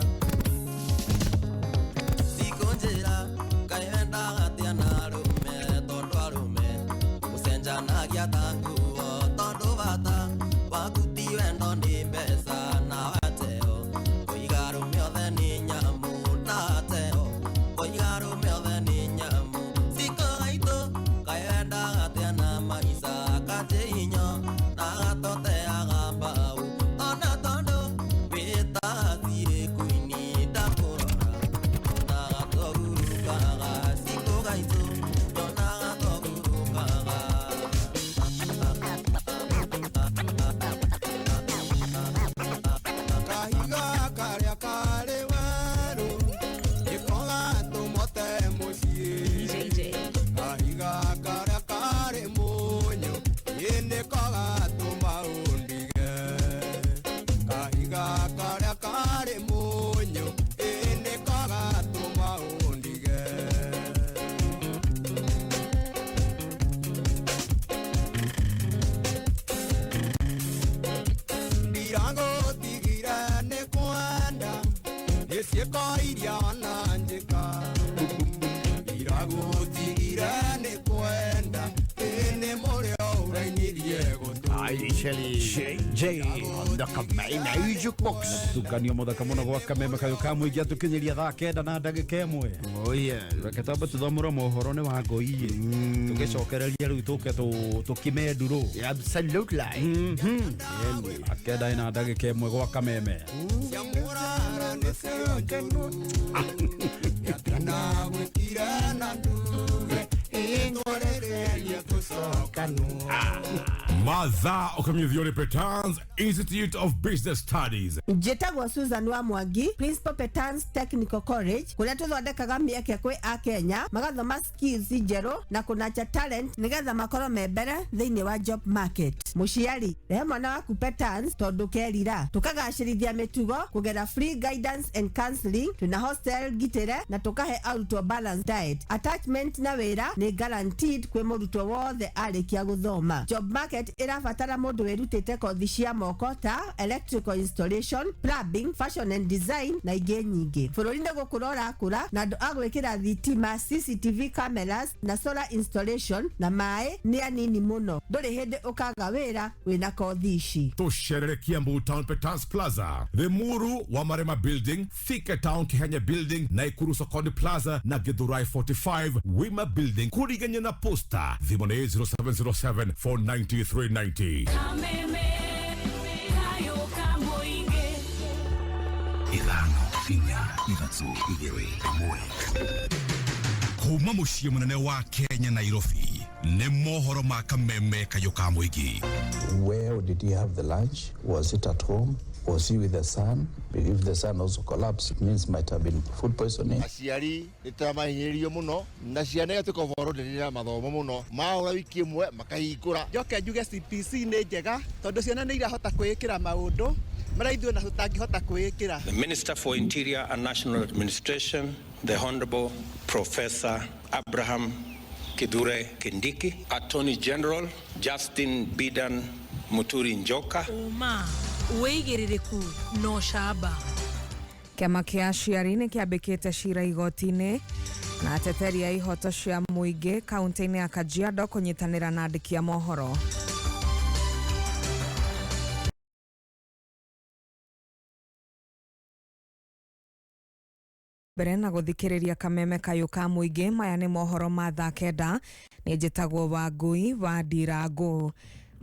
Speaker 10: cikũ njĩra kaendaga atĩa na arũme tondũ arũme gũcenjanagia ta nguo tondũ bata waku ti wendo nĩ mbeca na wateo kũiga arũme othe nĩ nyamũ na wateo kũiga arũme othe nĩ nyamũ cikũ gaitũ kaendaga atĩa na maica Kanjei nyo na gatoteaga mbau ona tondũ wĩtaga cirĩ kuini ndakũrora nyonaga togurukaga cikũ gaitũ nyonaga togurukaga.
Speaker 11: Kahiga karĩa karĩ werũ nĩko gatũmote mũciĩ. Kahiga karĩa karĩ mũnyũ ĩ nĩko gatũma ũndige. Kahiga karĩa karĩ mũnyũ ĩ nĩko gatũma ũndige. Ndiragũtigire nĩ kwenda nĩ ciĩko iria wananjĩka. Ndiragũtigire nĩ kwenda ĩ nĩ mũrĩo ũrainirie gũtũ.
Speaker 2: JJ
Speaker 5: on the Kameme Jukebox.
Speaker 2: Tukanio muthaka muno gwa kameme kayo ka mũingĩ atũkinyĩria thaa kenda na ndagĩka ĩmwe.
Speaker 5: Oh yeah.
Speaker 2: Reke twambe tũthomũre mohoro nĩ wa ngũi tũgĩcokereria rĩu tũke tũkime ndurũ.
Speaker 5: Absolutely.
Speaker 2: Thaa kenda ĩna ndagĩka ĩmwe gwa kameme.
Speaker 11: Ciamũrara nĩcio njũru Nagwĩkire na nduge ĩngũrĩrĩria tũcokanwo.
Speaker 7: Mathaa ũkamenyithio nĩ Petans Institute of Business Studies.
Speaker 22: Njĩtagwo Susan wa Mwangi, Principal Petans Technical College, kũrĩa tũthondekaga mĩeke kwĩ akenya magathoma skills njerũ na kũnacha talent nĩgetha makorwo me mbere thĩinĩ wa job market. Mũciari, rehe mwana waku Petans tondũ kerira tũkagacĩrithia mĩtugo kũgera free guidance and counseling, twĩna hostel ngitĩre na tũkahe arutwo balanced diet. Attachment na wĩra nĩ guaranteed kwĩ mũrutwo wothe arĩkia gũthoma. Job market ĩrabatara mũndũ wĩrutĩte kothi cia moko ta electrical installation, plumbing, fashion and design na ingĩ nyingĩ. Bũrũri nĩ gũkũra ũrakũra na andũ a gwĩkĩra thitima, CCTV cameras na solar installation na maĩ nĩ anini mũno. Ndũrĩ hĩndĩ ũkaga wĩra wĩna kothi ici.
Speaker 7: Tũcerere Kiambu Town Petans Plaza, Limuru wa Marema Building, Thika Town Kihenya Building, Naikuru Sokoni Plaza na Githurai 45 Wima Building kuriganya na posta. Thimũ nĩ 0707 490 390.
Speaker 23: Kameme kayo ka mũingĩ.
Speaker 1: Ithano inya ithatũ igĩrĩ ĩmwe. Kuma mũciĩ mũnene wa Kenya Nairobi, Nĩ mohoro ma kameme kayũ ka mũingĩ.
Speaker 3: Where did he have the lunch? Was it at home? Was he with the son? If the son also collapsed, it means might have been food poisoning.
Speaker 12: Aciari nĩ tũramahinyĩrĩrio mũno na ciana igatuĩka overloaded na mathomo mũno, mahũra wiki ĩmwe makahingũra.
Speaker 13: Njoke njuge CPC nĩ njega tondũ ciana nĩ irahota kwĩĩkĩra maũndũ marĩa ithuĩ ona tũtangĩhota kwĩĩkĩra.
Speaker 24: The Minister for Interior and National Administration, the Honorable Professor Abraham Kithure Kindiki, Attorney General Justin Bidan Muturi Njoka,
Speaker 23: Uma wĩigĩrĩrĩku no camba.
Speaker 25: Kĩama kĩa aciari nĩ kĩambĩkĩte cira igoti-inĩ na ateteri a ihoto cia mũingĩ kaunti-inĩ ya Kajiado kũnyitanĩra na andĩki a mohoro. Mbere na gũthikĩrĩria kameme kayũ ka mũingĩ, maya nĩ mohoro ma thaa 9. Nĩ njĩtagwo Wangui wa Ndirangu.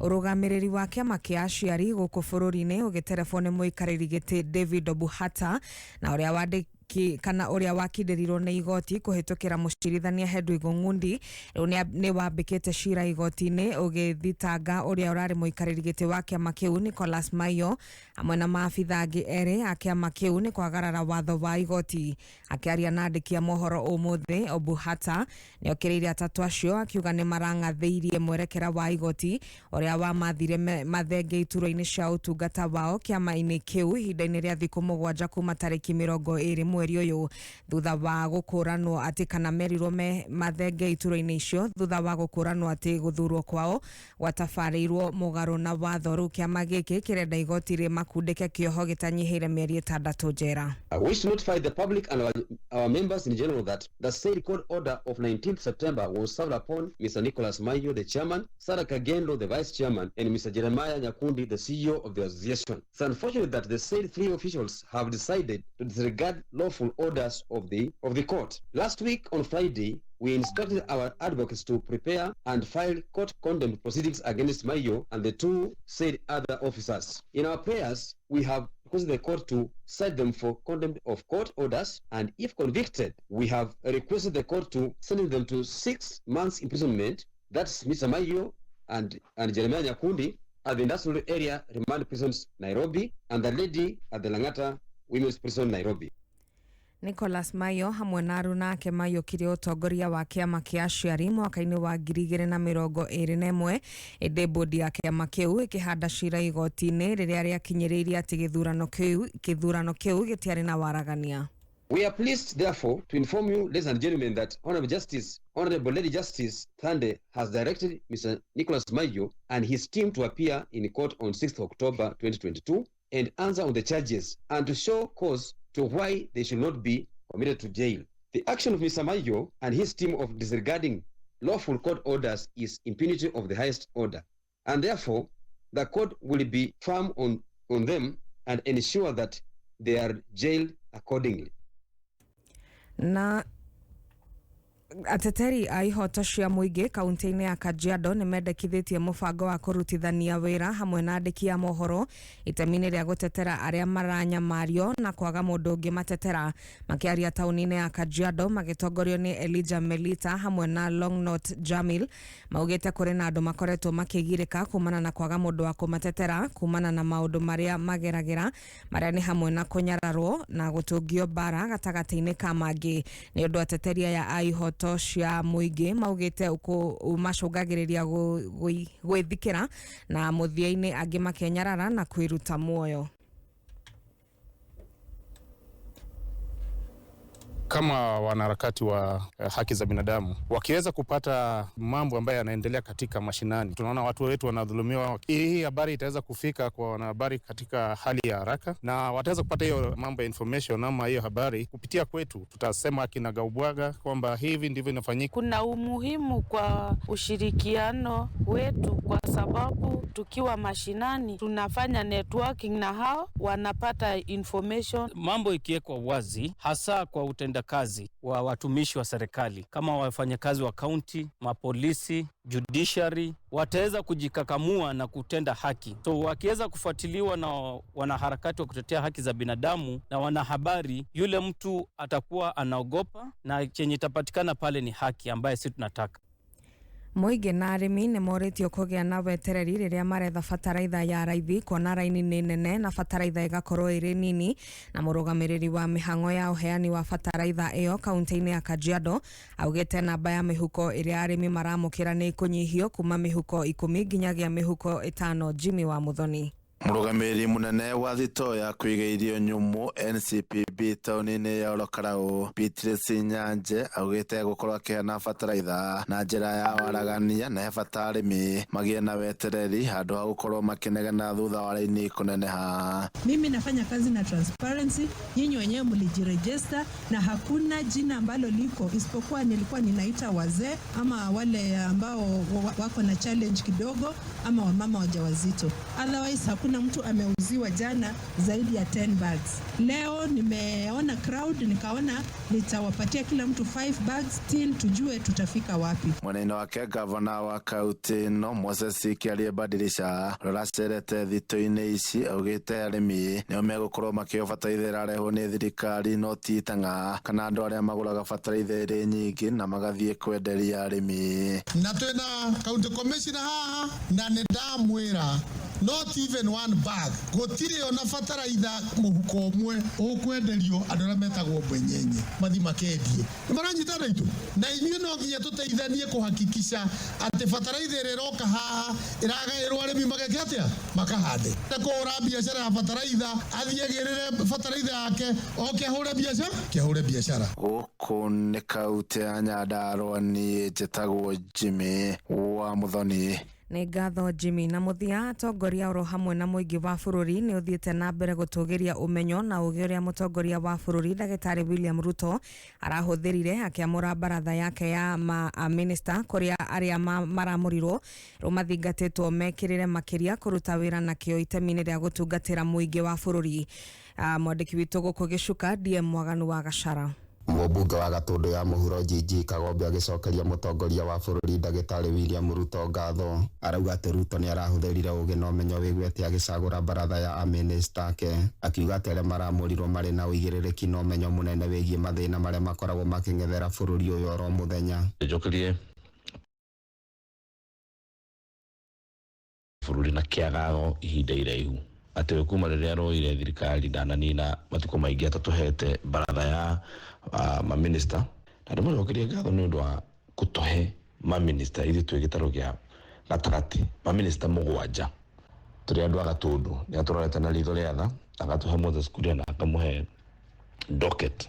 Speaker 25: Ũrũgamĩrĩri wa kĩama kĩa aciari gũkũ bũrũri-inĩ ũgĩterebwo nĩ mũikarĩri gĩtĩ David Obuhata na ũrĩa wandĩki kana ũrĩa wakindĩrirwo nĩ igoti kũhĩtũkĩra mũcirithania Hedwig Ong'undi rĩu nĩ wambĩkĩte cira igoti-inĩ ũgĩthitanga ũrĩa ũrarĩ mũikarĩri gĩtĩ wa kĩama kĩu Nicholas Maiyo hamwe na maabitha angĩ erĩ a kĩama kĩu nĩ kwagarara watho wa igoti. Akĩaria na andĩki a mohoro ũmũthĩ, Obuhata nĩokĩrĩire atatũ acio akiuga nĩ marang'athĩirie mwerekera wa igoti ũrĩa wamathire mathenge iturwa-inĩ cia ũtungata wao kĩama-inĩ kĩu ihinda-inĩ rĩa thikũ 7 kuma tarĩki 20 mweri ũyũ, thutha wa gũkũranwo atĩ kana merirwo mathenge iturwa-inĩ icio thutha wa gũkũranwo atĩ gũthurwo kwao gwatabarĩirwo mũgarũ na watho. Rĩu kĩama gĩkĩ kĩrenda igoti rĩmakundĩke kĩoho gĩtanyihĩire mĩeri 6 njera.
Speaker 26: I wish to notify the public and our members in general that the said court order of 19th September was served upon Mr. Nicholas Mayo, the chairman, Sarah Kagendo, the vice chairman, and Mr. Jeremiah Nyakundi, the CEO of the association. It's unfortunate that the said three officials have decided to disregard lawful orders of the court. Last week on Friday, we instructed our advocates to prepare and file court condemned proceedings against Mayo and the two said other officers. In our prayers, we have requested the court to cite them for contempt of court orders, and if convicted, we have requested the court to send them to 6 months imprisonment. That's Mr. Mayo and Jeremiah Nyakundi at the Industrial Area Remand Prisons, Nairobi, and the lady at the Langata Women's Prison, Nairobi.
Speaker 25: Nicholas Mayo hamwe na aruna ake mayũkirie ũtongoria wa kĩama kĩa aciari mwaka-inĩ wa 2021, ĩndĩ bodi ya kĩama kĩu ĩkĩhanda cira igoti-inĩ rĩrĩa rĩakinyĩrĩirie atĩ gĩthurano kĩu gĩtiarĩ na waragania.
Speaker 26: We are pleased, therefore, to inform you, ladies and gentlemen, that Honorable Lady Justice Thande has directed Mr. Nicholas Mayo and his team to appear in court on 6th October 2022 and answer on the charges and to show cause to why they should not be committed to jail. The action of Mr. Mayo and his team of disregarding lawful court orders is impunity of the highest order, and therefore the court will be firm on them and ensure that they are jailed accordingly.
Speaker 25: Na ateteri a ihoto cia mũingĩ kaunti-inĩ ya Kajiado nĩ mendekithĩtie mũbango wa kũrutithania wĩra hamwe na andĩki a mohoro itemi-inĩ rĩa gũtetera arĩa maranyamario na kwaga mũndũ ũngĩ matetera. Makĩaria taũni-inĩ ya Kajiado magĩtongorio nĩ Elijah Melita hamwe na Longnot Jamil, maugĩte kũrĩ na andũ makoretwo makĩgirĩka kumana na kwaga mũndũ wa kũmatetera kumana na maũndũ marĩa mageragĩra marĩa nĩ hamwe na kũnyararwo na gũtũngio mbara gatagatĩ-inĩ ka mangĩ. Nĩ ũndũ ateteri aya a ihoto cia mũingĩ maugĩte macũngagĩrĩria gwĩthikĩra na mũthia-inĩ angĩ makenyarara na kwĩruta muoyo.
Speaker 27: Kama wanaharakati wa haki za binadamu wakiweza kupata mambo ambayo yanaendelea katika mashinani, tunaona watu wetu wanadhulumiwa. Hii habari itaweza kufika kwa wanahabari katika hali ya haraka, na wataweza kupata hiyo mambo ya information ama hiyo habari kupitia kwetu. Tutasema kinagaubwaga kwamba hivi ndivyo inafanyika.
Speaker 28: Kuna umuhimu kwa ushirikiano wetu kwa sababu tukiwa mashinani tunafanya networking na hao wanapata information.
Speaker 29: Mambo ikiwekwa wazi, hasa kwa utenda kazi wa watumishi wa serikali kama wafanyakazi wa kaunti, mapolisi, judiciary, wataweza kujikakamua na kutenda haki. So wakiweza kufuatiliwa na wanaharakati wa kutetea haki za binadamu na wanahabari, yule mtu atakuwa anaogopa na chenye itapatikana pale ni haki ambaye sisi tunataka.
Speaker 25: Mũingĩ na arĩmi nĩ morĩtio kũgĩa na wetereri rĩrĩa maretha bataraitha ya raithi, kuona raini nĩ nene na bataraitha ĩgakorwo ĩrĩ nini. Na mũrũgamĩrĩri wa mĩhang'o ya ũheani wa bataraitha ĩyo kaunti-inĩ ya Kajiado augĩte namba ya mĩhuko ĩrĩa arĩmi maramũkĩra nĩ ĩkũnyihio kuma mĩhuko 10 nginyagia mĩhuko 5. Jimmy wa Muthoni.
Speaker 4: Mũrũgamĩrĩri mũnene wa thitoo ya kũiga irio nyũmũ NCPB taũni-inĩ ya Olokarau, Beatrice Nyanje, augĩte gũkorwo akĩheana bataraitha na njĩra ya waragania na he bata arĩmi magĩe na wetereri handũ ha gũkorwo makĩnegena thutha wa raini kũneneha.
Speaker 6: Mimi nafanya kazi na transparency. Nyinyi wenyewe mlijirejista na hakuna jina ambalo liko isipokuwa nilikuwa ninaita wazee ama wale ambao wako na challenge kidogo ama wamama wajawazito. Otherwise hakuna mtu ameuziwa jana zaidi ya 10 bags. Leo nimeona crowd, nikaona nitawapatia kila mtu 5 bags till tujue tutafika wapi.
Speaker 4: Mwena-inĩ wake, gavana wa kaunti ĩno Moses Kĩarie Badilisha ũrĩa ũracerete thitoo-inĩ ici augĩte arĩmi nĩo megũkorwo makĩheo bataraitha ĩrarehwo nĩ thirikari no ti itang'a kana andũ arĩa magũraga bataraitha ĩrĩ nyingĩ na magathiĩ kwenderia arĩmi.
Speaker 8: Na twĩna county commissioner haha na nĩ ndamwĩra not even one bag, gũtirĩ ona bataraitha mũhuko ũmwe ũkwenderio andũ arĩa metagwo mbwenyenye mathi makendie. Nĩ maranyitana itũ na inyuĩ, no nginya tũteithanie kũhakikisha atĩ bataraitha ĩrĩa ĩroka haha ĩragaĩrwo arĩmi mageke atĩa, makahande. Kũhũra biacara ya bataraitha, athiĩ agĩrĩre bataraitha yake oke ahũre biacara, kĩahũre biacara.
Speaker 4: Gũkũ nĩ kaunti ya Nyandarua, niĩ njĩtagwo Jimmy wa Muthoni.
Speaker 25: Nĩ ngatho, Jimmy. Na mũthia, atongoria oro hamwe na mũingĩ wa bũrũri nĩ ũthiĩte na mbere gũtũgĩria ũmenyo na ũgĩ ũrĩa mũtongoria wa bũrũri ndagĩtarĩ William Ruto arahũthĩrire akĩamũra baratha yake ya ma minista, kũrĩa arĩa maramũrirwo rĩu mathingatĩtwo mekĩrĩre makĩria kũruta wĩra na kĩo itemi-inĩ rĩa gũtungatĩra mũingĩ wa bũrũri. Mwandĩki witũ gũkũ Gĩcuka, DM Mwaganu wa Gachara.
Speaker 9: Mũmbunge wa Gatũndũ ya mũhuro GG Kagombe agĩcokeria mũtongoria wa bũrũri ndagĩtarĩ William Ruto ngatho, arauga atĩ Ruto nĩ arahũthĩrire ũgĩ na ũmenyo wĩgwete agĩcagũra baratha ya amĩnĩsta ake, akiuga atĩ arĩa maramũrirwo marĩ na ũigĩrĩrĩki na ũmenyo mũnene wĩgiĩ mathĩna marĩa makoragwo makĩng'ethera bũrũri ũyũ oro mũthenya.
Speaker 14: Njokerie bũrũri na kĩagago ihinda iraihu atĩ we kuma rĩrĩa aroire thirikari ndananina matukũ maingĩ atatũhete baratha ya maminista, na ndĩmũcokerie ngatho nĩ ũndũ wa kũtũhe maminista ithuĩ twĩ gĩtarũ gĩa gatagatĩ, maminista 7 tũrĩ andũ a Gatũndũ. Nĩ atũrorete na ritho rĩa tha, agatũhe Moses Kuria na akamũhe docket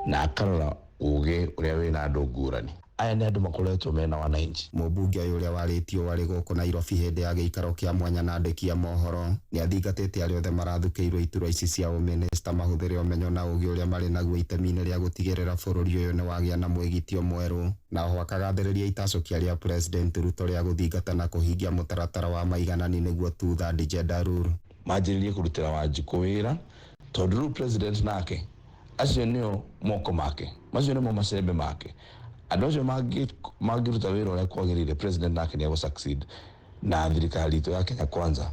Speaker 14: na akarora ũgĩ ũrĩa wĩna andũ ngũrani. Aya nĩ andũ makoretwo mena wananchi.
Speaker 9: Mũmbunge ũyũ ũrĩa warĩtio warĩ gũkũ Nairobi hĩndĩ ya gĩikaro kĩa mwanya na andĩki a mohoro nĩ athingatĩte arĩa othe marathukĩirwo iturwa ici cia ũmĩnĩsta mahũthĩre ũmenyo na ũgĩ ũrĩa marĩ naguo itemi-inĩ rĩa gũtigĩrĩra bũrũri ũyũ nĩ wagĩa na mwĩgitio mwerũ, na oho akagathĩrĩria itacũkia rĩa President Ruto rĩa gũthingata na kũhingia mũtaratara wa maiganani nĩguo two-third gender rule.
Speaker 14: Manjĩrĩrie kũrutĩra Wanjikũ wĩra tondũ rĩu president nake acio nĩo moko make, macio nĩmo macembe make. Andũ acio mangĩruta wĩra ũrĩa kwagĩrĩire, president nake nĩ egũ succeed na thirikari itũ ya Kenya Kwanza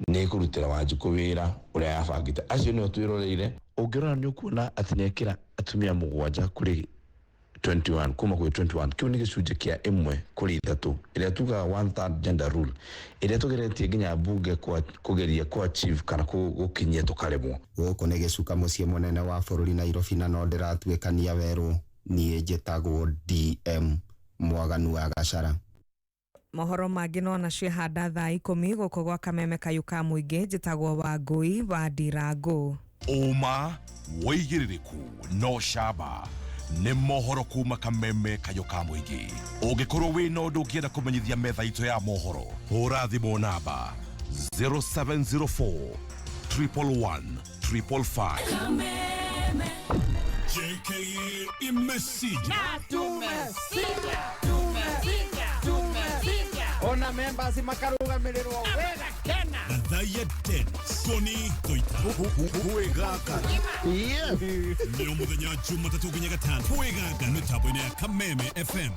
Speaker 14: nĩ ĩkũrutĩra Wanjikũ wĩra ũrĩa yabangĩte. Acio nĩo twĩroreire. Ũngĩrora nĩ ũkuona atĩ nĩ ekĩra atumia 7 kũrĩ 21, kuma kwĩ 21, kĩu nĩ gĩcunjĩ kĩa 1 kũrĩ 3 ĩrĩa tugaga one third gender rule ĩrĩa tũgeretie nginya mbunge kũgeria ku achieve kana gũkinyia tũkaremwo.
Speaker 9: Gũkũ nĩ Gĩcuka, mũciĩ mũnene wa bũrũri Nairobi, na no ndĩratuĩkania werũ. Niĩ njĩtagwo DM Mwaganu wa Gachara.
Speaker 25: Mohoro mangĩ no naciehanda thaa 10 gũkũ gwa Kameme Kayũ ka Mũingĩ. Njĩtagwo Wangũi wa Ndirangu.
Speaker 1: Ũma, wĩigĩrĩrĩku no camba nĩ mohoro kuma Kameme Kayũ ka Mũingĩ. Ũngĩkorwo wĩna ũndũ ũngĩenda kũmenyithia metha itũ ya mohoro, hũra thimũ namba 0704 111 555.
Speaker 19: JKA imesija.
Speaker 11: Tumesija, tumesija, tumesija. Ona members makarugamirĩrwo wega tena.
Speaker 19: Gathaiya Dance Koni Toita
Speaker 7: Kwĩgaka.
Speaker 19: Nĩ mũthenya wa Jumatatũ nginya Gatano, Kwĩgaka mĩtambo-inĩ ya Kameme FM.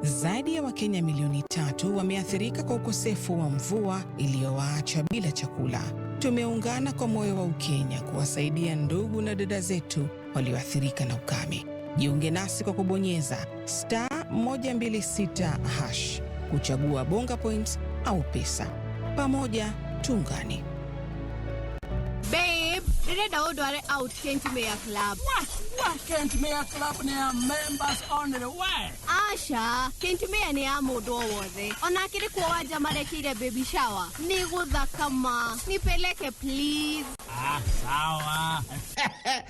Speaker 15: Zaidi ya Wakenya milioni 3 wameathirika kwa ukosefu wa mvua iliyowaacha bila chakula. Tumeungana kwa moyo wa Ukenya kuwasaidia ndugu na dada zetu walioathirika na ukame. Jiunge nasi kwa kubonyeza star 126 hash kuchagua Bonga Points au pesa. Pamoja tuungane.
Speaker 2: Babe, ndĩrenda ũndware out Kent Mayor Club.
Speaker 5: Kent Mayor Club nĩ ya members only we.
Speaker 2: Aca, Kent Mayor nĩ ya mũndũ o wothe. Ona akĩrĩ kuo wanja marekĩire baby shower. Nĩ gũthaka ma. Nipeleke please.
Speaker 5: Ah, sawa.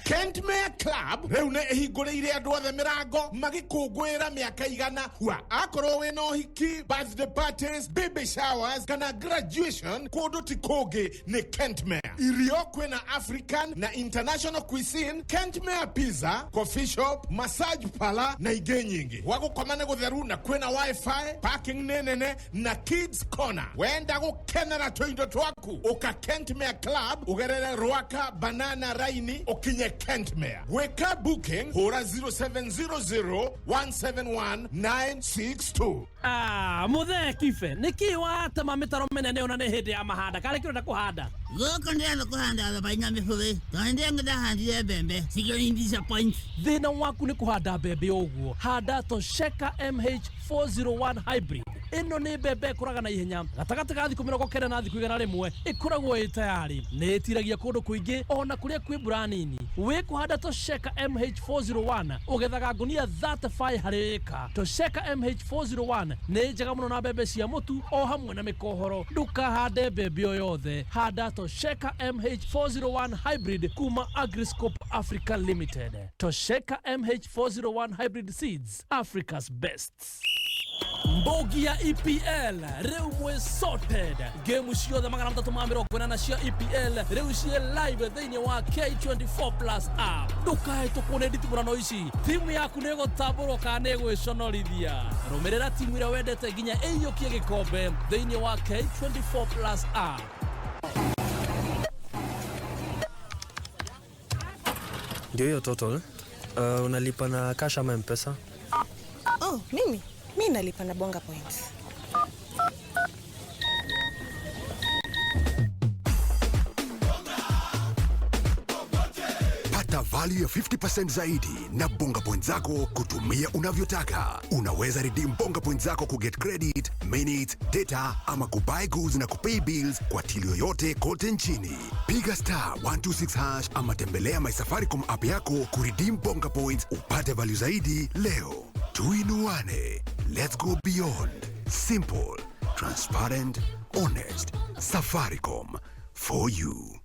Speaker 10: Kent Mayor Club rĩu nĩ ĩhingũrĩire andũ othe mĩrango magĩkũngũĩra mĩaka igana hua. Akorwo wĩna ũhiki, birthday parties, baby showers kana graduation, kũndũ ti kũngĩ nĩ Kent Mayor. Irio kwĩna African na international cuisine, Kent Mayor pizza, coffee shop, massage parlor na ingĩ nyingĩ. Gwa gũkoma nĩ gũtheru na kwĩna wifi, parking nĩ nene na kids corner. Wenda gũkenera tũindo twaku ũka Kent Mayor Club ũgerere Rwaka Banana Raini ũkinye Kent Mayor. Gwĩka booking hũra 0700 171 962.
Speaker 5: Ah, muthee kibe nĩkĩ watema mĩtaro mĩnene ona nĩ hĩndĩ ya mahanda karĩ kĩ ũrenda kũhanda?
Speaker 16: Gũkũ ndĩrenda kũhanda thabai na mĩbũrĩ tondũ ndĩrenda ndahandire mbembe cikĩni disappoint.
Speaker 5: Thĩna waku nĩ kũhanda mbembe ũguo. Handa Tosheka MH401 hybrid. Ĩno nĩ mbembe ĩkũraga na ihenya gatagatĩ ga thikũ 90 na thikũ 100 ĩkoragwo ĩ tayarĩ. Nĩ ĩtiragia kũndũ kũingĩ ona kũrĩa kwĩ mbura nini. Wĩ kũhanda Tosheka MH401 ũgethaga ngunia 35 harĩ ĩka. Tosheka MH401 nĩ njega mũno na mbembe cia mũtu o hamwe na mĩkohoro. Ndũkahande mbembe o yothe, handa Tosheka MH401 hybrid kuma Agriscope Africa Limited. Tosheka MH401 hybrid seeds, Africa's best. Mbogi ya EPL rĩu mwĩ sorted. Ngemu ciothe 380 cia EPL rĩu ciĩ live thĩinĩ wa K24 Plus app. Ndũkahĩtũkwo nĩ nditimũrano ici, timu yaku nĩ ĩgũtambũrwo kana nĩ ĩgwĩconorithia. Rũmĩrĩra timu ĩrĩa wendete nginya ĩiyũkie gĩkombe thĩinĩ wa K24 Plus app.
Speaker 17: Ndio hiyo total. Unalipa na cash ama M-Pesa?
Speaker 18: Oh, mimi mi nalipa na Bonga Points.
Speaker 1: Pata value ya 50% zaidi na Bonga Point zako kutumia unavyotaka. Unaweza redeem Bonga Point zako kuget credit, minutes, data ama kubuy goods na kupay bills kwa till yoyote kote nchini. Piga star 126 hash ama tembelea my Safaricom app yako kuredeem Bonga Points upate value zaidi leo. Tuinuane. Let's go beyond. Simple, transparent, honest. Safaricom for you.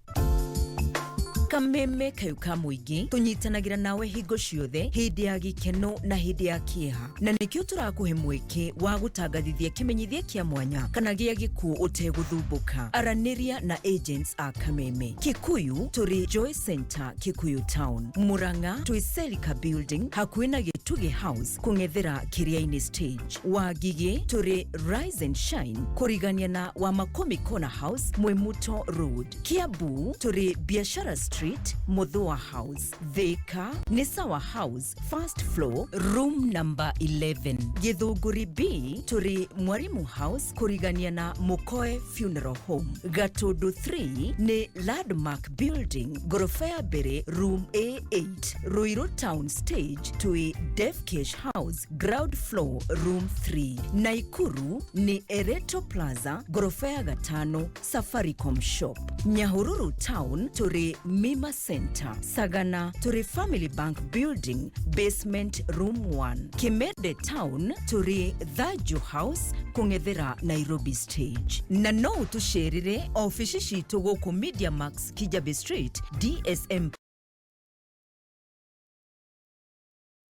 Speaker 20: Kameme kayu ka mũingĩ tũnyitanagĩra nawe hingo ciothe hĩndĩ ya gĩkeno na hĩndĩ ya kĩeha, na nĩkĩo tũrakũhe mweke wa gũtangathithia kĩmenyithia kĩa mwanya kana gĩa gĩkuũ ũtegũthumbũka. Aranĩria na agents a Kameme. Kikuyu tũrĩ Joy Center, Kikuyu Town. Murang'a twĩ Selika Building hakuhĩ na Gĩtugĩ House kũng'ethera Kĩrĩa-inĩ stage. Wangigĩ tũrĩ Rise and Shine kũrigania na Wamakomi Corner House, Mwimuto Road. Kiambu tũrĩ Biashara Street, Muthua House. Thika nĩ Sawa House, first floor, room number 11. Gĩthũngũri B tũrĩ Mwarimu House kũrigania na Mukoe Funeral Home. Gatundu 3 nĩ Landmark Building, ngoroba ya mbere, room A8. Ruiru Town Stage twĩ Defcash House, ground floor, room 3. Naikuru nĩ Ereto Plaza, ngoroba ya gatano, Safaricom Shop. Nyahururu Town tũrĩ Mima Center. Sagana tũrĩ Family Bank Building, basement room 1. Kimende Town tũrĩ Thaju House kũng'ethera Nairobi Stage. Na no ũtũcerere ofici citũ gũkũ Media Max, Kijabe Street, DSM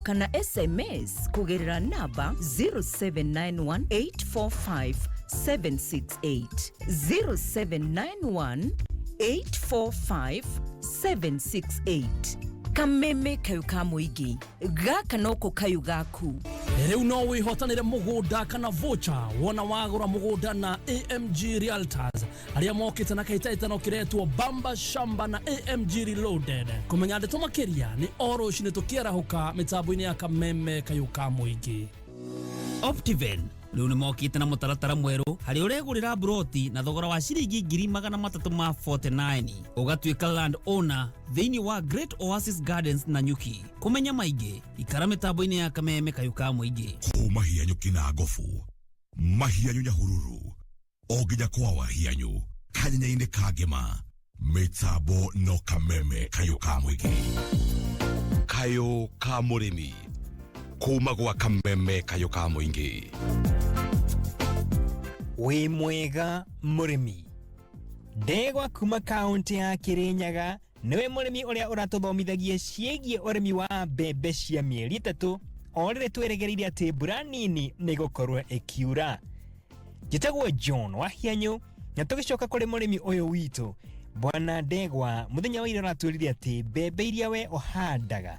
Speaker 20: kana SMS kũgerera namba 0791845768, 0791845768. Kameme kayu ka mũingĩ gaka noko kayu gaku.
Speaker 5: Rĩu no wĩhotanĩre mũgũnda kana voucher wona wagũra mũgũnda na AMG Realtors arĩa mokĩte na kĩhĩtahĩtano kĩretwo Bamba Shamba na AMG Reloaded. Kũmenya ndeto makĩria nĩ o rũcinĩ tũkĩarahũka mĩtambo-inĩ ya Kameme kayu ka mũingĩ.
Speaker 21: Optiven.
Speaker 3: Rĩu nĩ mokĩte na mũtaratara mwerũ harĩa ũregũrĩra mburoti na thogora wa ciringi 349,000 ũgatuĩka land owner thĩinĩ wa Great Oasis Gardens na Nyuki. Kũmenya maingĩ ikara mĩtambo-inĩ ya Kameme kayũ ka mũingĩ.
Speaker 1: Kuma hianyu kina ngobu mahianyu nyahururu o nginya kwawa hianyu kanyenya-inĩ ka ngĩma mĩtambo no kameme kayũ ka mũingĩ kayũ ka mũrĩmi kuma gwa kameme kayũ ka mũingĩ.
Speaker 12: Wĩ mwega mũrĩmi. Ndegwa kuma kaũntĩ ya Kĩrĩnyaga nĩwe mũrĩmi ũrĩa ũratũthomithagia ciĩgiĩ ũrĩmi wa mbembe cia mĩeri 3 o rĩrĩ twĩrĩgĩrĩire atĩ mbura nini nĩ gũkorwo ĩkiura. Njĩtagwo John Wahianyũ na tũgĩcoka kũrĩ mũrĩmi ũyũ witũ Bwana Ndegwa mũthenya wa ira ũratwĩrire atĩ mbembe iria we ũhandaga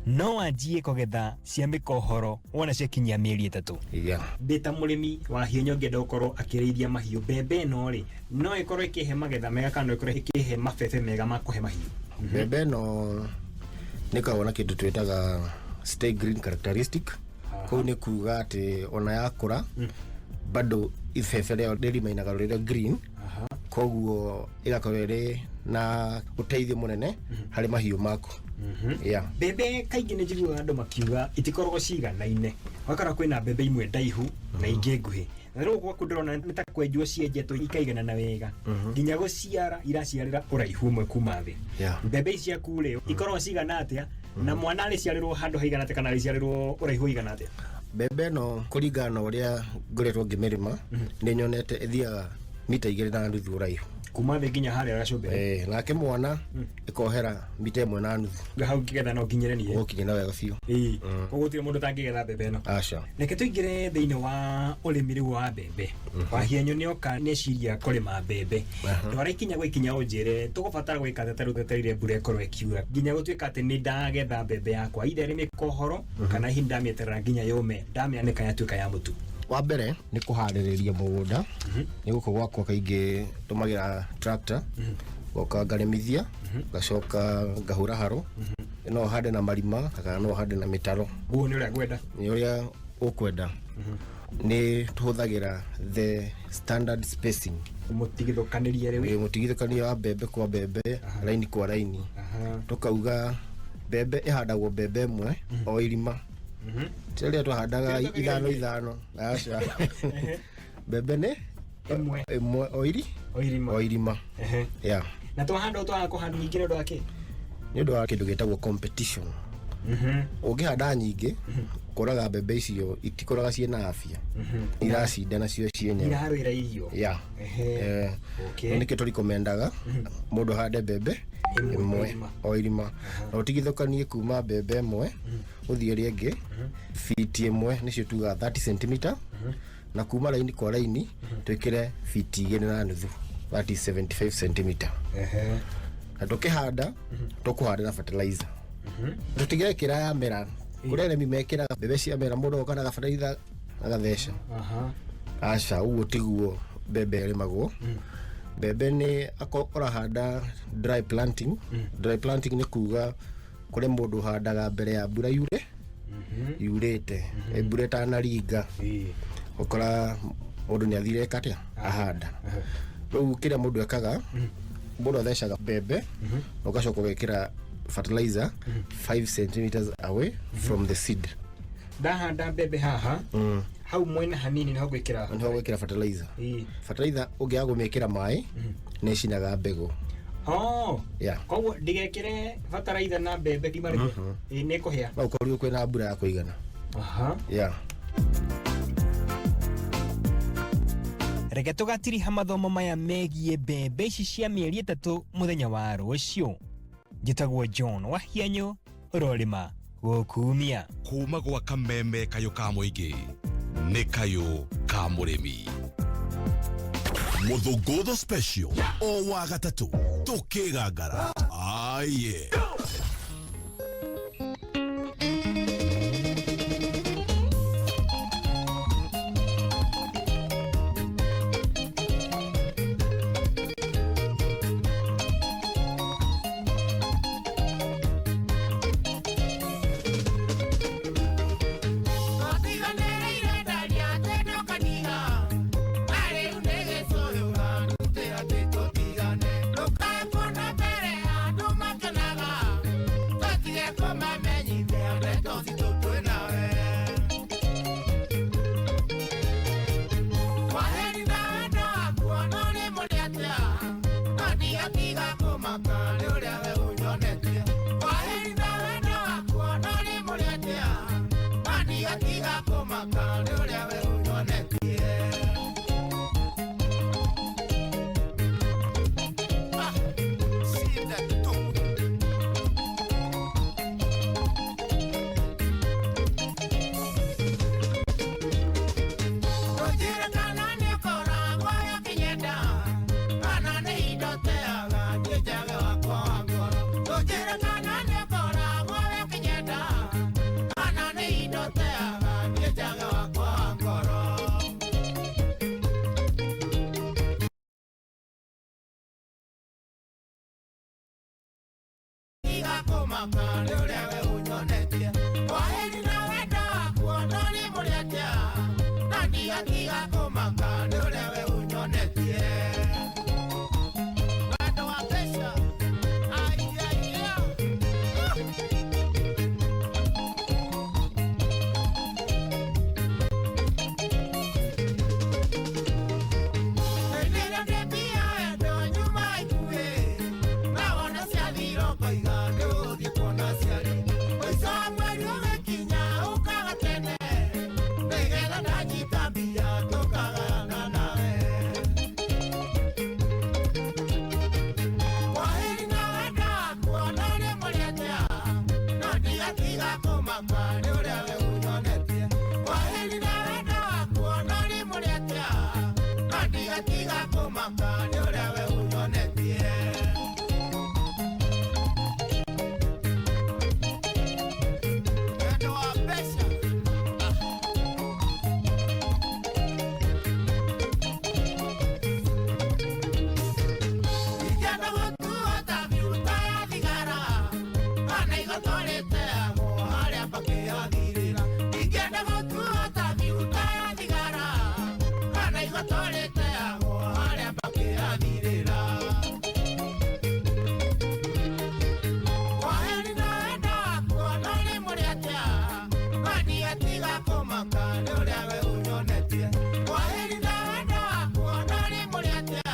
Speaker 12: no wanjie kũgetha cia mĩkohoro wona ciakinyia mĩeri 3.
Speaker 13: Yeah.
Speaker 12: Ndĩ ta mũrĩmi wa hiũ ngĩenda gũkorwo akĩrĩithia mahiũ, mbembe ĩno rĩ no ĩkorwo ĩkĩhe magetha mega kana no ĩkorwo ĩkĩhe mabebe mega ma kũhe mahiũ?
Speaker 13: Mbembe ĩno nĩ ĩkoragwo na kĩndũ twĩtaga stay green characteristic. Kũu nĩ kuga atĩ ona yakũra bado ibebe rĩayo rĩrimainaga rĩrĩ green, koguo ĩgakorwo ĩrĩ na ũteithio mũnene harĩ mahiũ maku. Yeah.
Speaker 12: Mbembe kaingĩ nĩ njiguaga andũ makiuga itikoragwo ciganaine, ũgakora kwĩna mbembe imwe ndaihu na ingĩ nguhĩ, na rĩu gwaku ndĩrona nĩ ta kwenjwo cienjetwo ikaiganana wega, nginya gũciara iraciarĩra ũraihu ũmwe kuma thĩ. Mbembe ici ciaku rĩ ikoragwo cigana atĩa, na mwana arĩciarĩrwo handũ haigana atĩa kana arĩciarĩrwo ũraihu ũigana atĩa?
Speaker 13: Mbembe ĩno kũringana na ũrĩa ngoretwo ngĩmĩrĩma nĩ nyonete ĩthiaga mita 2.5 ũraihu
Speaker 12: kuma thĩ nginya harĩa gacũmbĩrĩ.
Speaker 13: Nake mwana ĩkohera mita 1.5.
Speaker 12: Hau ngĩgetha no nginyĩre niĩ.
Speaker 13: Ũgũkinya wega biũ.
Speaker 12: Koguo gũtirĩ mũndũ ũtangĩgetha mbembe ĩno.
Speaker 13: Aca.
Speaker 12: Reke tũingĩre thĩinĩ wa ũrĩmi rĩu wa mbembe. Wahianyũ nĩoka nĩeciria kũrĩma mbembe. Ndwara ikinya gwa ikinya ũnjĩre tũgũbatara gwĩka atĩa tarĩu twetereire mbura ĩkorwo ĩkiura nginya gũtuĩka atĩ nĩ ndagetha mbembe yakwa either ĩrĩ mĩkohoro kana hihi ndamĩeterera nginya yũme ndamĩanĩka yatuĩka ya mũtu.
Speaker 13: Wa mbere nĩ kũharĩrĩria mũgũnda. Nĩ gũkũ gwakwa kaingĩ tũmagĩra tractor, ngoka ngarĩmithia, ngacoka ngahũra haro. No ũhande na marima kana no ũhande na mĩtaro.
Speaker 12: Guo nĩ ũrĩa ngwenda.
Speaker 13: Nĩ ũrĩa ũkwenda. Nĩ tũhũthagĩra the standard spacing.
Speaker 12: Mũtigithũkanĩrie rĩu.
Speaker 13: Mũtigithũkanio wa mbembe kwa mbembe, raini kwa raini. Tũkauga mbembe ĩhandagwo mbembe ĩmwe o irima. Rĩrĩa twahandaga 5 5. Aca. Mbembe nĩ ĩmwe o iri o irima. Yeah.
Speaker 12: Na twahanda twaga kũhanda nyingĩ nĩ ũndũ wa kĩ?
Speaker 13: Nĩ ũndũ wa kĩndũ gĩtagwo competition. Ũngĩhanda nyingĩ ũkoraga mbembe icio itikoraga ciĩna afya, iracindana cio cienyewe,
Speaker 12: irarwĩra irio.
Speaker 13: Yeah. Nĩkĩo tũrikomendaga mũndũ ahande mbembe ĩmwe o irima, na ũtigithũkanie kuma mbembe ĩmwe ũthiĩ ĩrĩa ĩngĩ fiti 1, nĩcio tugaga 30 cm, na kuma raini kwa raini twĩkĩre fiti 2.5, that is 75 cm. Na tũkĩhanda tũkũhanda na fertilizer, tũtigekĩra ya mera kũrĩa arĩmi mekĩraga mbembe cia mera, mũndũ oka na gabataraitha agatheca. Aca, ũguo tiguo mbembe ĩrĩmagwo. Mbembe nĩ ũrahanda dry planting. Dry planting nĩ kuga kũrĩ mũndũ ũhandaga mbere ya mbura yure yurĩte, mbura ĩtanaringa, ũkora mũndũ nĩ athire eka atĩa ahanda. Rĩu kĩrĩa mũndũ ekaga, mũndũ athecaga mbembe ũgacoka ũgekĩra fertilizer 5 cm away from the seed.
Speaker 12: Ndahanda mbembe haha hau mwena hanini niho gwikira,
Speaker 13: niho gwikira fertilizer. Fertilizer ũngĩaga kũmĩkĩra maĩ nĩ ĩcinaga mbegũ.
Speaker 12: Oh.
Speaker 13: Yeah.
Speaker 12: Koguo ndigekire fertilizer na mbembe ngima rĩmwe nĩ ĩkũhĩa.
Speaker 13: No ũkorirwo kwĩna mbura ya kũigana. Yeah.
Speaker 12: Reke tũgatiriha mathomo maya megiĩ mbembe ici cia mĩeri 3 mũthenya wa rũciũ. Njĩtagwo John Wahianyũ, ũrorĩma gũkumia.
Speaker 1: Kuma gwa kameme kayũ ka mũingĩ nĩ kayũ ka mũrĩmi. Mũthũngũtho special o wa gatatũ tũkĩgangara. Aye.
Speaker 11: kũmaka nĩ ũrĩa we ũnyonetie. Kwaheri na wendo waku ona ũrĩ mũrĩ atĩa, na ndigatiga kũmaka nĩ ũrĩa we ũnyonetie. Wendo wa mbeca, ai, ai, ai. Tiga kũmaka nĩ ũrĩa we ũnyonetie. Wendo wa mbeca. Ingĩenda gũtuo ta mĩruta ya thigara, kana igoto rĩteagwo harĩa mbakĩ yathirĩra. Ingĩenda gũtuo ta mĩruta ya thigara, kana igoto rĩteagwo harĩa mbakĩ yathirĩra. Kwaheri na wendo waku ona ũrĩ mũrĩ atĩa, na ndigatiga kũmaka nĩ ũrĩa we ũnyonetie. Kwaheri na wendo waku ona ũrĩ mũrĩ atĩa,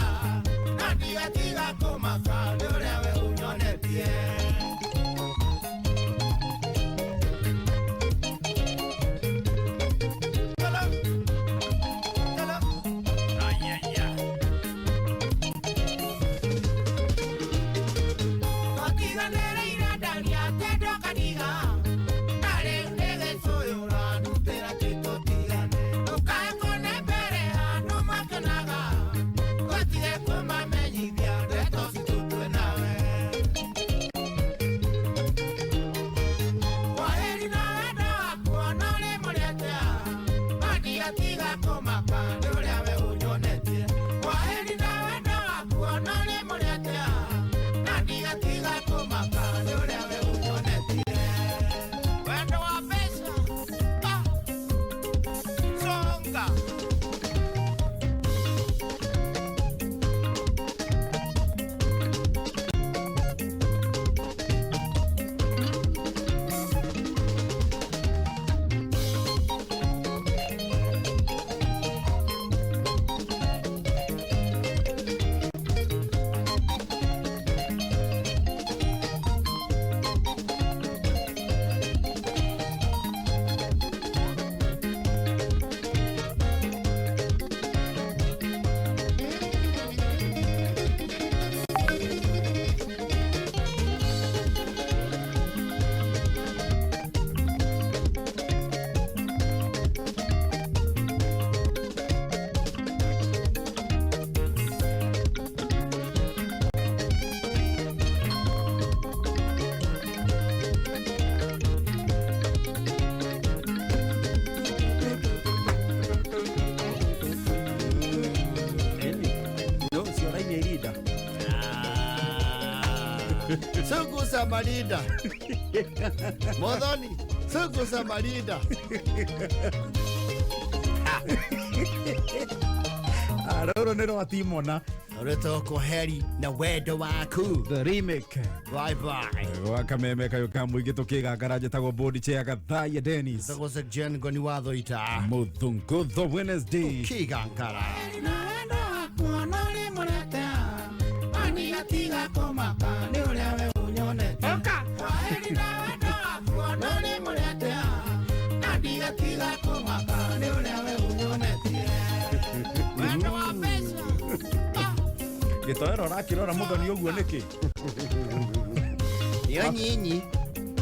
Speaker 11: na ndigatiga kũmaka nĩ ũrĩa we ũnyonetie. Twatiganĩrĩire ndaria kendo kaniga, na rĩu nĩgĩcũyũra ndutĩra tũtigane. Ndũkae kũne mbere andũ makenaga, tũtige kũmamenyithia ndeto citũ twĩ nawe. Kwaheri na wendo waku ona ũrĩ mũrĩ atĩa, na ndigatiga kũmaka nĩ ũrĩa we ũnyonetie. Kwaheri na wendo waku ona ũrĩ mũrĩ atĩa, na ndigatiga kũmaka nĩ ũrĩa we ũnyonetie. Wendo wa mbeca, ah, songa.
Speaker 6: No, sio raini irinda.
Speaker 21: Sugusa marinda. Mothoni, sugusa marinda.
Speaker 6: Rũrũ nĩ rwa Timona.
Speaker 21: Rwĩtwo kwaheri na wendo waku.
Speaker 6: The remake.
Speaker 21: Bye bye.
Speaker 6: Gwa kameme kayũ ka mũingĩ tũkĩgangara njĩtagwo Bodi Chair Gathaiya Dennis.
Speaker 21: Njĩtagwo Jen Ngoni wa Thoita.
Speaker 6: Mũthũngũtho Wednesday.
Speaker 21: Ũkĩgangara.
Speaker 11: Na wendo waku ona ũrĩ mũrĩ atĩa, na ndigatiga kũmaka nĩ ũrĩa we ũnyonetie. Kwaheri na wendo waku ona ũrĩ mũrĩ atĩa, na ndigatiga kũmaka nĩ ũrĩa we ũnyonetie. Wendo wa mbeca.
Speaker 6: Gĩtoero ũrakĩrora mũthoni ũguo nĩkĩ?
Speaker 21: Nĩyo nyinyi.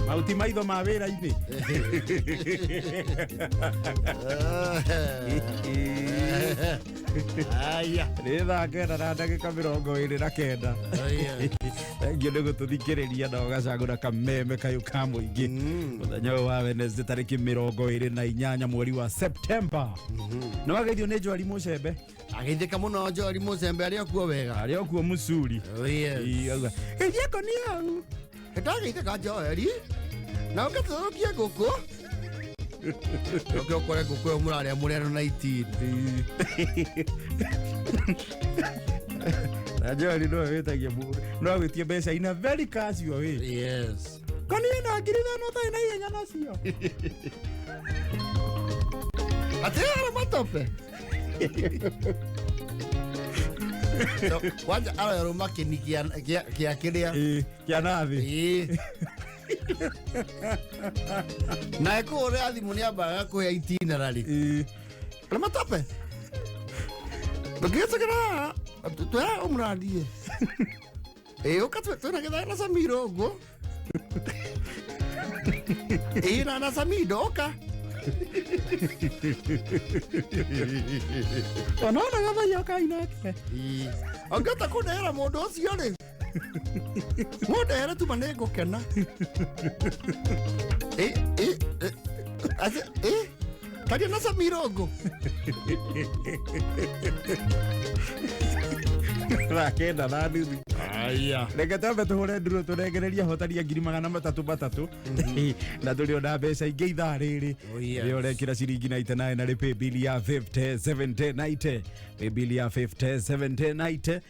Speaker 6: Mahuti maitho ma wĩra-inĩ.
Speaker 21: Aya.
Speaker 6: Nĩ thaa 9 na ndagĩka 29. Thengiũ nĩ gũtũthikĩrĩria na ũgacagũra kameme kayũ ka mũingĩ mũthenya ũyũ wa Wednesday tarĩki 28 mweri wa September. Nĩ wageithio nĩ Njwari Mũcembe.
Speaker 21: Ageithĩka mũno Njwari Mũcembe arĩ o kuo wega.
Speaker 6: Arĩ o kuo Mũcuri.
Speaker 21: Oh yes.
Speaker 6: Geithia koni hau.
Speaker 21: Ndageithĩka Joeli na ũgatũthũkia ngũkũ ũke ũkore ngũkũ ĩyo mũrarĩa mũrero 19.
Speaker 6: Na Joeli no wĩtagia mũndũ no agwĩtie mbeca in a very casual way.
Speaker 21: Yes.
Speaker 6: Kwani ena 5,000 ũtarĩ na ihenya nacio?
Speaker 21: Atĩrĩra matope. So, kwanja aroyarũma kĩni kĩa kĩrĩa
Speaker 6: kĩa nathĩ.
Speaker 21: Na ĩkũhũrĩra thimũ nĩ ambaga kũhe itinerary. Rĩ matope ndũngĩgĩtũkĩra haha twĩra ũmũrandie ĩ ũka twĩna gĩthaka na Samiro ũguo ĩ na Samido ũka.
Speaker 6: Onaona gathaiya kai nake.
Speaker 21: Angĩhota kũndehera mũndũ ũcio rĩ mũndehere tuma nĩ ngũkena. Ĩ, ĩ, ĩ, ĩ, taria na Samiro ũguo.
Speaker 6: Thaa 9:30.
Speaker 21: Aya.
Speaker 6: Reke twambe tũhũre ndurũ tũrengererie ahotani a 300,000 na tũrĩ ona mbeca ingĩ ithaa rĩrĩ.
Speaker 21: Yes.
Speaker 6: Rĩo ũrekĩra ciringi 99 na rĩ paybill ya 50 70 90, paybill ya 50 70 90,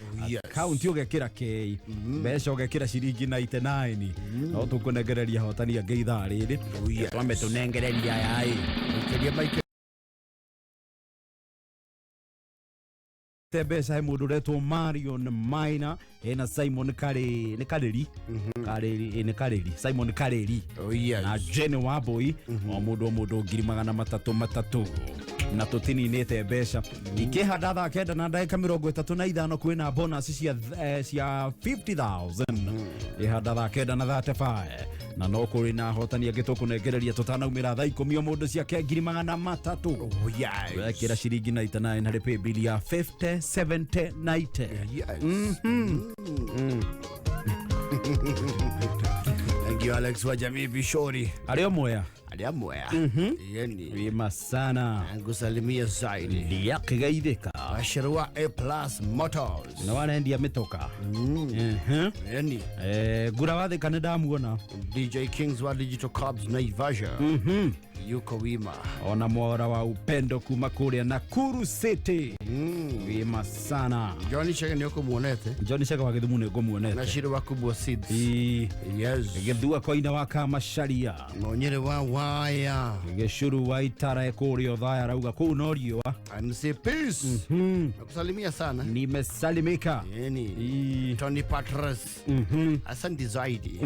Speaker 6: akaunti ũgekĩra K, mbeca ũgekĩra ciringi 99, no tũkũnengereria ahotani angĩ ithaa rĩrĩ. Twambe tũnengereria aya ĩ. Te mbeca he mũndũ ũretwo Marion Maina ena Simon Karĩ nĩ Karĩri Karĩri nĩ Karĩri Simon Karĩri na Jenny Wambui o mũndũ o mũndũ 300,000 na tũtininĩte mbeca ikĩhanda thaa 9:35 kwĩna bonus cia cia 50,000 ihanda thaa 9:35 na no kũrĩ na ahotani angĩ tũkũnengereria tũtanaumĩra thaa 10 o mũndũ ciake 300,000. Wekĩra ciringi 99 harĩ paybill ya 50 70 90.
Speaker 21: Thank you Alex wa Jamii Bishori.
Speaker 6: Arĩa mwea.
Speaker 21: Arĩa mwea. Yeni.
Speaker 6: Wima sana.
Speaker 21: Ngusalimia zaidi.
Speaker 6: Ndiakĩgeithĩka.
Speaker 21: Ashirwa A Plus Motors.
Speaker 6: Na warendia mĩtoka.
Speaker 21: Yeni.
Speaker 6: Ngura wathĩka nĩ ndamuona.
Speaker 21: DJ Kings wa Digital Cubs Naivasha. Yuko wima.
Speaker 6: Ona mwora wa upendo kuma kũrĩa Nakuru City. Wima sana.
Speaker 21: Johnny Chege nĩ ũkũmuonete.
Speaker 6: Johnny Chege wa Gĩthumo nĩ ngũmuonete.
Speaker 21: Na Shiro wa Kubwa Seeds. Yes.
Speaker 6: Gĩthua koina wa Kamacharia.
Speaker 21: Monyere wa Waya.
Speaker 6: Gĩcuru wa Itara kũrĩa Othaya arauga kũu no riũa.
Speaker 21: MC Peace. Nakusalimia sana.
Speaker 6: Nimesalimika.
Speaker 21: Yeni. Tony Patres. Asante zaidi.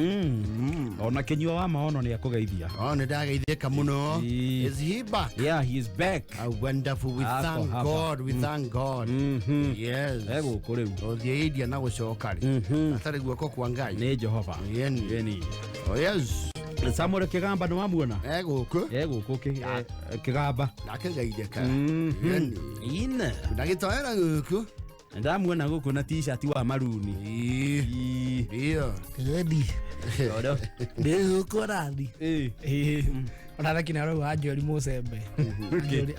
Speaker 6: Ona Kinyua wa Maono nĩ akũgeithia.
Speaker 21: Oh, nĩ ndageithĩka mũno. Is he back?
Speaker 6: Yeah, he is back.
Speaker 21: Wonderful. We
Speaker 6: Ako
Speaker 21: thank
Speaker 6: hapa.
Speaker 21: God. We thank God. Yes.
Speaker 6: Egũkũ rĩu.
Speaker 21: Ũthiĩ India na gũcoka rĩ. Atarĩ guoko kwa Ngai.
Speaker 6: Nĩ Jehova.
Speaker 21: Yeni.
Speaker 6: Yeni.
Speaker 21: Oh, yes.
Speaker 6: Samuel Kĩgamba nĩ wamuona?
Speaker 21: Egũkũ.
Speaker 6: Egũkũ Kĩgamba.
Speaker 21: Ndakegeithĩka. Yeni.
Speaker 6: Ine.
Speaker 21: Ndagĩtoera gũkũ.
Speaker 6: Ndamuona gũkũ na t-shirt wa maruni.
Speaker 21: Ndio.
Speaker 4: Endi. Ndĩgũkũ rathi. Ona thakina arauga Anjori mũcembe.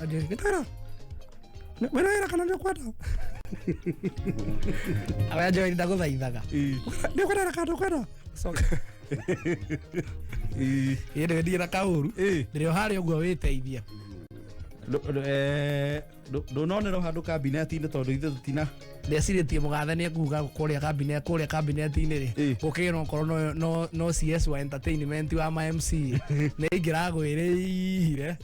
Speaker 4: Anjori gĩtara. Wĩra wĩra kana nĩũkwenda? Awe Anjori ndagũthaithaga. Nĩũkwenda kana ndũkwenda? Coka. Ĩ ndĩwendie na kaũru. Ndĩrĩ o harĩa ũguo wĩteithia.
Speaker 6: Ndũnonerwo handũ kabineti-inĩ tondũ ithuĩ tũtina
Speaker 4: Ndecirĩtie mũgathe nĩ ekuga kũrĩa cabinet kũrĩa cabinet-inĩ rĩ gũkĩgĩra okorwo no CS wa entertainment wa ma MC nĩ ingĩragwĩrĩire.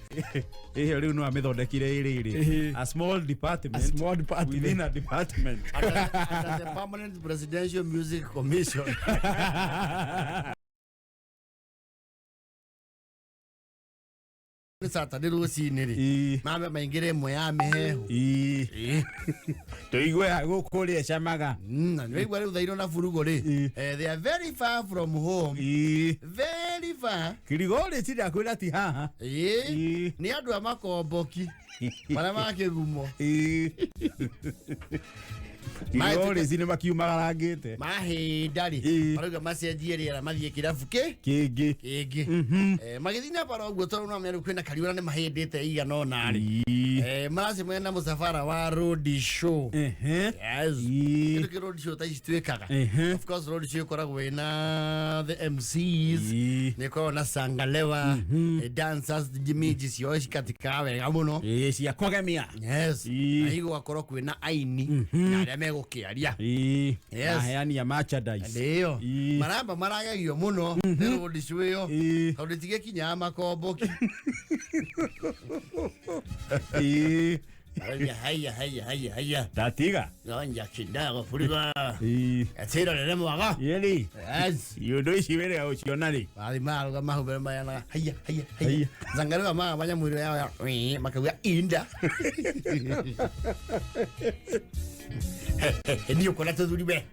Speaker 6: Ĩyo rĩu no amĩthondekire ĩrĩrĩ a small department,
Speaker 4: a small department
Speaker 6: within a department.
Speaker 21: Under the Permanent Presidential Music Commission. Nĩ Saturday rũcinĩ rĩ mambe maingĩre ĩmwe ya mĩhehu
Speaker 6: tũigue gũkũ ũrĩa ĩcamaga.
Speaker 21: Na nĩwaigua rĩu thairo na burugo rĩ, they are very far from home, very far.
Speaker 6: Kirigori cirakwĩra ti haha.
Speaker 21: Nĩ andũ a makomboki marĩa ma kĩgumo.
Speaker 6: Kirigori ci nĩ makiumagarangĩte
Speaker 21: mahinda rĩ marauga macenjie rĩera mathiĩ kĩrabu kĩ
Speaker 6: kĩngĩ
Speaker 21: kĩngĩ. Magĩthiĩ na bara ũguo tondũ no merũ kwĩna kariũra nĩ mahĩndĩte igana ũna rĩ. Maracemania na mũcabara wa road show. Yes. Kĩndũ kĩ road show ta ici twĩkaga. Of course road show ĩkoragwo ĩna the MCs, nĩ ĩkoragwo na sangalewa, dancers jimiji ciao cikatikaga wega mũno.
Speaker 6: Cia kũgemia.
Speaker 21: Yes. Na higo gũgakorwo kwĩna aini na arĩa megũkĩaria. Yes.
Speaker 6: Aheani a merchandise.
Speaker 21: Ndio. Maramba maragegio mũno nĩ road show ĩyo tondũ tigĩkinyaga makomboki. Haya haya haya haya haya.
Speaker 6: Tatiga.
Speaker 21: Ganja kindago furiga. Atira rere mwaga.
Speaker 6: Yeli.
Speaker 21: Yes.
Speaker 6: Yondo ici were ya uciona ri.
Speaker 21: Bathi maruga mahubere mayana haya haya haya. Zangaruga ma banya mwiro yao ya makauga inda. Ni ukona tuthuri we.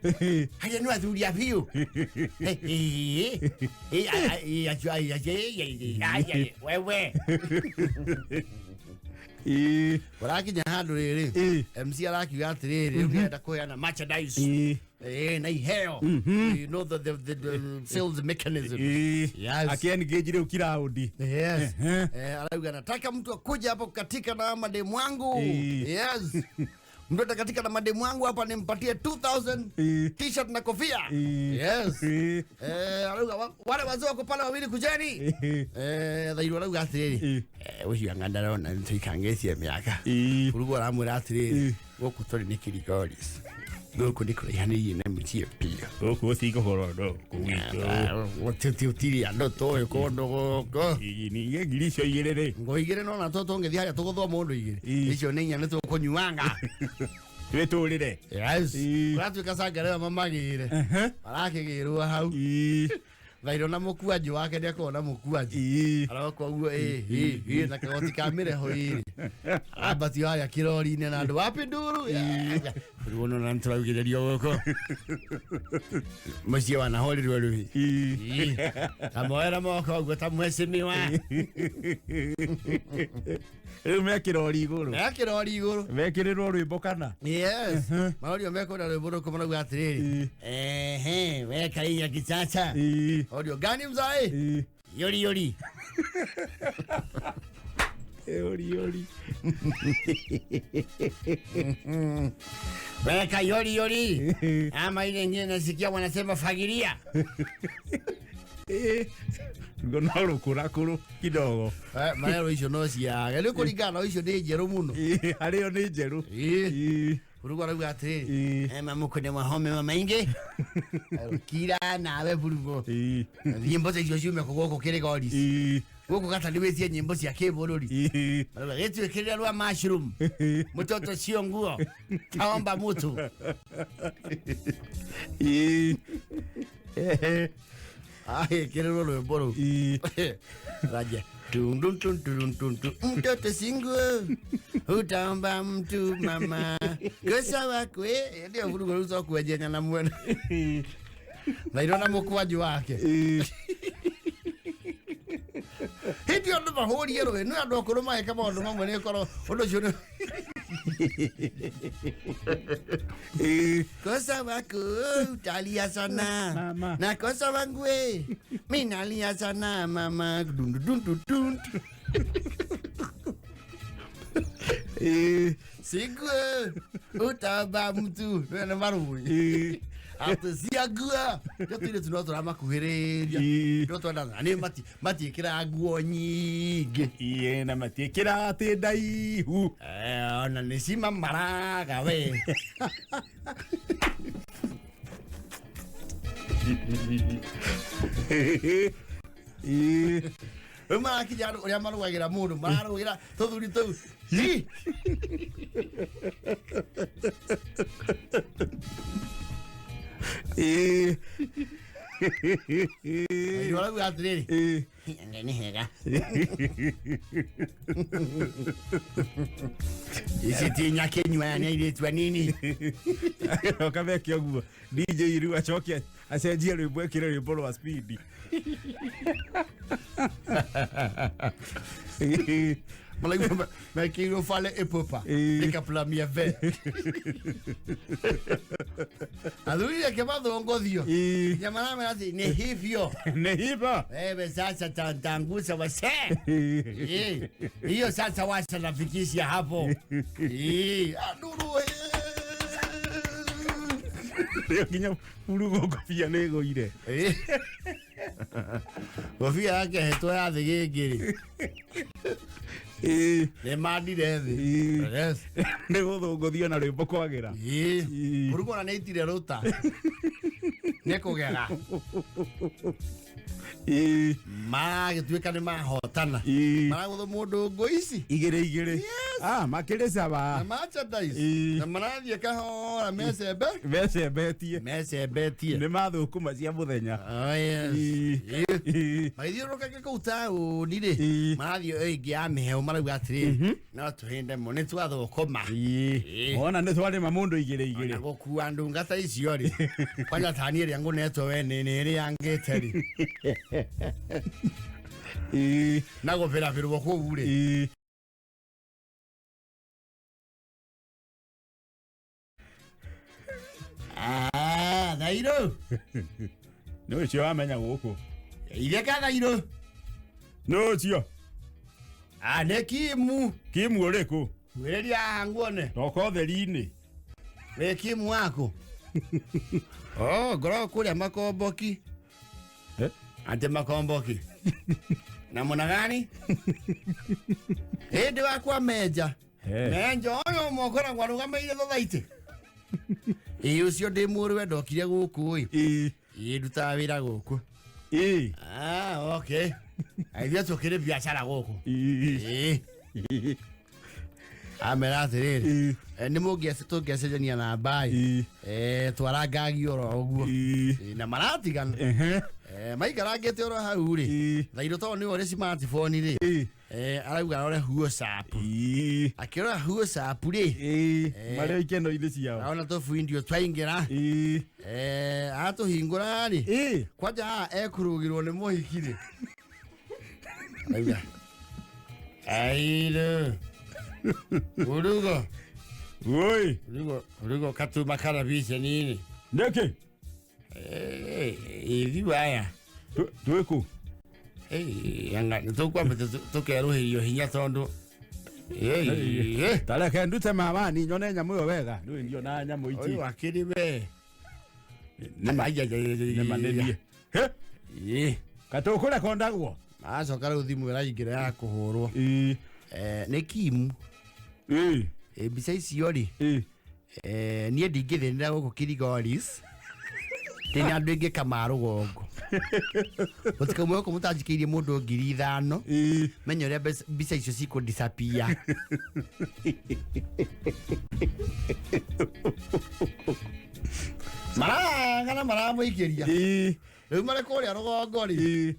Speaker 21: Haya ni athuri a biũ. Wewe. Ũrakinya handũ rĩrĩ MC arakiuga atĩrĩrĩ rĩu nĩarenda kũheana merchandise na iheo, you know, the sales mechanism. Yes.
Speaker 6: Akiengage rĩu kiraũndi.
Speaker 21: Yes. Arauga nataka mtu akuja hapo katika na mademu wangu. Yes. Mtu atakatika na mademu wangu hapa nimpatie 2000 t-shirt na kofia. Yes. Arauga wale wazee wako pale wawili kujeni. Thairu arauga atiriri. Ucio anga ndarona nituikangetie miaka. Urugu aramwira atiriri guku turi ni Kiligoris. Guku ni kuraihanĩirie na mũciĩ biũ.
Speaker 6: Gũkũ gũtikũhorwo ndo kũgwitũ.
Speaker 21: Gũtirĩ andũ tũĩ kũndũ gũkũ.
Speaker 6: Ningĩ ngiri icio igĩrĩ rĩ.
Speaker 21: Ngo igĩrĩ no na tũngĩthiĩ harĩa tũgũthwo mũndũ igĩrĩ. Icio nĩ inya nĩ tũkũnyuanga.
Speaker 6: Twĩtũrĩre.
Speaker 21: Yes. Kũratuĩka cangarĩra mamagĩre. Marakĩgĩrwo hau. Thairo na mũkuanjũ wake nĩakorwo na mũkuanjũ. Aroka ũguo ĩ na kagoti ka mĩreho ĩrĩ. Arambatio harĩa kĩrori-inĩ na andũ wapi nduru. Rĩu ona nĩtũraugĩrĩrio gũkũ. Mũciĩ wanahũrirwo rũhi. Kamoera moko ũguo ta mheshimiwa.
Speaker 6: Rĩu me kĩrori igũrũ.
Speaker 21: Me kĩrori igũrũ.
Speaker 6: Mekĩrĩrwo rwĩmbo kana?
Speaker 21: Yes. Maũrio mekwenda rwĩmbo rũkũ marauga atĩrĩrĩ. Ehe, weka hii ya kichacha. Audio gani mzae? Yori yori.
Speaker 6: Yori yori.
Speaker 21: Weka yori yori. Ama ile nyingine nasikia wanasema fagilia.
Speaker 6: Ngo no rũkũrakũrũ kidogo.
Speaker 21: Marero icio no ciage. Rĩu kũringana na icio nĩ njerũ mũno.
Speaker 6: Harĩo nĩ njerũ.
Speaker 21: Burugu arauga atĩrĩrĩ mamuko nĩ mahome mamaingĩ. Kira nawe burugu. Nyĩmbo icio ciume kũ gũkũ Kĩrĩgoris. Gũkũ gata nĩwĩtie nyĩmbo cia kĩbũrũri. Marauga gĩtuĩkĩrĩra rwa mushroom. Mũtoto sio nguo. Taomba mutu. Agĩkĩrĩrwo rwĩmbo rũu. Raja. Tum tum tum tum tum tum. Mtoto singo utaomba mtu mama. Kosa wakwe ndio vurugo ruzo kuejenya na mwena. Na irona mũkwanjũ wake. Hĩndĩ andũ mahũrie rũĩ nĩ andũ akũrũ mageka maũndũ mamwe nĩ korwo ũndũ ũcio nĩ Kosa wako utalia sana na kosa wangu mi nalia sana mama dun dun dun dun. Siku utaba mtu na marui. Ateciagua tũtirĩ tu no tũramakuhĩrĩria no twendana nĩ matiĩkĩraga nguo nyingĩ.
Speaker 6: Ĩĩ na matiĩkĩraga atĩ ndaihu.
Speaker 21: Ona nĩ cimamaraga we. Rĩu marakinya andũ ũrĩa marugagĩra mũndũ mararugĩra tũthuri tũu. Hi. Arauga atĩrĩrĩ nĩ hega ici ti nyakĩnyua aya nĩ airĩtu anini.
Speaker 6: Ũkameke ũguo DJ rĩu acoke acenjie rwĩmbo ekĩre rwĩmbo rwa speed.
Speaker 21: Malaika mekĩirwo fale epopa nikaplamia ve. Athuri reke mathũngũthio. Nginya maramera atĩ ni hivyo.
Speaker 6: Ni hivyo.
Speaker 21: Wewe sasa tangusa wase. Hiyo sasa wacha nafikisha hapo. Anduru
Speaker 6: Rĩo nginya burugo ngobia nĩ ĩgũire.
Speaker 21: Ngobia yake hetwo ya thĩ gĩngĩ rĩ. Nĩ mandire thĩ. Yes.
Speaker 6: Nĩ gũthũngũthio na rwĩmbo kwagĩra.
Speaker 21: Burugo ona nĩ aitire rũta. Nĩ kũgega. Magĩtuĩka nĩ mahotana. Maragũthwo mũndũ ngũ ici.
Speaker 6: Igĩrĩ igĩrĩ. Ah, makĩrĩ caba.
Speaker 21: Na merchandise. Na marathiĩ kahora mecembe.
Speaker 6: Mecembetie.
Speaker 21: Mecembetie.
Speaker 6: Nĩ mathũkũma cia mũthenya.
Speaker 21: Oh, yes. Magĩthiũrũrũka kũu taũni rĩ, marathiĩ ĩngĩ ya mĩhehu marauga atĩrĩrĩ, no tũhĩnde mũno nĩ twathũkũma.
Speaker 6: Wona nĩ twarĩma mũndũ igĩrĩ igĩrĩ.
Speaker 21: Ona gũkua ndungata icio rĩ, kwanja tani ĩrĩa ngũnetwo we nĩ ĩrĩangĩte rĩ. Na gũbĩrabĩrwo kũu rĩ. Ah, thairũ.
Speaker 6: Nĩ ũcio wamenya gũkũ.
Speaker 21: Ithe ka thairũ.
Speaker 6: Nĩ ũcio.
Speaker 21: Ah, nĩ Kimu.
Speaker 6: Kimu ũrĩkũ?
Speaker 21: Mwĩrĩria haha nguone.
Speaker 6: Toka ũtheri-inĩ.
Speaker 21: Wĩ Kimu waku? Oh, ngoragwo kũrĩa Makomboki. Ate Makomboki. Namna gani? Hĩndĩ wakwa menja. Menja ũyũ ũmwe ũkoragwo arũgamĩire thothaitĩ. Ĩĩ ũcio ndĩ mũrũwe ndokire gũkũ ĩ. Ĩĩ ndutaga wĩra gũkũ. Ah, okay. Ithuĩ tũkĩrĩ biacara gũkũ. Ĩĩ. Amera atĩrĩrĩ, nĩ tũngĩacenjania namba ĩ, twarangagio oro ũguo. Na maratigana. Maikarangĩte oro hau rĩ, thairũ tondũ nĩwe ũrĩ smartphone rĩ, arauga arore WhatsApp. Akĩrora WhatsApp rĩ,
Speaker 6: Marĩ ikeno-inĩ ciao.
Speaker 21: Arona tũbindio twaingĩra. Atũhingũra rĩ, kwanja haha ekũrũgĩrwo nĩ mũhiki rĩ. Arauga, airũ. Urugo.
Speaker 6: Oi.
Speaker 21: Urugo, urugo katuma karabisha nini?
Speaker 6: Nĩkĩ?
Speaker 21: Ithuĩ aya.
Speaker 6: Twĩ kũ?
Speaker 21: Anga nĩtũkwamba tũkerũhĩrio hinya tondũ
Speaker 6: Ta reke ndute mawani nyone nyamũ ĩyo wega. Ndũĩ ndionaga nyamũ ici.
Speaker 21: Ũyũ akĩrĩ we.
Speaker 6: Nĩ manenie. Katũkũrekondagwo.
Speaker 21: Acoka rĩu thimũ ĩraingĩra ya kũhũrwo. Nĩ Kimu. Mbica icio rĩ, niĩ ndingĩthĩnĩra gũkũ Kirigoris. Ndĩna andũ aingĩ kama rũgongo. Gũtikaumwe gũkũ mũtanjikĩirie mũndũ 5,000. Menya ũrĩa mbica icio cikũ disappear. Maragana maramũikĩria. Rĩu marĩ kũrĩa rũgongo rĩ,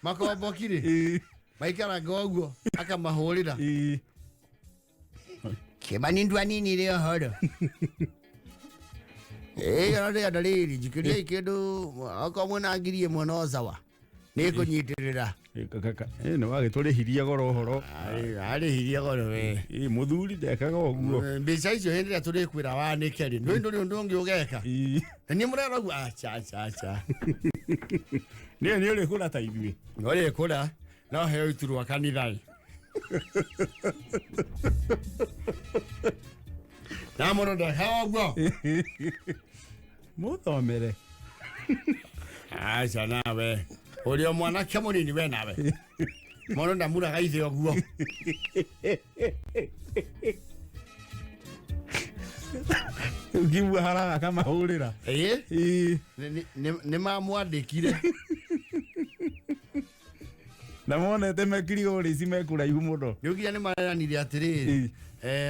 Speaker 21: makomboki rĩ, maikaranga ũguo akamahũrĩra. Kĩmani ndwanini rĩ ũhoro. Ĩĩ ona rĩrĩ njikĩriai kĩndũ okorwo mwĩna 1,000 no sawa. Nĩngũnyitĩrĩra.
Speaker 6: Nĩ wagĩtũrĩhirie goro ũhoro.
Speaker 21: Arĩhirie goro we.
Speaker 6: Mũthuri ndekaga ũguo.
Speaker 21: Mbica icio hĩndĩ ĩrĩa tũrĩkwĩra wanĩke rĩ, ndũĩ ndũrĩ ũndũ ũngĩ ũgeka. Na niĩ mũrera ũguo acha acha acha.
Speaker 6: Niĩ nĩ ũrĩkũra ta ithuĩ.
Speaker 21: Nĩ ũrĩkũra no heo iturwa kanitha. Na mũndũ ndekaga ũguo.
Speaker 6: Mũthomere.
Speaker 21: Aca nawe. Ũrĩ o mwanake mũnini we nawe. Mũndũ ndamuraga ithe ũguo.
Speaker 6: Ũkiuma haraga akamahũrĩra.
Speaker 21: Ĩĩ. Nĩ mamwandĩkire.
Speaker 6: Na monete mekirigorĩci me kũraihu mũno.
Speaker 21: Rĩu nginya nĩ mareranire atĩrĩrĩ,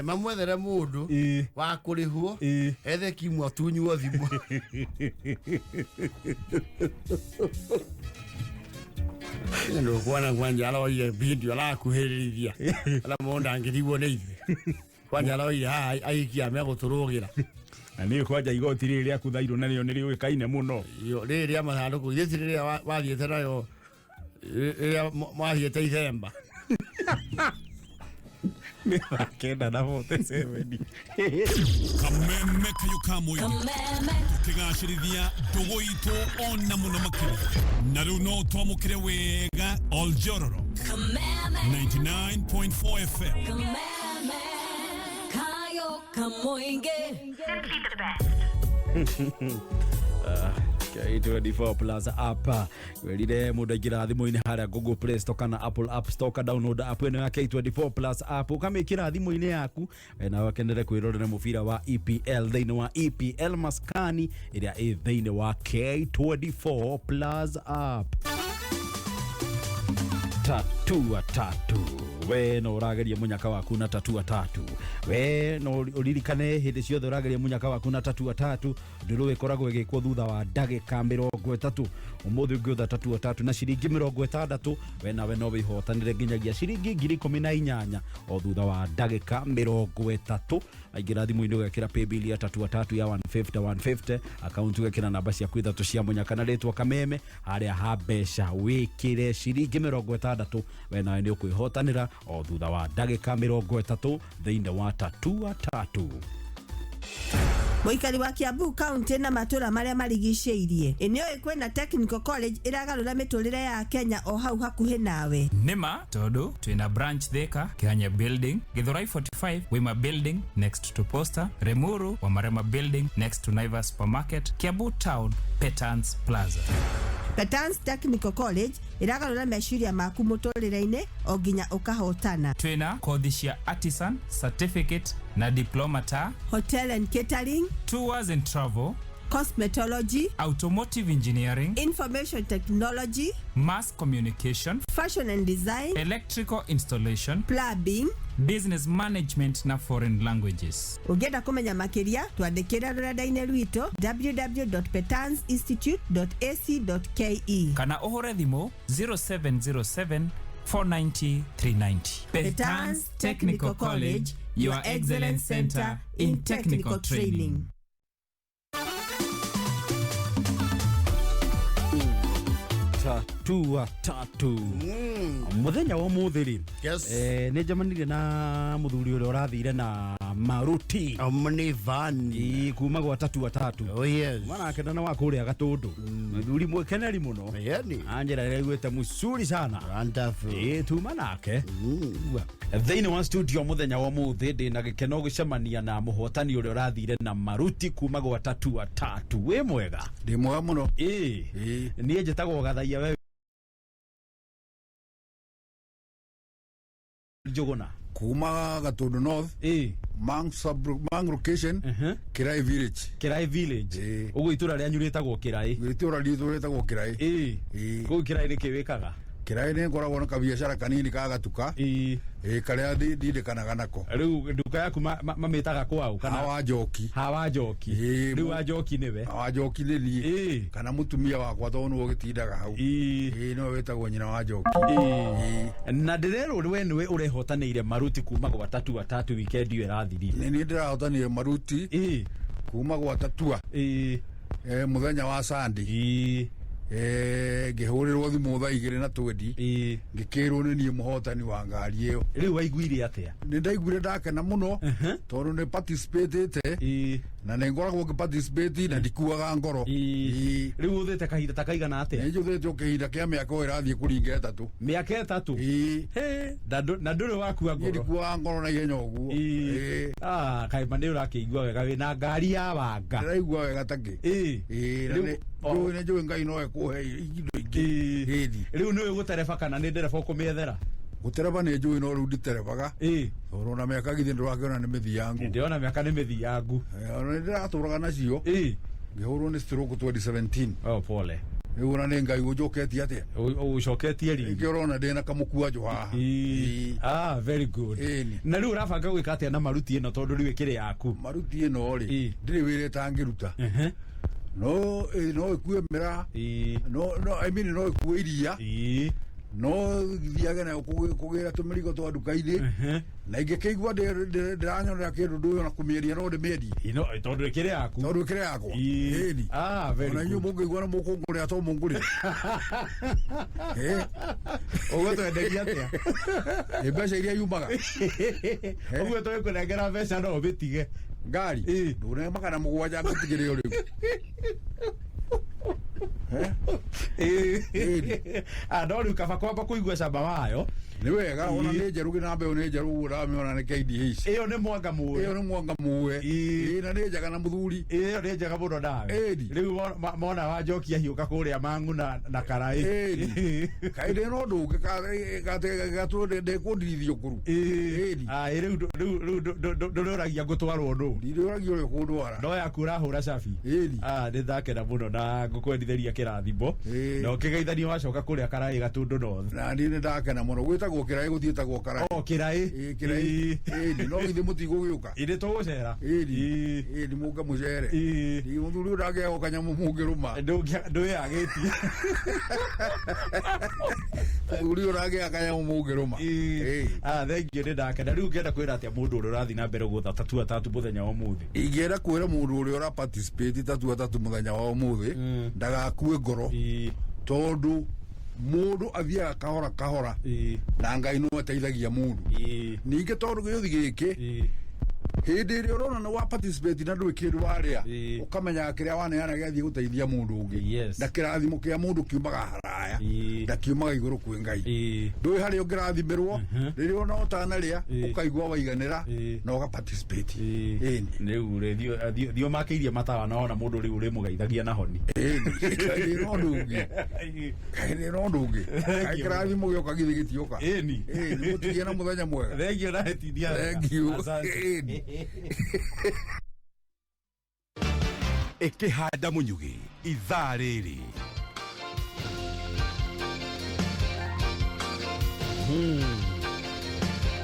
Speaker 21: mamwethere mũndũ wa kũrĩhwo ethe Kimu atunywo thimũ. Ndũkuona kwanja aroire bindio arakuhĩrĩria. Ona mũndũ ndangĩrigwo nĩ ithuĩ. Kwanja aroire haha aikia megũtũrũgĩra.
Speaker 6: Na nĩ kwanja igoti rĩrĩ rĩaku thairũ narĩo nĩ rĩũĩkaine mũno.
Speaker 21: Rĩrĩ rĩa mathandũkũ githĩ ti rĩrĩa wathiĩte nayo rĩrĩa mwathiĩte Ithemba.
Speaker 6: Nĩ thaa kenda na 47.
Speaker 19: Kameme kayo ka mũingĩ tũkĩgacĩrithia ndũgũ itũ ona mũno makĩria na rĩu no twamũkĩre wega Oljororo 99.4 FM.
Speaker 8: Kayo Kamoinge.
Speaker 6: Simply the best. K24 Plus app werire mundu aingĩra thimũ-inĩ harĩa Google Play Store kana Apple App Store ka download app ĩno ya K24 Plus app ũkamĩkĩra thimũ-inĩ yaku, nawe akenere kwĩrorera mũbira wa EPL thĩinĩ wa EPL maskani ĩrĩa ĩ thĩinĩ wa K24 Plus app. Tatua tatu, we no ũrageria mũnyaka waku na tatua tatu. We no ũririkane hĩndĩ ciothe ũrageria mũnyaka waku na tatua tatu, ndũrũ ĩkoragwo ĩgĩkwo thutha wa ndagĩka 30. Ũmũthĩ ũngĩũtha tatua tatu na ciringi 60, we nawe no wĩhotanĩre nginyagia ciringi 18,000 o thutha wa ndagĩka 30. Aingĩra thimũ-inĩ ũgekĩra paybill ya tatua tatu ya 150 150, akaunti ũgekĩra namba ciaku ithatũ cia mũnyaka na rĩtwa Kameme, harĩa ha mbeca wĩkĩre ciringi 60, we nawe nĩ ũkwĩhotanĩra o thutha wa ndagĩka 30 thĩinĩ wa tatua tatu.
Speaker 14: Mũikari wa Kiambu County na matũra marĩa marigicĩirie, ĩ nĩũĩ kwĩna Technical College ĩragarũra mĩtũrĩre ya Kenya o hau hakuhĩ nawe?
Speaker 22: Nĩma tondu twina branch Thika, Kihanya building, Githurai 45, Wima building next to Posta, Remuru Wamarema building next to Naivas supermarket, Kiambu town, Petans Plaza.
Speaker 14: Petans Technical College ĩragarũra meciria maku mũtũrĩre-inĩ o nginya ũkahotana.
Speaker 22: Twina kothi cia artisan certificate na diploma ta
Speaker 14: Hotel and catering,
Speaker 22: tours and travel,
Speaker 14: cosmetology,
Speaker 22: automotive engineering,
Speaker 14: information technology,
Speaker 22: mass communication,
Speaker 14: fashion and design,
Speaker 22: electrical installation,
Speaker 14: plumbing,
Speaker 22: business management na foreign languages.
Speaker 14: Ũngĩenda kũmenya makĩria, twandĩkĩre rũrenda-inĩ rwitũ www.petansinstitute.ac.ke
Speaker 22: kana ũhũre thimũ 0707 490 390.
Speaker 14: Petans Technical College, your excellence center in technical training.
Speaker 6: Tatua tatu, muthenya wa umuthi ri, nĩ njemanire na muthuri ũrĩa ũrathire na maruti
Speaker 21: Omnivan
Speaker 6: kuma gwa tatua tatu.
Speaker 21: Oh yes.
Speaker 6: Mwanake na wa kũrĩa Gatũndũ, muthuri mwekeneri mũno, anjĩra nĩaiguĩte mũcuri sana.
Speaker 21: Wonderful.
Speaker 6: Tuma nake thĩinĩ wa studio mũthenya wa ũmũthĩ. Ndĩ na gĩkeno gũcemania na mũhotani ũrĩa ũrathire na maruti kuma gwa tatua tatu. Wĩ mwega?
Speaker 23: Ndĩ mwega mũno.
Speaker 6: Ĩĩ, niĩ njĩtagwo Gathaia, we Njũgũna.
Speaker 23: Kuma Gatundu North, Mang sub Mang location, Kirai village.
Speaker 6: Kirai village, ũguo itũra rĩanyu rĩtagwo Kirai?
Speaker 23: Itũra ritũ rĩtagwo Kirai.
Speaker 6: Ĩĩ, kũu Kirai nĩkĩ wĩkaga?
Speaker 23: Kirai nĩ ngoragwo na kabiacara kanini ka gatuka.
Speaker 6: Ĩĩ,
Speaker 23: karĩa ndindĩkanaga nako.
Speaker 6: Rĩu nduka yaku mamĩtaga kwao kana?
Speaker 23: Hawa Njoki.
Speaker 6: Hawa Njoki. Rĩu wa Njoki nĩwe?
Speaker 23: Hawa Njoki nĩ niĩ kana mũtumia wakwa, tondũ nĩwe ũgĩtindaga hau. Ĩĩ, nĩwe wĩtagwo nyina wa Njoki.
Speaker 6: Ĩĩ, na ndĩrerwo we nĩwe ũrehotanĩire maruti kuma gwa tatua tatu weekend ĩyo ĩrathirire.
Speaker 23: Nĩ niĩ ndĩrahotanire maruti kuma gwa tatua mũthenya wa Sunday. Ngĩhũrĩrwo thimũ thaa igĩrĩ na twendi, ngĩkĩrwo nĩ niĩ mũhotani wa ngari ĩyo.
Speaker 6: Rĩu waiguire atĩa?
Speaker 23: Nĩ ndaiguire ndakena mũno tondũ nĩ participatĩte na nĩ ngoragwo ngĩ participate na ndikuaga ngoro.
Speaker 6: Rĩu ũthĩte kahinda ta kaigana atĩa?
Speaker 23: Nĩ njũthĩte o kĩhinda kĩa mĩaka ĩyo ĩrathiĩ kũringa 3.
Speaker 6: Mĩaka 3? Na ndũrĩ wakua
Speaker 23: Niĩ
Speaker 6: ngoro?
Speaker 23: ndikuaga ngoro na ihenya ũguo.
Speaker 6: Kaĩ ma nĩ ũrakĩigua wega wĩna ngari ya wanga?
Speaker 23: Ndĩraigua wega takĩ.
Speaker 6: Rĩu-
Speaker 23: Nĩ njũĩ Ngai no ekũhe indo ingĩ.
Speaker 6: Rĩu nĩũĩ gũtereba kana nĩ ndereba ũkũmĩethera?
Speaker 23: Gũtereba nĩ njũĩ, no rĩu nditerebaga tondũ ona mĩaka githĩ ndũrakĩona nĩ mĩthiangu.
Speaker 6: Ndĩrona mĩaka nĩ mĩthiangu.
Speaker 23: Ona nĩ ndĩratũraga nacio, ngĩhũrwo nĩ stroke 2017.
Speaker 6: Oh, pole.
Speaker 23: Rĩu ona nĩ Ngai ũnjoketie atĩa?
Speaker 6: Ũcoketie riri.
Speaker 23: Nĩkĩo ũrona ndĩna kamũkwanjũ haha.
Speaker 6: Ah, very good. Na rĩu ũrabanga gwĩka atĩa na maruti ĩno, tondũ rĩu ĩkĩrĩ yaku?
Speaker 23: Maruti ĩno rĩ, ndĩrĩ wĩra ĩtangĩruta. No ĩkue mĩraa, no, I mean, no ĩkue iria. No thiage nayo kũgĩra tũmĩrigo twa nduka-inĩ, na ingĩkĩigua ndĩranyonera kĩndũ ndũyũ na kũmĩendia no ndĩmĩendie.
Speaker 6: No tondũ ĩkĩrĩ yaku.
Speaker 23: Tondũ ĩkĩrĩ yakwa. Ĩni.
Speaker 6: Ah, very
Speaker 23: Ona inyuĩ
Speaker 6: good.
Speaker 23: mũngĩigua na mũkũngũrĩra to mũngũrĩre.
Speaker 6: Ũgũtwenderia atĩa?
Speaker 23: Nĩ mbeca iria yumaga.
Speaker 6: Ũguo tũgĩkũnengera mbeca no ũmĩtige.
Speaker 23: Ngari ndũne 700 ngũtigĩre o rĩu.
Speaker 6: Ah, no rĩu kaba kwamba kũigua cama wayo.
Speaker 23: Nĩ wega ona nĩ njerũ kĩnamba ĩyo nĩ njerũ ũguo ndamĩona nĩ KDH.
Speaker 6: Ĩyo nĩ mwanga mũe.
Speaker 23: Ĩyo nĩ mwanga mũe. Ĩĩ, na nĩ njega na mũthuri.
Speaker 6: Ĩyo nĩ njega mũno nawe. Rĩu mona wanjokia hiũka kũrĩa mang'u na karaĩ.
Speaker 23: Ĩni. Kaĩ ndĩ na ũndũ ũngĩ gatũ ndĩkũndirithio kũru.
Speaker 6: Ĩni. Ah, rĩu ndũrĩũragia ngũtwarwo nũ.
Speaker 23: Ndirĩũragia ũrĩa ũkũndwara.
Speaker 6: No yaku ũrahũra cabi.
Speaker 23: Ĩni.
Speaker 6: Ah, nĩ ndakena mũno na ngũkwendithĩria kĩrathimo. Na ũkĩgeithania wacoka kũrĩa karaĩ Gatũndũ North.
Speaker 23: Na niĩ nĩ ndakena mũno gwĩtagwo kĩraĩ gũtiĩtagwo karaĩ.
Speaker 6: O kĩraĩ.
Speaker 23: Ĩĩ, kĩraĩ. Ĩni, no githĩ mũtigũgĩũka.
Speaker 6: Ĩndĩ tũgũcera.
Speaker 23: Ĩni. Ĩni mũke mũcere. Ĩĩ, mũthuri ũyũ ndangĩaga kanyamũ mũngĩrũma.
Speaker 6: Ndwĩyagĩtie.
Speaker 23: Mũthuri ũyũ ndangĩaga kanyamũ mũngĩrũma.
Speaker 6: Ah, thank you, nĩ ndakena. Rĩu ũngĩenda kwĩra atĩa mũndũ ũrĩa ũrathiĩ na mbere gũtha tatua tatu mũthenya wa ũmũthĩ?
Speaker 23: Ingĩenda kwĩra mũndũ ũrĩa ũra participate tatua tatu mũthenya wa ũmũthĩ ndagakue ngoro, tondũ mũndũ athiaga kahora kahora na Ngai no ateithagia mũndũ. Ningĩ tondũ gĩũthi gĩkĩ hĩndĩ ĩrĩa ũrona nĩ wa participate na ndũrĩ kĩndũ warĩa, ũkamenyaga kĩrĩa waneana gĩathiĩ gũteithia mũndũ ũngĩ, na kĩrathimo kĩa mũndũ kiumaga haraya na kiumaga igũrũ kwĩ Ngai. Ndũĩ harĩa ũngĩrathimĩrwo rĩrĩa ona ũtanarĩa ũkaigua waiganĩra na ũga participate. Ĩni.
Speaker 6: Rĩu rĩ thiĩ ũmakĩirie matawa na wona mũndũ rĩu ũrĩmũgeithagia na honi.
Speaker 23: Kaĩ no ũndũ ũngĩ. Kaĩ no ũndũ ũngĩ. Kaĩ kĩrathimo gĩoka githĩ gĩtioka.
Speaker 6: Ĩni.
Speaker 23: Ĩni, mũtigie na mũthenya mwega.
Speaker 6: Thank you, na tindia.
Speaker 23: Thank you.
Speaker 6: Asante.
Speaker 23: Ĩni.
Speaker 1: Ĩkĩhanda mũnyugĩ ithaa rĩrĩ.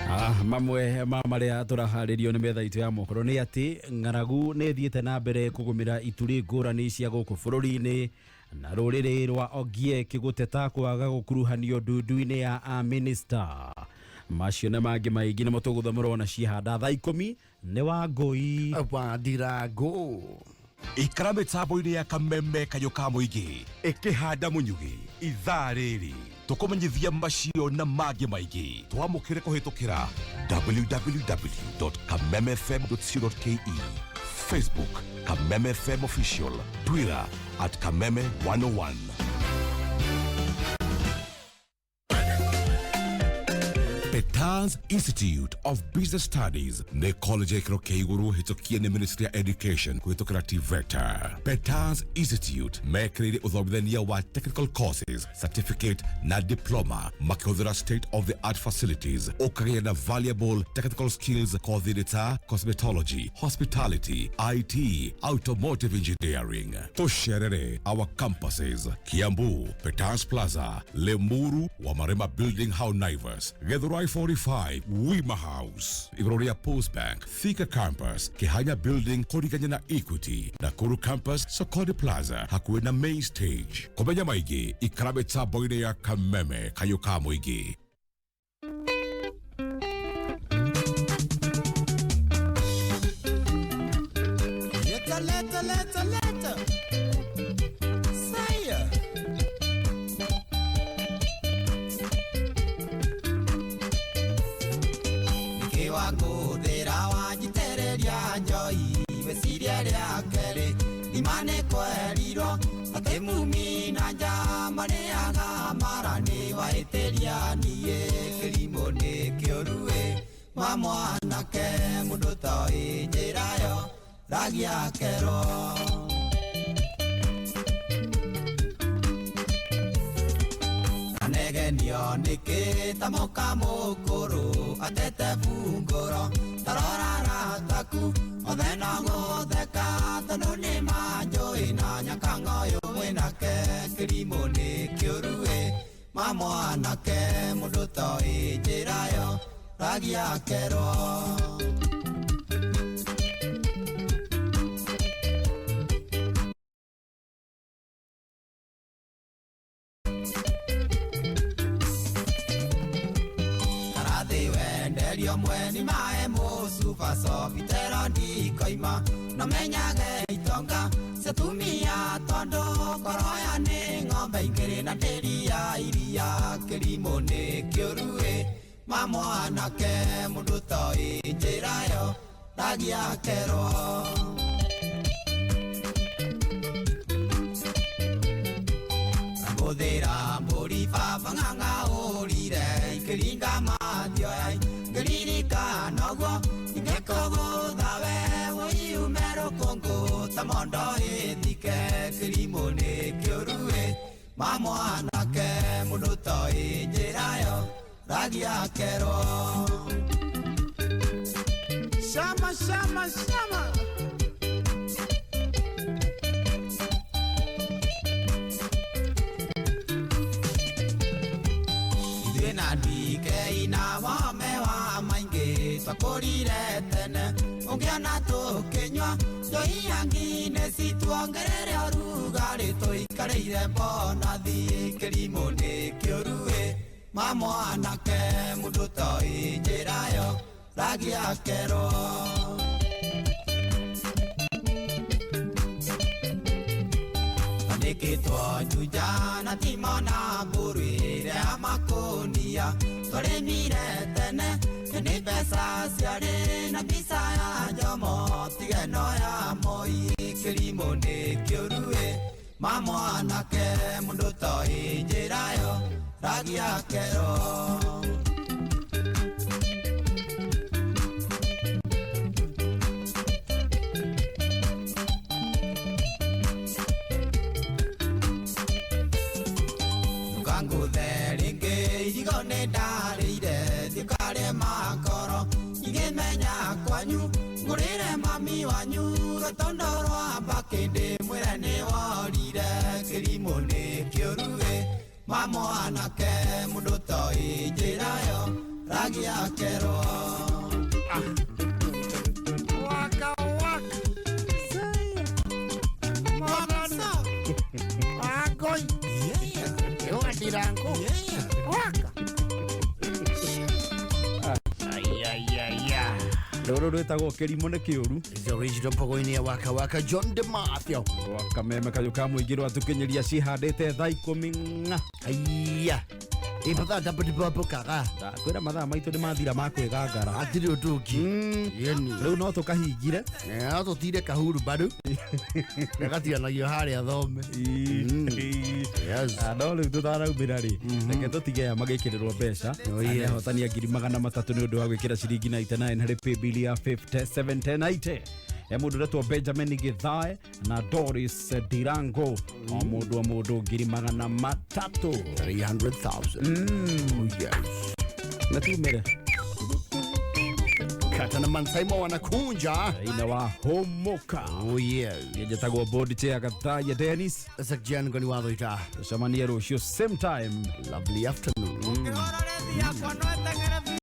Speaker 6: Ah, mamwe ma marĩa tũraharĩrio nĩ metha itũ ya mohoro nĩ atĩ ng'aragu nĩ ĩthiĩte na mbere kũgũmĩra ituri ngũrani cia gũkũ bũrũri-inĩ, na rũrĩrĩ rwa Ogiek gũteta kwaga gũkuruhanio ndundu-inĩ ya amĩnĩsta. Macio na mangĩ maingĩ nĩmo tũgũthomerwo na ciehanda thaa 10 nĩ Wangũi
Speaker 21: Wandirangũ.
Speaker 1: Ikara mĩtambo-inĩ ya kameme kayũ ka mũingĩ ĩkĩhanda mũnyugĩ ithaa rĩrĩ tũkũmenyithia macio na mangĩ maingĩ. Twamũkĩre kũhĩtũkĩra www.kamemefm.co.ke, Facebook Kameme FM Official, Twitter at Kameme 101. Petans Institute of Business Studies nĩ college ĩkĩro kĩa igũrũ hĩtũkie nĩ Ministry ya Education kũhĩtũkĩra TVETA. Petans Institute mekĩrĩire ũthomithania wa technical courses, certificate na diploma makĩhũthĩra state of the art facilities, ũkagĩa na valuable technical skills kothi-inĩ ta cosmetology, hospitality, IT, automotive engineering. Tũcerere our campuses Kiambu, Petans Plaza, Limuru, Wamarema Building, Hau Naivas, Githurai 45, Wima House, igũrũ rĩa Post Bank, Thika Campus, Kihanya Building kũrigania na Equity, Nakuru Campus, Sokoni Plaza, hakuhĩ na main stage. Kũmenya maingĩ ikara mĩtambo-inĩ ya Kameme kayũ ka mũingĩ.
Speaker 11: Leta, leta, leta, leta. Saya. Nĩkĩ wangũthĩra wanjitĩrĩria njoi meciria rĩa kerĩ thima nĩ kwerirwo atĩ mumi na njama marĩaga mara nĩ wahĩtĩria niĩ kĩrimũ nĩ kĩũru-ĩ ma mwanake mũndũ toĩ njĩra yo ragia kerwo. Anegenio nĩkĩ ta mũka mũkũrũ atete bungũro tarora rataku othe no gũtheka tondũ nĩ manjũĩ na nyakang'oyũ mwĩnake kĩrimũ nĩ kĩũru-ĩ ma mwanake mũndũ toĩ njĩra yo ragia kerwo.
Speaker 7: Ngerio mweni mae mũcuba sobitero ndikoima no menyage itonga ciatumia tondũ ngoro ya nĩ ng'ombe ingĩrĩ na ndĩri ya iria kĩrimũ nĩ kĩũruĩ ma mwanake mũndũ toĩ njĩra yo ndagiakerwo. Ngũthĩra mbũri baba ng'ang'a ũrire ikĩringa mathioya ngĩririkana ũguo ingĩkũgũtha we ũiume rũkũngũ ta mondo ĩthike kĩrimũ nĩ kĩũruĩ ma mwanake mũndũ toĩ njĩra yo ndagiakerwo.
Speaker 11: Shama, shama, shama.
Speaker 7: Ithuĩ na ndike na wame wa maingĩ twakũrire tene ũngĩona tũkĩnyua njohi ya Guinness tuongerere ũrugarĩ tũikarĩire mbonathi kĩrimũ nĩ kĩũruĩ ma mwanake mũndũ toĩ njĩra yo ndagiakerwo. Andĩkĩtwo Juja na Timona mbũrũ ĩrĩa ya makũnia tũrĩmire tene nĩ mbeca ciarĩ na mbica ya Jomo tigeno ya Moi kĩrimũ nĩ kĩũruĩ ma mwanake mũndũ toĩ njĩra yo ndagiakerwo. Ngũthe rĩngĩ irigo nĩ ndarĩire thiĩ ũkarĩe makoro ingĩmenya kwanyu ngũrĩre mami wanyu rũtondo rwa mbakĩ ndĩmwĩre nĩ worire kĩrimũ nĩ kĩũruĩ ma mwanake mũndũ toĩ njĩra yo ndagiakerwo.
Speaker 11: Waka waka. Mwana. Agoi. Ndirango. Waka.
Speaker 6: Rũrũ rwĩtagwo kĩrimũ nĩ kĩũru.
Speaker 21: The original pogoini ya waka waka John de Mathio.
Speaker 6: Wakameme kayũ ka mũingĩ rwatũkinyĩria cihandĩte thaa ikũmi ng'a.
Speaker 21: Aiya. Ipatha dabadibabukaga.
Speaker 6: Kwĩra mathaa maitũ nĩ mathira ma kwĩgangara.
Speaker 21: Hatirĩ ũndũ ũngĩ. Yeni.
Speaker 6: Rĩu no tũkahingire.
Speaker 21: No tũtire kahuru bado. Gagatiganagio harĩa thome.
Speaker 6: Yes. No rĩu tũtaraumĩra rĩ. Reke tũtige aya magĩkĩrĩrwo mbeca. Ahotani 300,000 nĩ ũndũ wa gwĩkĩra ciringi 99 harĩ paybill ya 571090. Ya mũndũ ũretwo Benjamin Githae na Doris Dirango o mũndũ o mũndũ 300,000.
Speaker 21: 300,000. Oh, yes.
Speaker 6: Na tumire.
Speaker 21: Kata na Mansaimo wanakunja.
Speaker 6: Ina wa homoka.
Speaker 21: Oh yes.
Speaker 6: Njetagwo board chair Gathaya Dennis.
Speaker 21: Sakjian goni watho ita.
Speaker 6: Tucemanie rũciũ same time.
Speaker 21: Lovely afternoon.